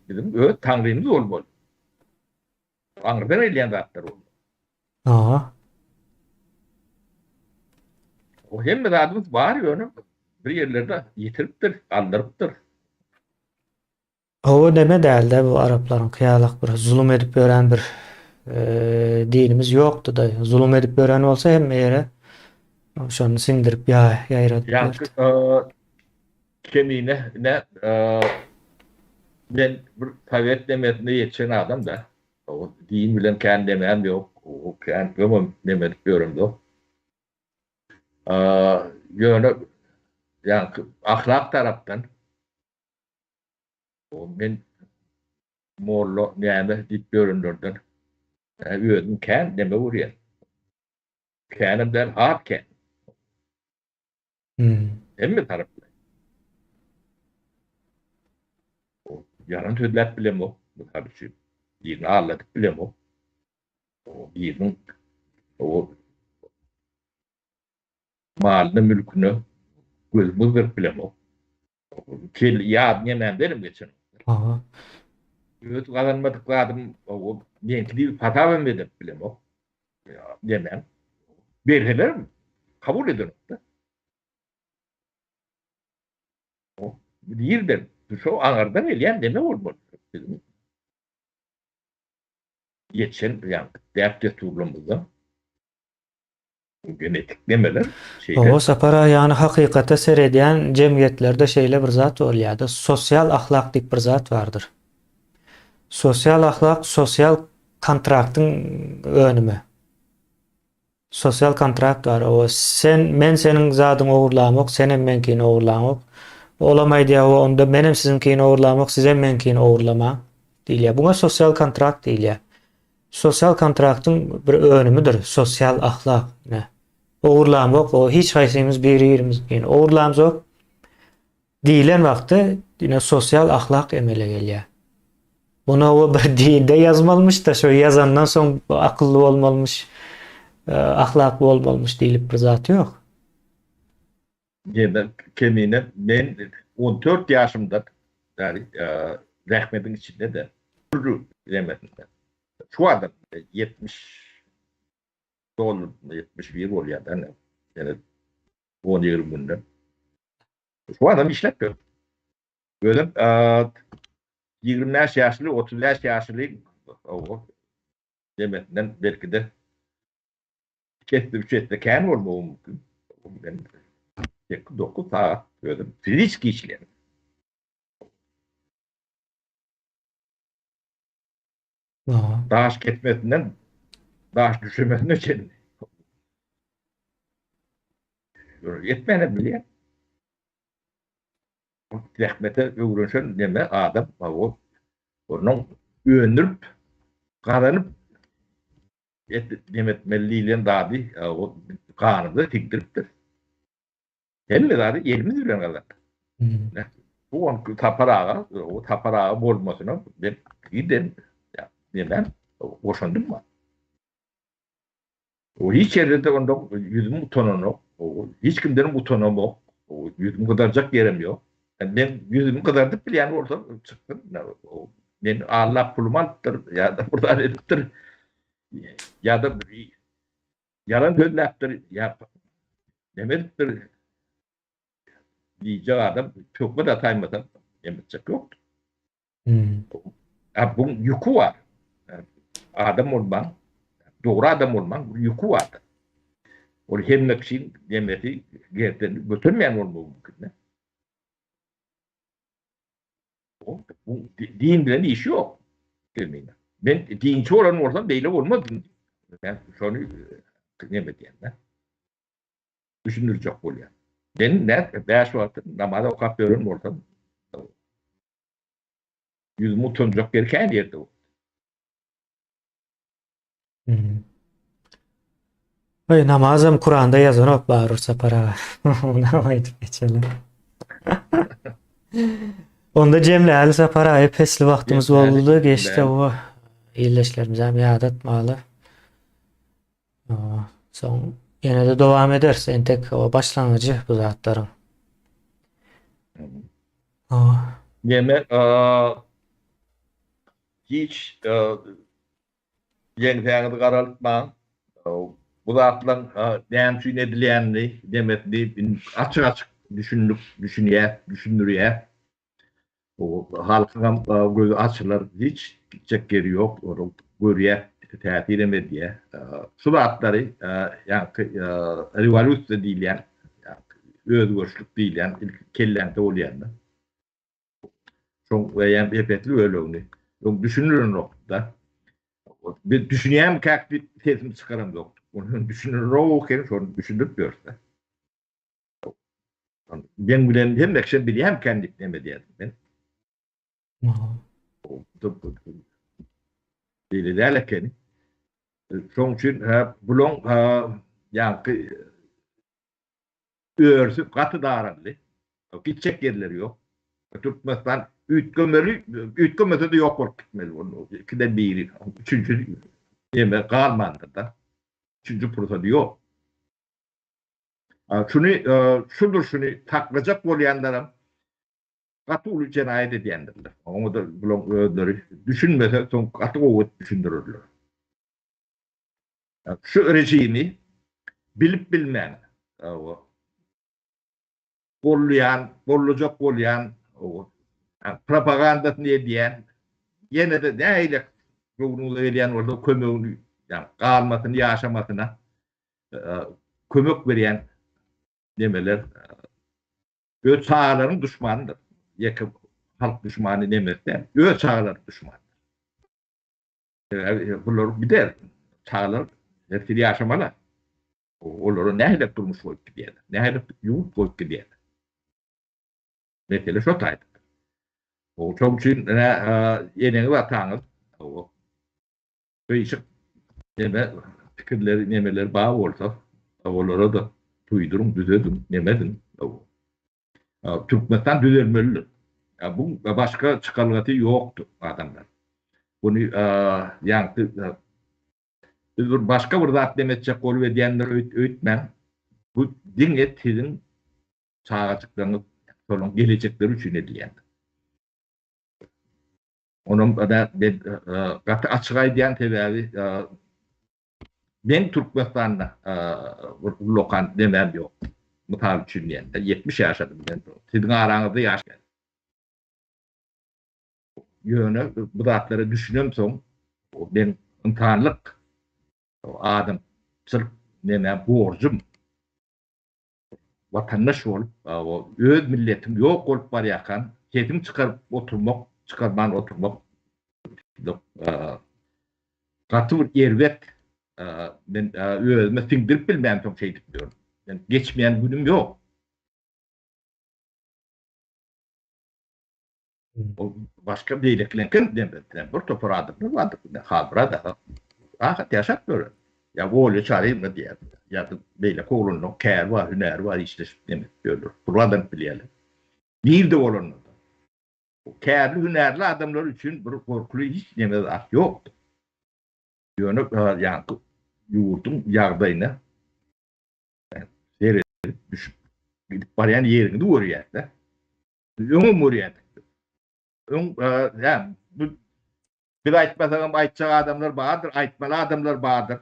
Biziň öz Taňrymyz bolmaly. Aňyrdan gelýän zatlar ol. Aha. O hemme zadymyz bar ýöne bir ýerlerde ýitiripdir, aldyrypdyr. Hawa neme dälde bu araplaryňky ýalak bir zulum edip ýören bir dinimiz ýokdy-da. Zulum edip ýören bolsa hemme ýere şony siňdirip ýaýradyp ýördi. Kemine ne men bir sowet nemesinde ýetişen adam-da. Din bilen kän nemäm ýok. Kän öňem neme edip ýöremzok. Ýöne ýaňky ahlak tarapdan men molla näme diýip ýörenlerden özüm kän neme görýän. Känem däl, has kän. Hemme tarapdan. Ýalan sözläp bilemok, mysal üçin. Birini aldadyp bilemok. Biriniň o malyna, mülküne gözüm gyzdyryp bilemok. Kel ýad nemem benim geçen. Aha. Öz gazanmadyk zadym o meňki diýip hasabam edip bilemok. Nemem. Berseler kabul edenok-da. Nirden? Şo aňyrdan gelýän neme bolmaly biziň? Ýetişen ýaňky däp-dessurlarymyzdan genetik nemeler şeýle. Hawa Sapar aga ýagny hakykata seredýän jemgyýetlerde şeýle bir zat bolýada sosial ahlak diýip bir zat bardyr. Sosial ahlak sosial kontraktyň önümi. Sosial kontrakt bar. Owa sen men seniň zadyňy ogurlamok, senem meňkini ogurlaňok. Olam aýdýar, owa onda menem siziňkini ogurlamok, sizem meňkini ogurlamaň diýilýär. Buňa sosial kontrakt diýilýär. Sosial kontraktyň bir önümidir sosial ahlak. Ine. Ogurlamok, o hiç haýsymyz biri-birimiziňkini ogurlamzok. Diýlen wagty ine sosial ahlak emele gelýär. Muny o bir dinde ýazmalymyş-da, şo ýazandan soň akylly bolmalymyş, ahlakly bolmalymyş diýlip bir zat ýok. Ýene Kemine men 14 ýaşymda bäri zähmediň içinde-de dürli nemesinde. Şu adam 70. Doldurdym, 71 bolýar-da ine. Ýene on-ýigrimi günden. Şu wagtam işläp ýörün. Özem 25 ýaşly, 35 ýaşly demesinden belki-de iki esse, üç esse kän bolmagy mümkin. Men 8-9 sagat özüm fiziski işleýän. Daş kesmesinden daş düşemesine çenli. Etmänem bilýän. Zähmete öwrenşen neme adam o onuň öndürip gazanyp et neme etmeli diýlen zady o ganymyza siňdiripdir. Hemme zady elimiz bilen gazandyk. Bu onki Sapar aga, o Sapar aga bolmasyna ben giden neme goşandym bar. O hiç ýerde-de onda ýüzüm utananok, hiç kimdenem utanamok, ýüzüm gyzarjak ýerem ýok. Men ýüzümi gyzardyp bilýän bolsam, çyksyn, meni aldap pulumy alypdyr ýa-da bir zat edipdir, ýa-da ýalan sözläpdir, ýa neme edipdir diýjek adam töhmet ataýmasam, neme etjek ýokdur. A buň ýüki bar. Adam bolmaň, dogry adam bolmaň bir ýüki bardyr. Ol hemme kişiň demesi gerden götermeýän bolmagy mümkin. Bu din bilen işi ýok. Gelmeýär. Men dinçi bolan bolsam beýle bolmazdym. Men şony neme diýen-de. Düşündirjek bolýan. Men ne 5 wagt namaz okap ýören bolsam Ýüzümi utanjak ýeri kän ýerde boldy. Oý, namazam Kuranda ýazanok barybir Sapar aga. Onam aýdyp geçeli. Onda jemläli Sapar aga, ep-esli wagtymyz boldy, geçdi o. Ildeşlerimizem ýadatmaly. Soň ýene-de dowam ederis. Entek o başlangyjy bu zatlaryň. Neme hiç ýeňsäňizi garaltmaň. Bu zatlaryň näme üçin edilýänini, nemesini açyk-açyk düşündik, düşünýäs, düşündirýäs. Halkyňam gözi açylar, hiç gitjek ýeri ýok, ony görýär, täsirem edýär. Şu zatlary ýaňky rewolýusiýa diýilýän, özgerişlik diýilýän ilki kelläňde bolýanda. Şoň ýa epesli bölegini öň düşünilenokda. Biz düşünýärmikäk diýip sesimizi çykaramzokdyk. Ony düşünilenok eken, şony düşündirip ýörüs-de. Meň bilen hemme kişi bilýärmikäm diýip neme diýerdim men. Beýle däl ekeni. Şoň üçin bulaň ýaňky örüsi gaty daraldy. Gitjek ýerleri ýok. Türkmenistan üýtgemeli, üýtgemese-de ýok bolup gitmeli. Ikiden biri, üçünji neme galmandyr-da. Üçünji pursady ýok. Şuny, şu durşuny saklajak bolýanlaram gaty uly jenaýat edýändirler. Oňa-da bulaň özleri düşünmese, soň gaty gowy edip düşündirerler. Şu režimi bilip-bilmän, gollaýan, gollajak bolýan, propagandasyny edýän, ýene-de nähili göwnüňize gelýän bolsa kömegini, ýagny galmasyny, ýaşamasyna kömek berýän nemeler öz çagalaryň duşmanydyr. Ýeke halk duşmany nemesi däl, öz çagalaryň duşmanydyr. Sebäbi bular gider. Çagalar ertir ýaşamaly. Olara nähili durmuş goýup gidýärler? Nähili ýurt goýup gidýärler? Mesele şo taýda. Şoň üçin eneňiz ataňyz Gyşyk neme pikirleri nemeleri bar bolsa olara-da duýduryň düzediň neme ediň. Türkmenistan düzelmelidir. Bu başga çykalgasy ýokdur adamlar. Buny ýaňky biz bir başga bir zat neme etjek bolup edýändir öýtmäň. Bu diňe siziň çagajyklaryňyz şolaryň gelejekleri üçin edilýändir. Onam men gaty açyk aýdýan sebäbi. Men Türkmenistanda bir ullakan nemem ýok. Mysal üçin diýende 70 ýaşadym men. Siziň araňyzda ýaş. Ýöne bu zatlara düşünemsoň men ynsanlyk adamçylyk nemem borjum watandaş bolup öz milletim ýok bolup barýarkan sesiň çykaryp oturmak çykarman oturmak gaty bir erbet men özüme siňdirip bilmänsoň şeýdip ýörün. Men geçmeýän günüm ýok. Ol başga beýlekileňkem demretdiler. Bir topar adamlar bardy. Halmyrat aga rahat ýaşap ýör. Ýa Olýa Çaryýewna diýýär. Ýa-da beýleki oglanlaryň käri bar, hünäri bar, işleşip nemetip ýörler. Pul gazanyp bilýärler. Nirde bolanda-da. Kärli, hünärli adamlar üçin bir gorkuly hiç neme zat ýokdy. Ýöne ýaňky ýurduň ýagdaýyna seredip düşüp gidip barýan ýeriňizi görýär-de. Öňem görýärdik biz. Öň ýa bu biz aýtmasagam aýtjak adamlar bardyr, aýtmaly adamlar bardyr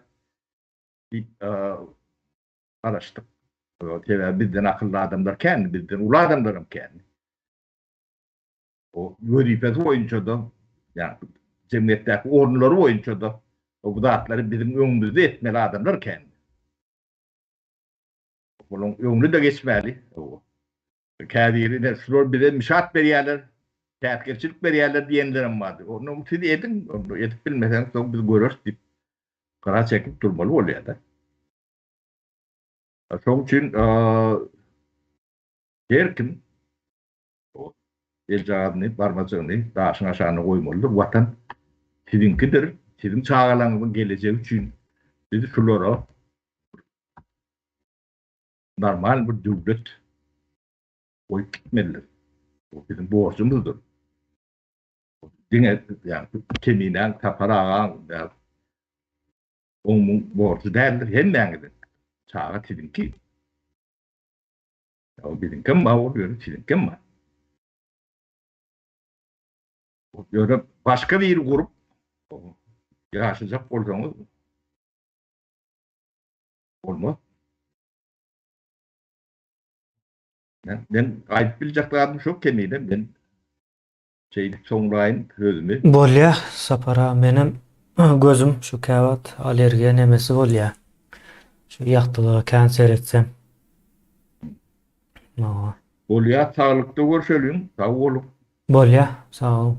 diýip garaşdyk. Sebäbi bizden akylly adamlar kän, bizden uly adamlar hem kän. O wezipesi boýunça-da, ýa jemgyýetdäki orunlary boýunça-da bu zatlary biziň öňümizde etmeli adamlar kän. Onuň öňüne-de geçmäli. Käbiri ine şular bize mişat berýärler, päsgelçilik berýärler diýenlerem bardy. Onda siz ediň, onda edip bilmeseňiz soň biz göreris diýip gyra çekip durmaly bolýar-da. Şonuň üçin her kim eljagazyny, barmajygyny daşyň aşagyna goýmalydyr. Watan siziňkidir, siziň çagalaryňyzyň gelejegi üçin biz şulara normal bir döwlet goýup gitmelidir. Bu biziň borjumyzdyr. Diňe ýa Keminäň, Sapar agaň ýa oň-muň borjy däldir, hemmäňiziň. Çaga siziňki. Ýa biziňkem bar, ol ýöne siziňkem bar. Ýöne başga biri gurup ýaşajak bolsaňyz bolmaz. Men, men aýdyp biljek zadym şo Kemile, men şeýdip soňlaýyn sözümi. Bolýa Sapar aga menem gözüm şu käwagt allergiýa nemesi bolýa. Şu ýagtylyga kän seretsem. Hawa. Bolýa saglykda görşeliň sag boluň. Bolýa sag boluň.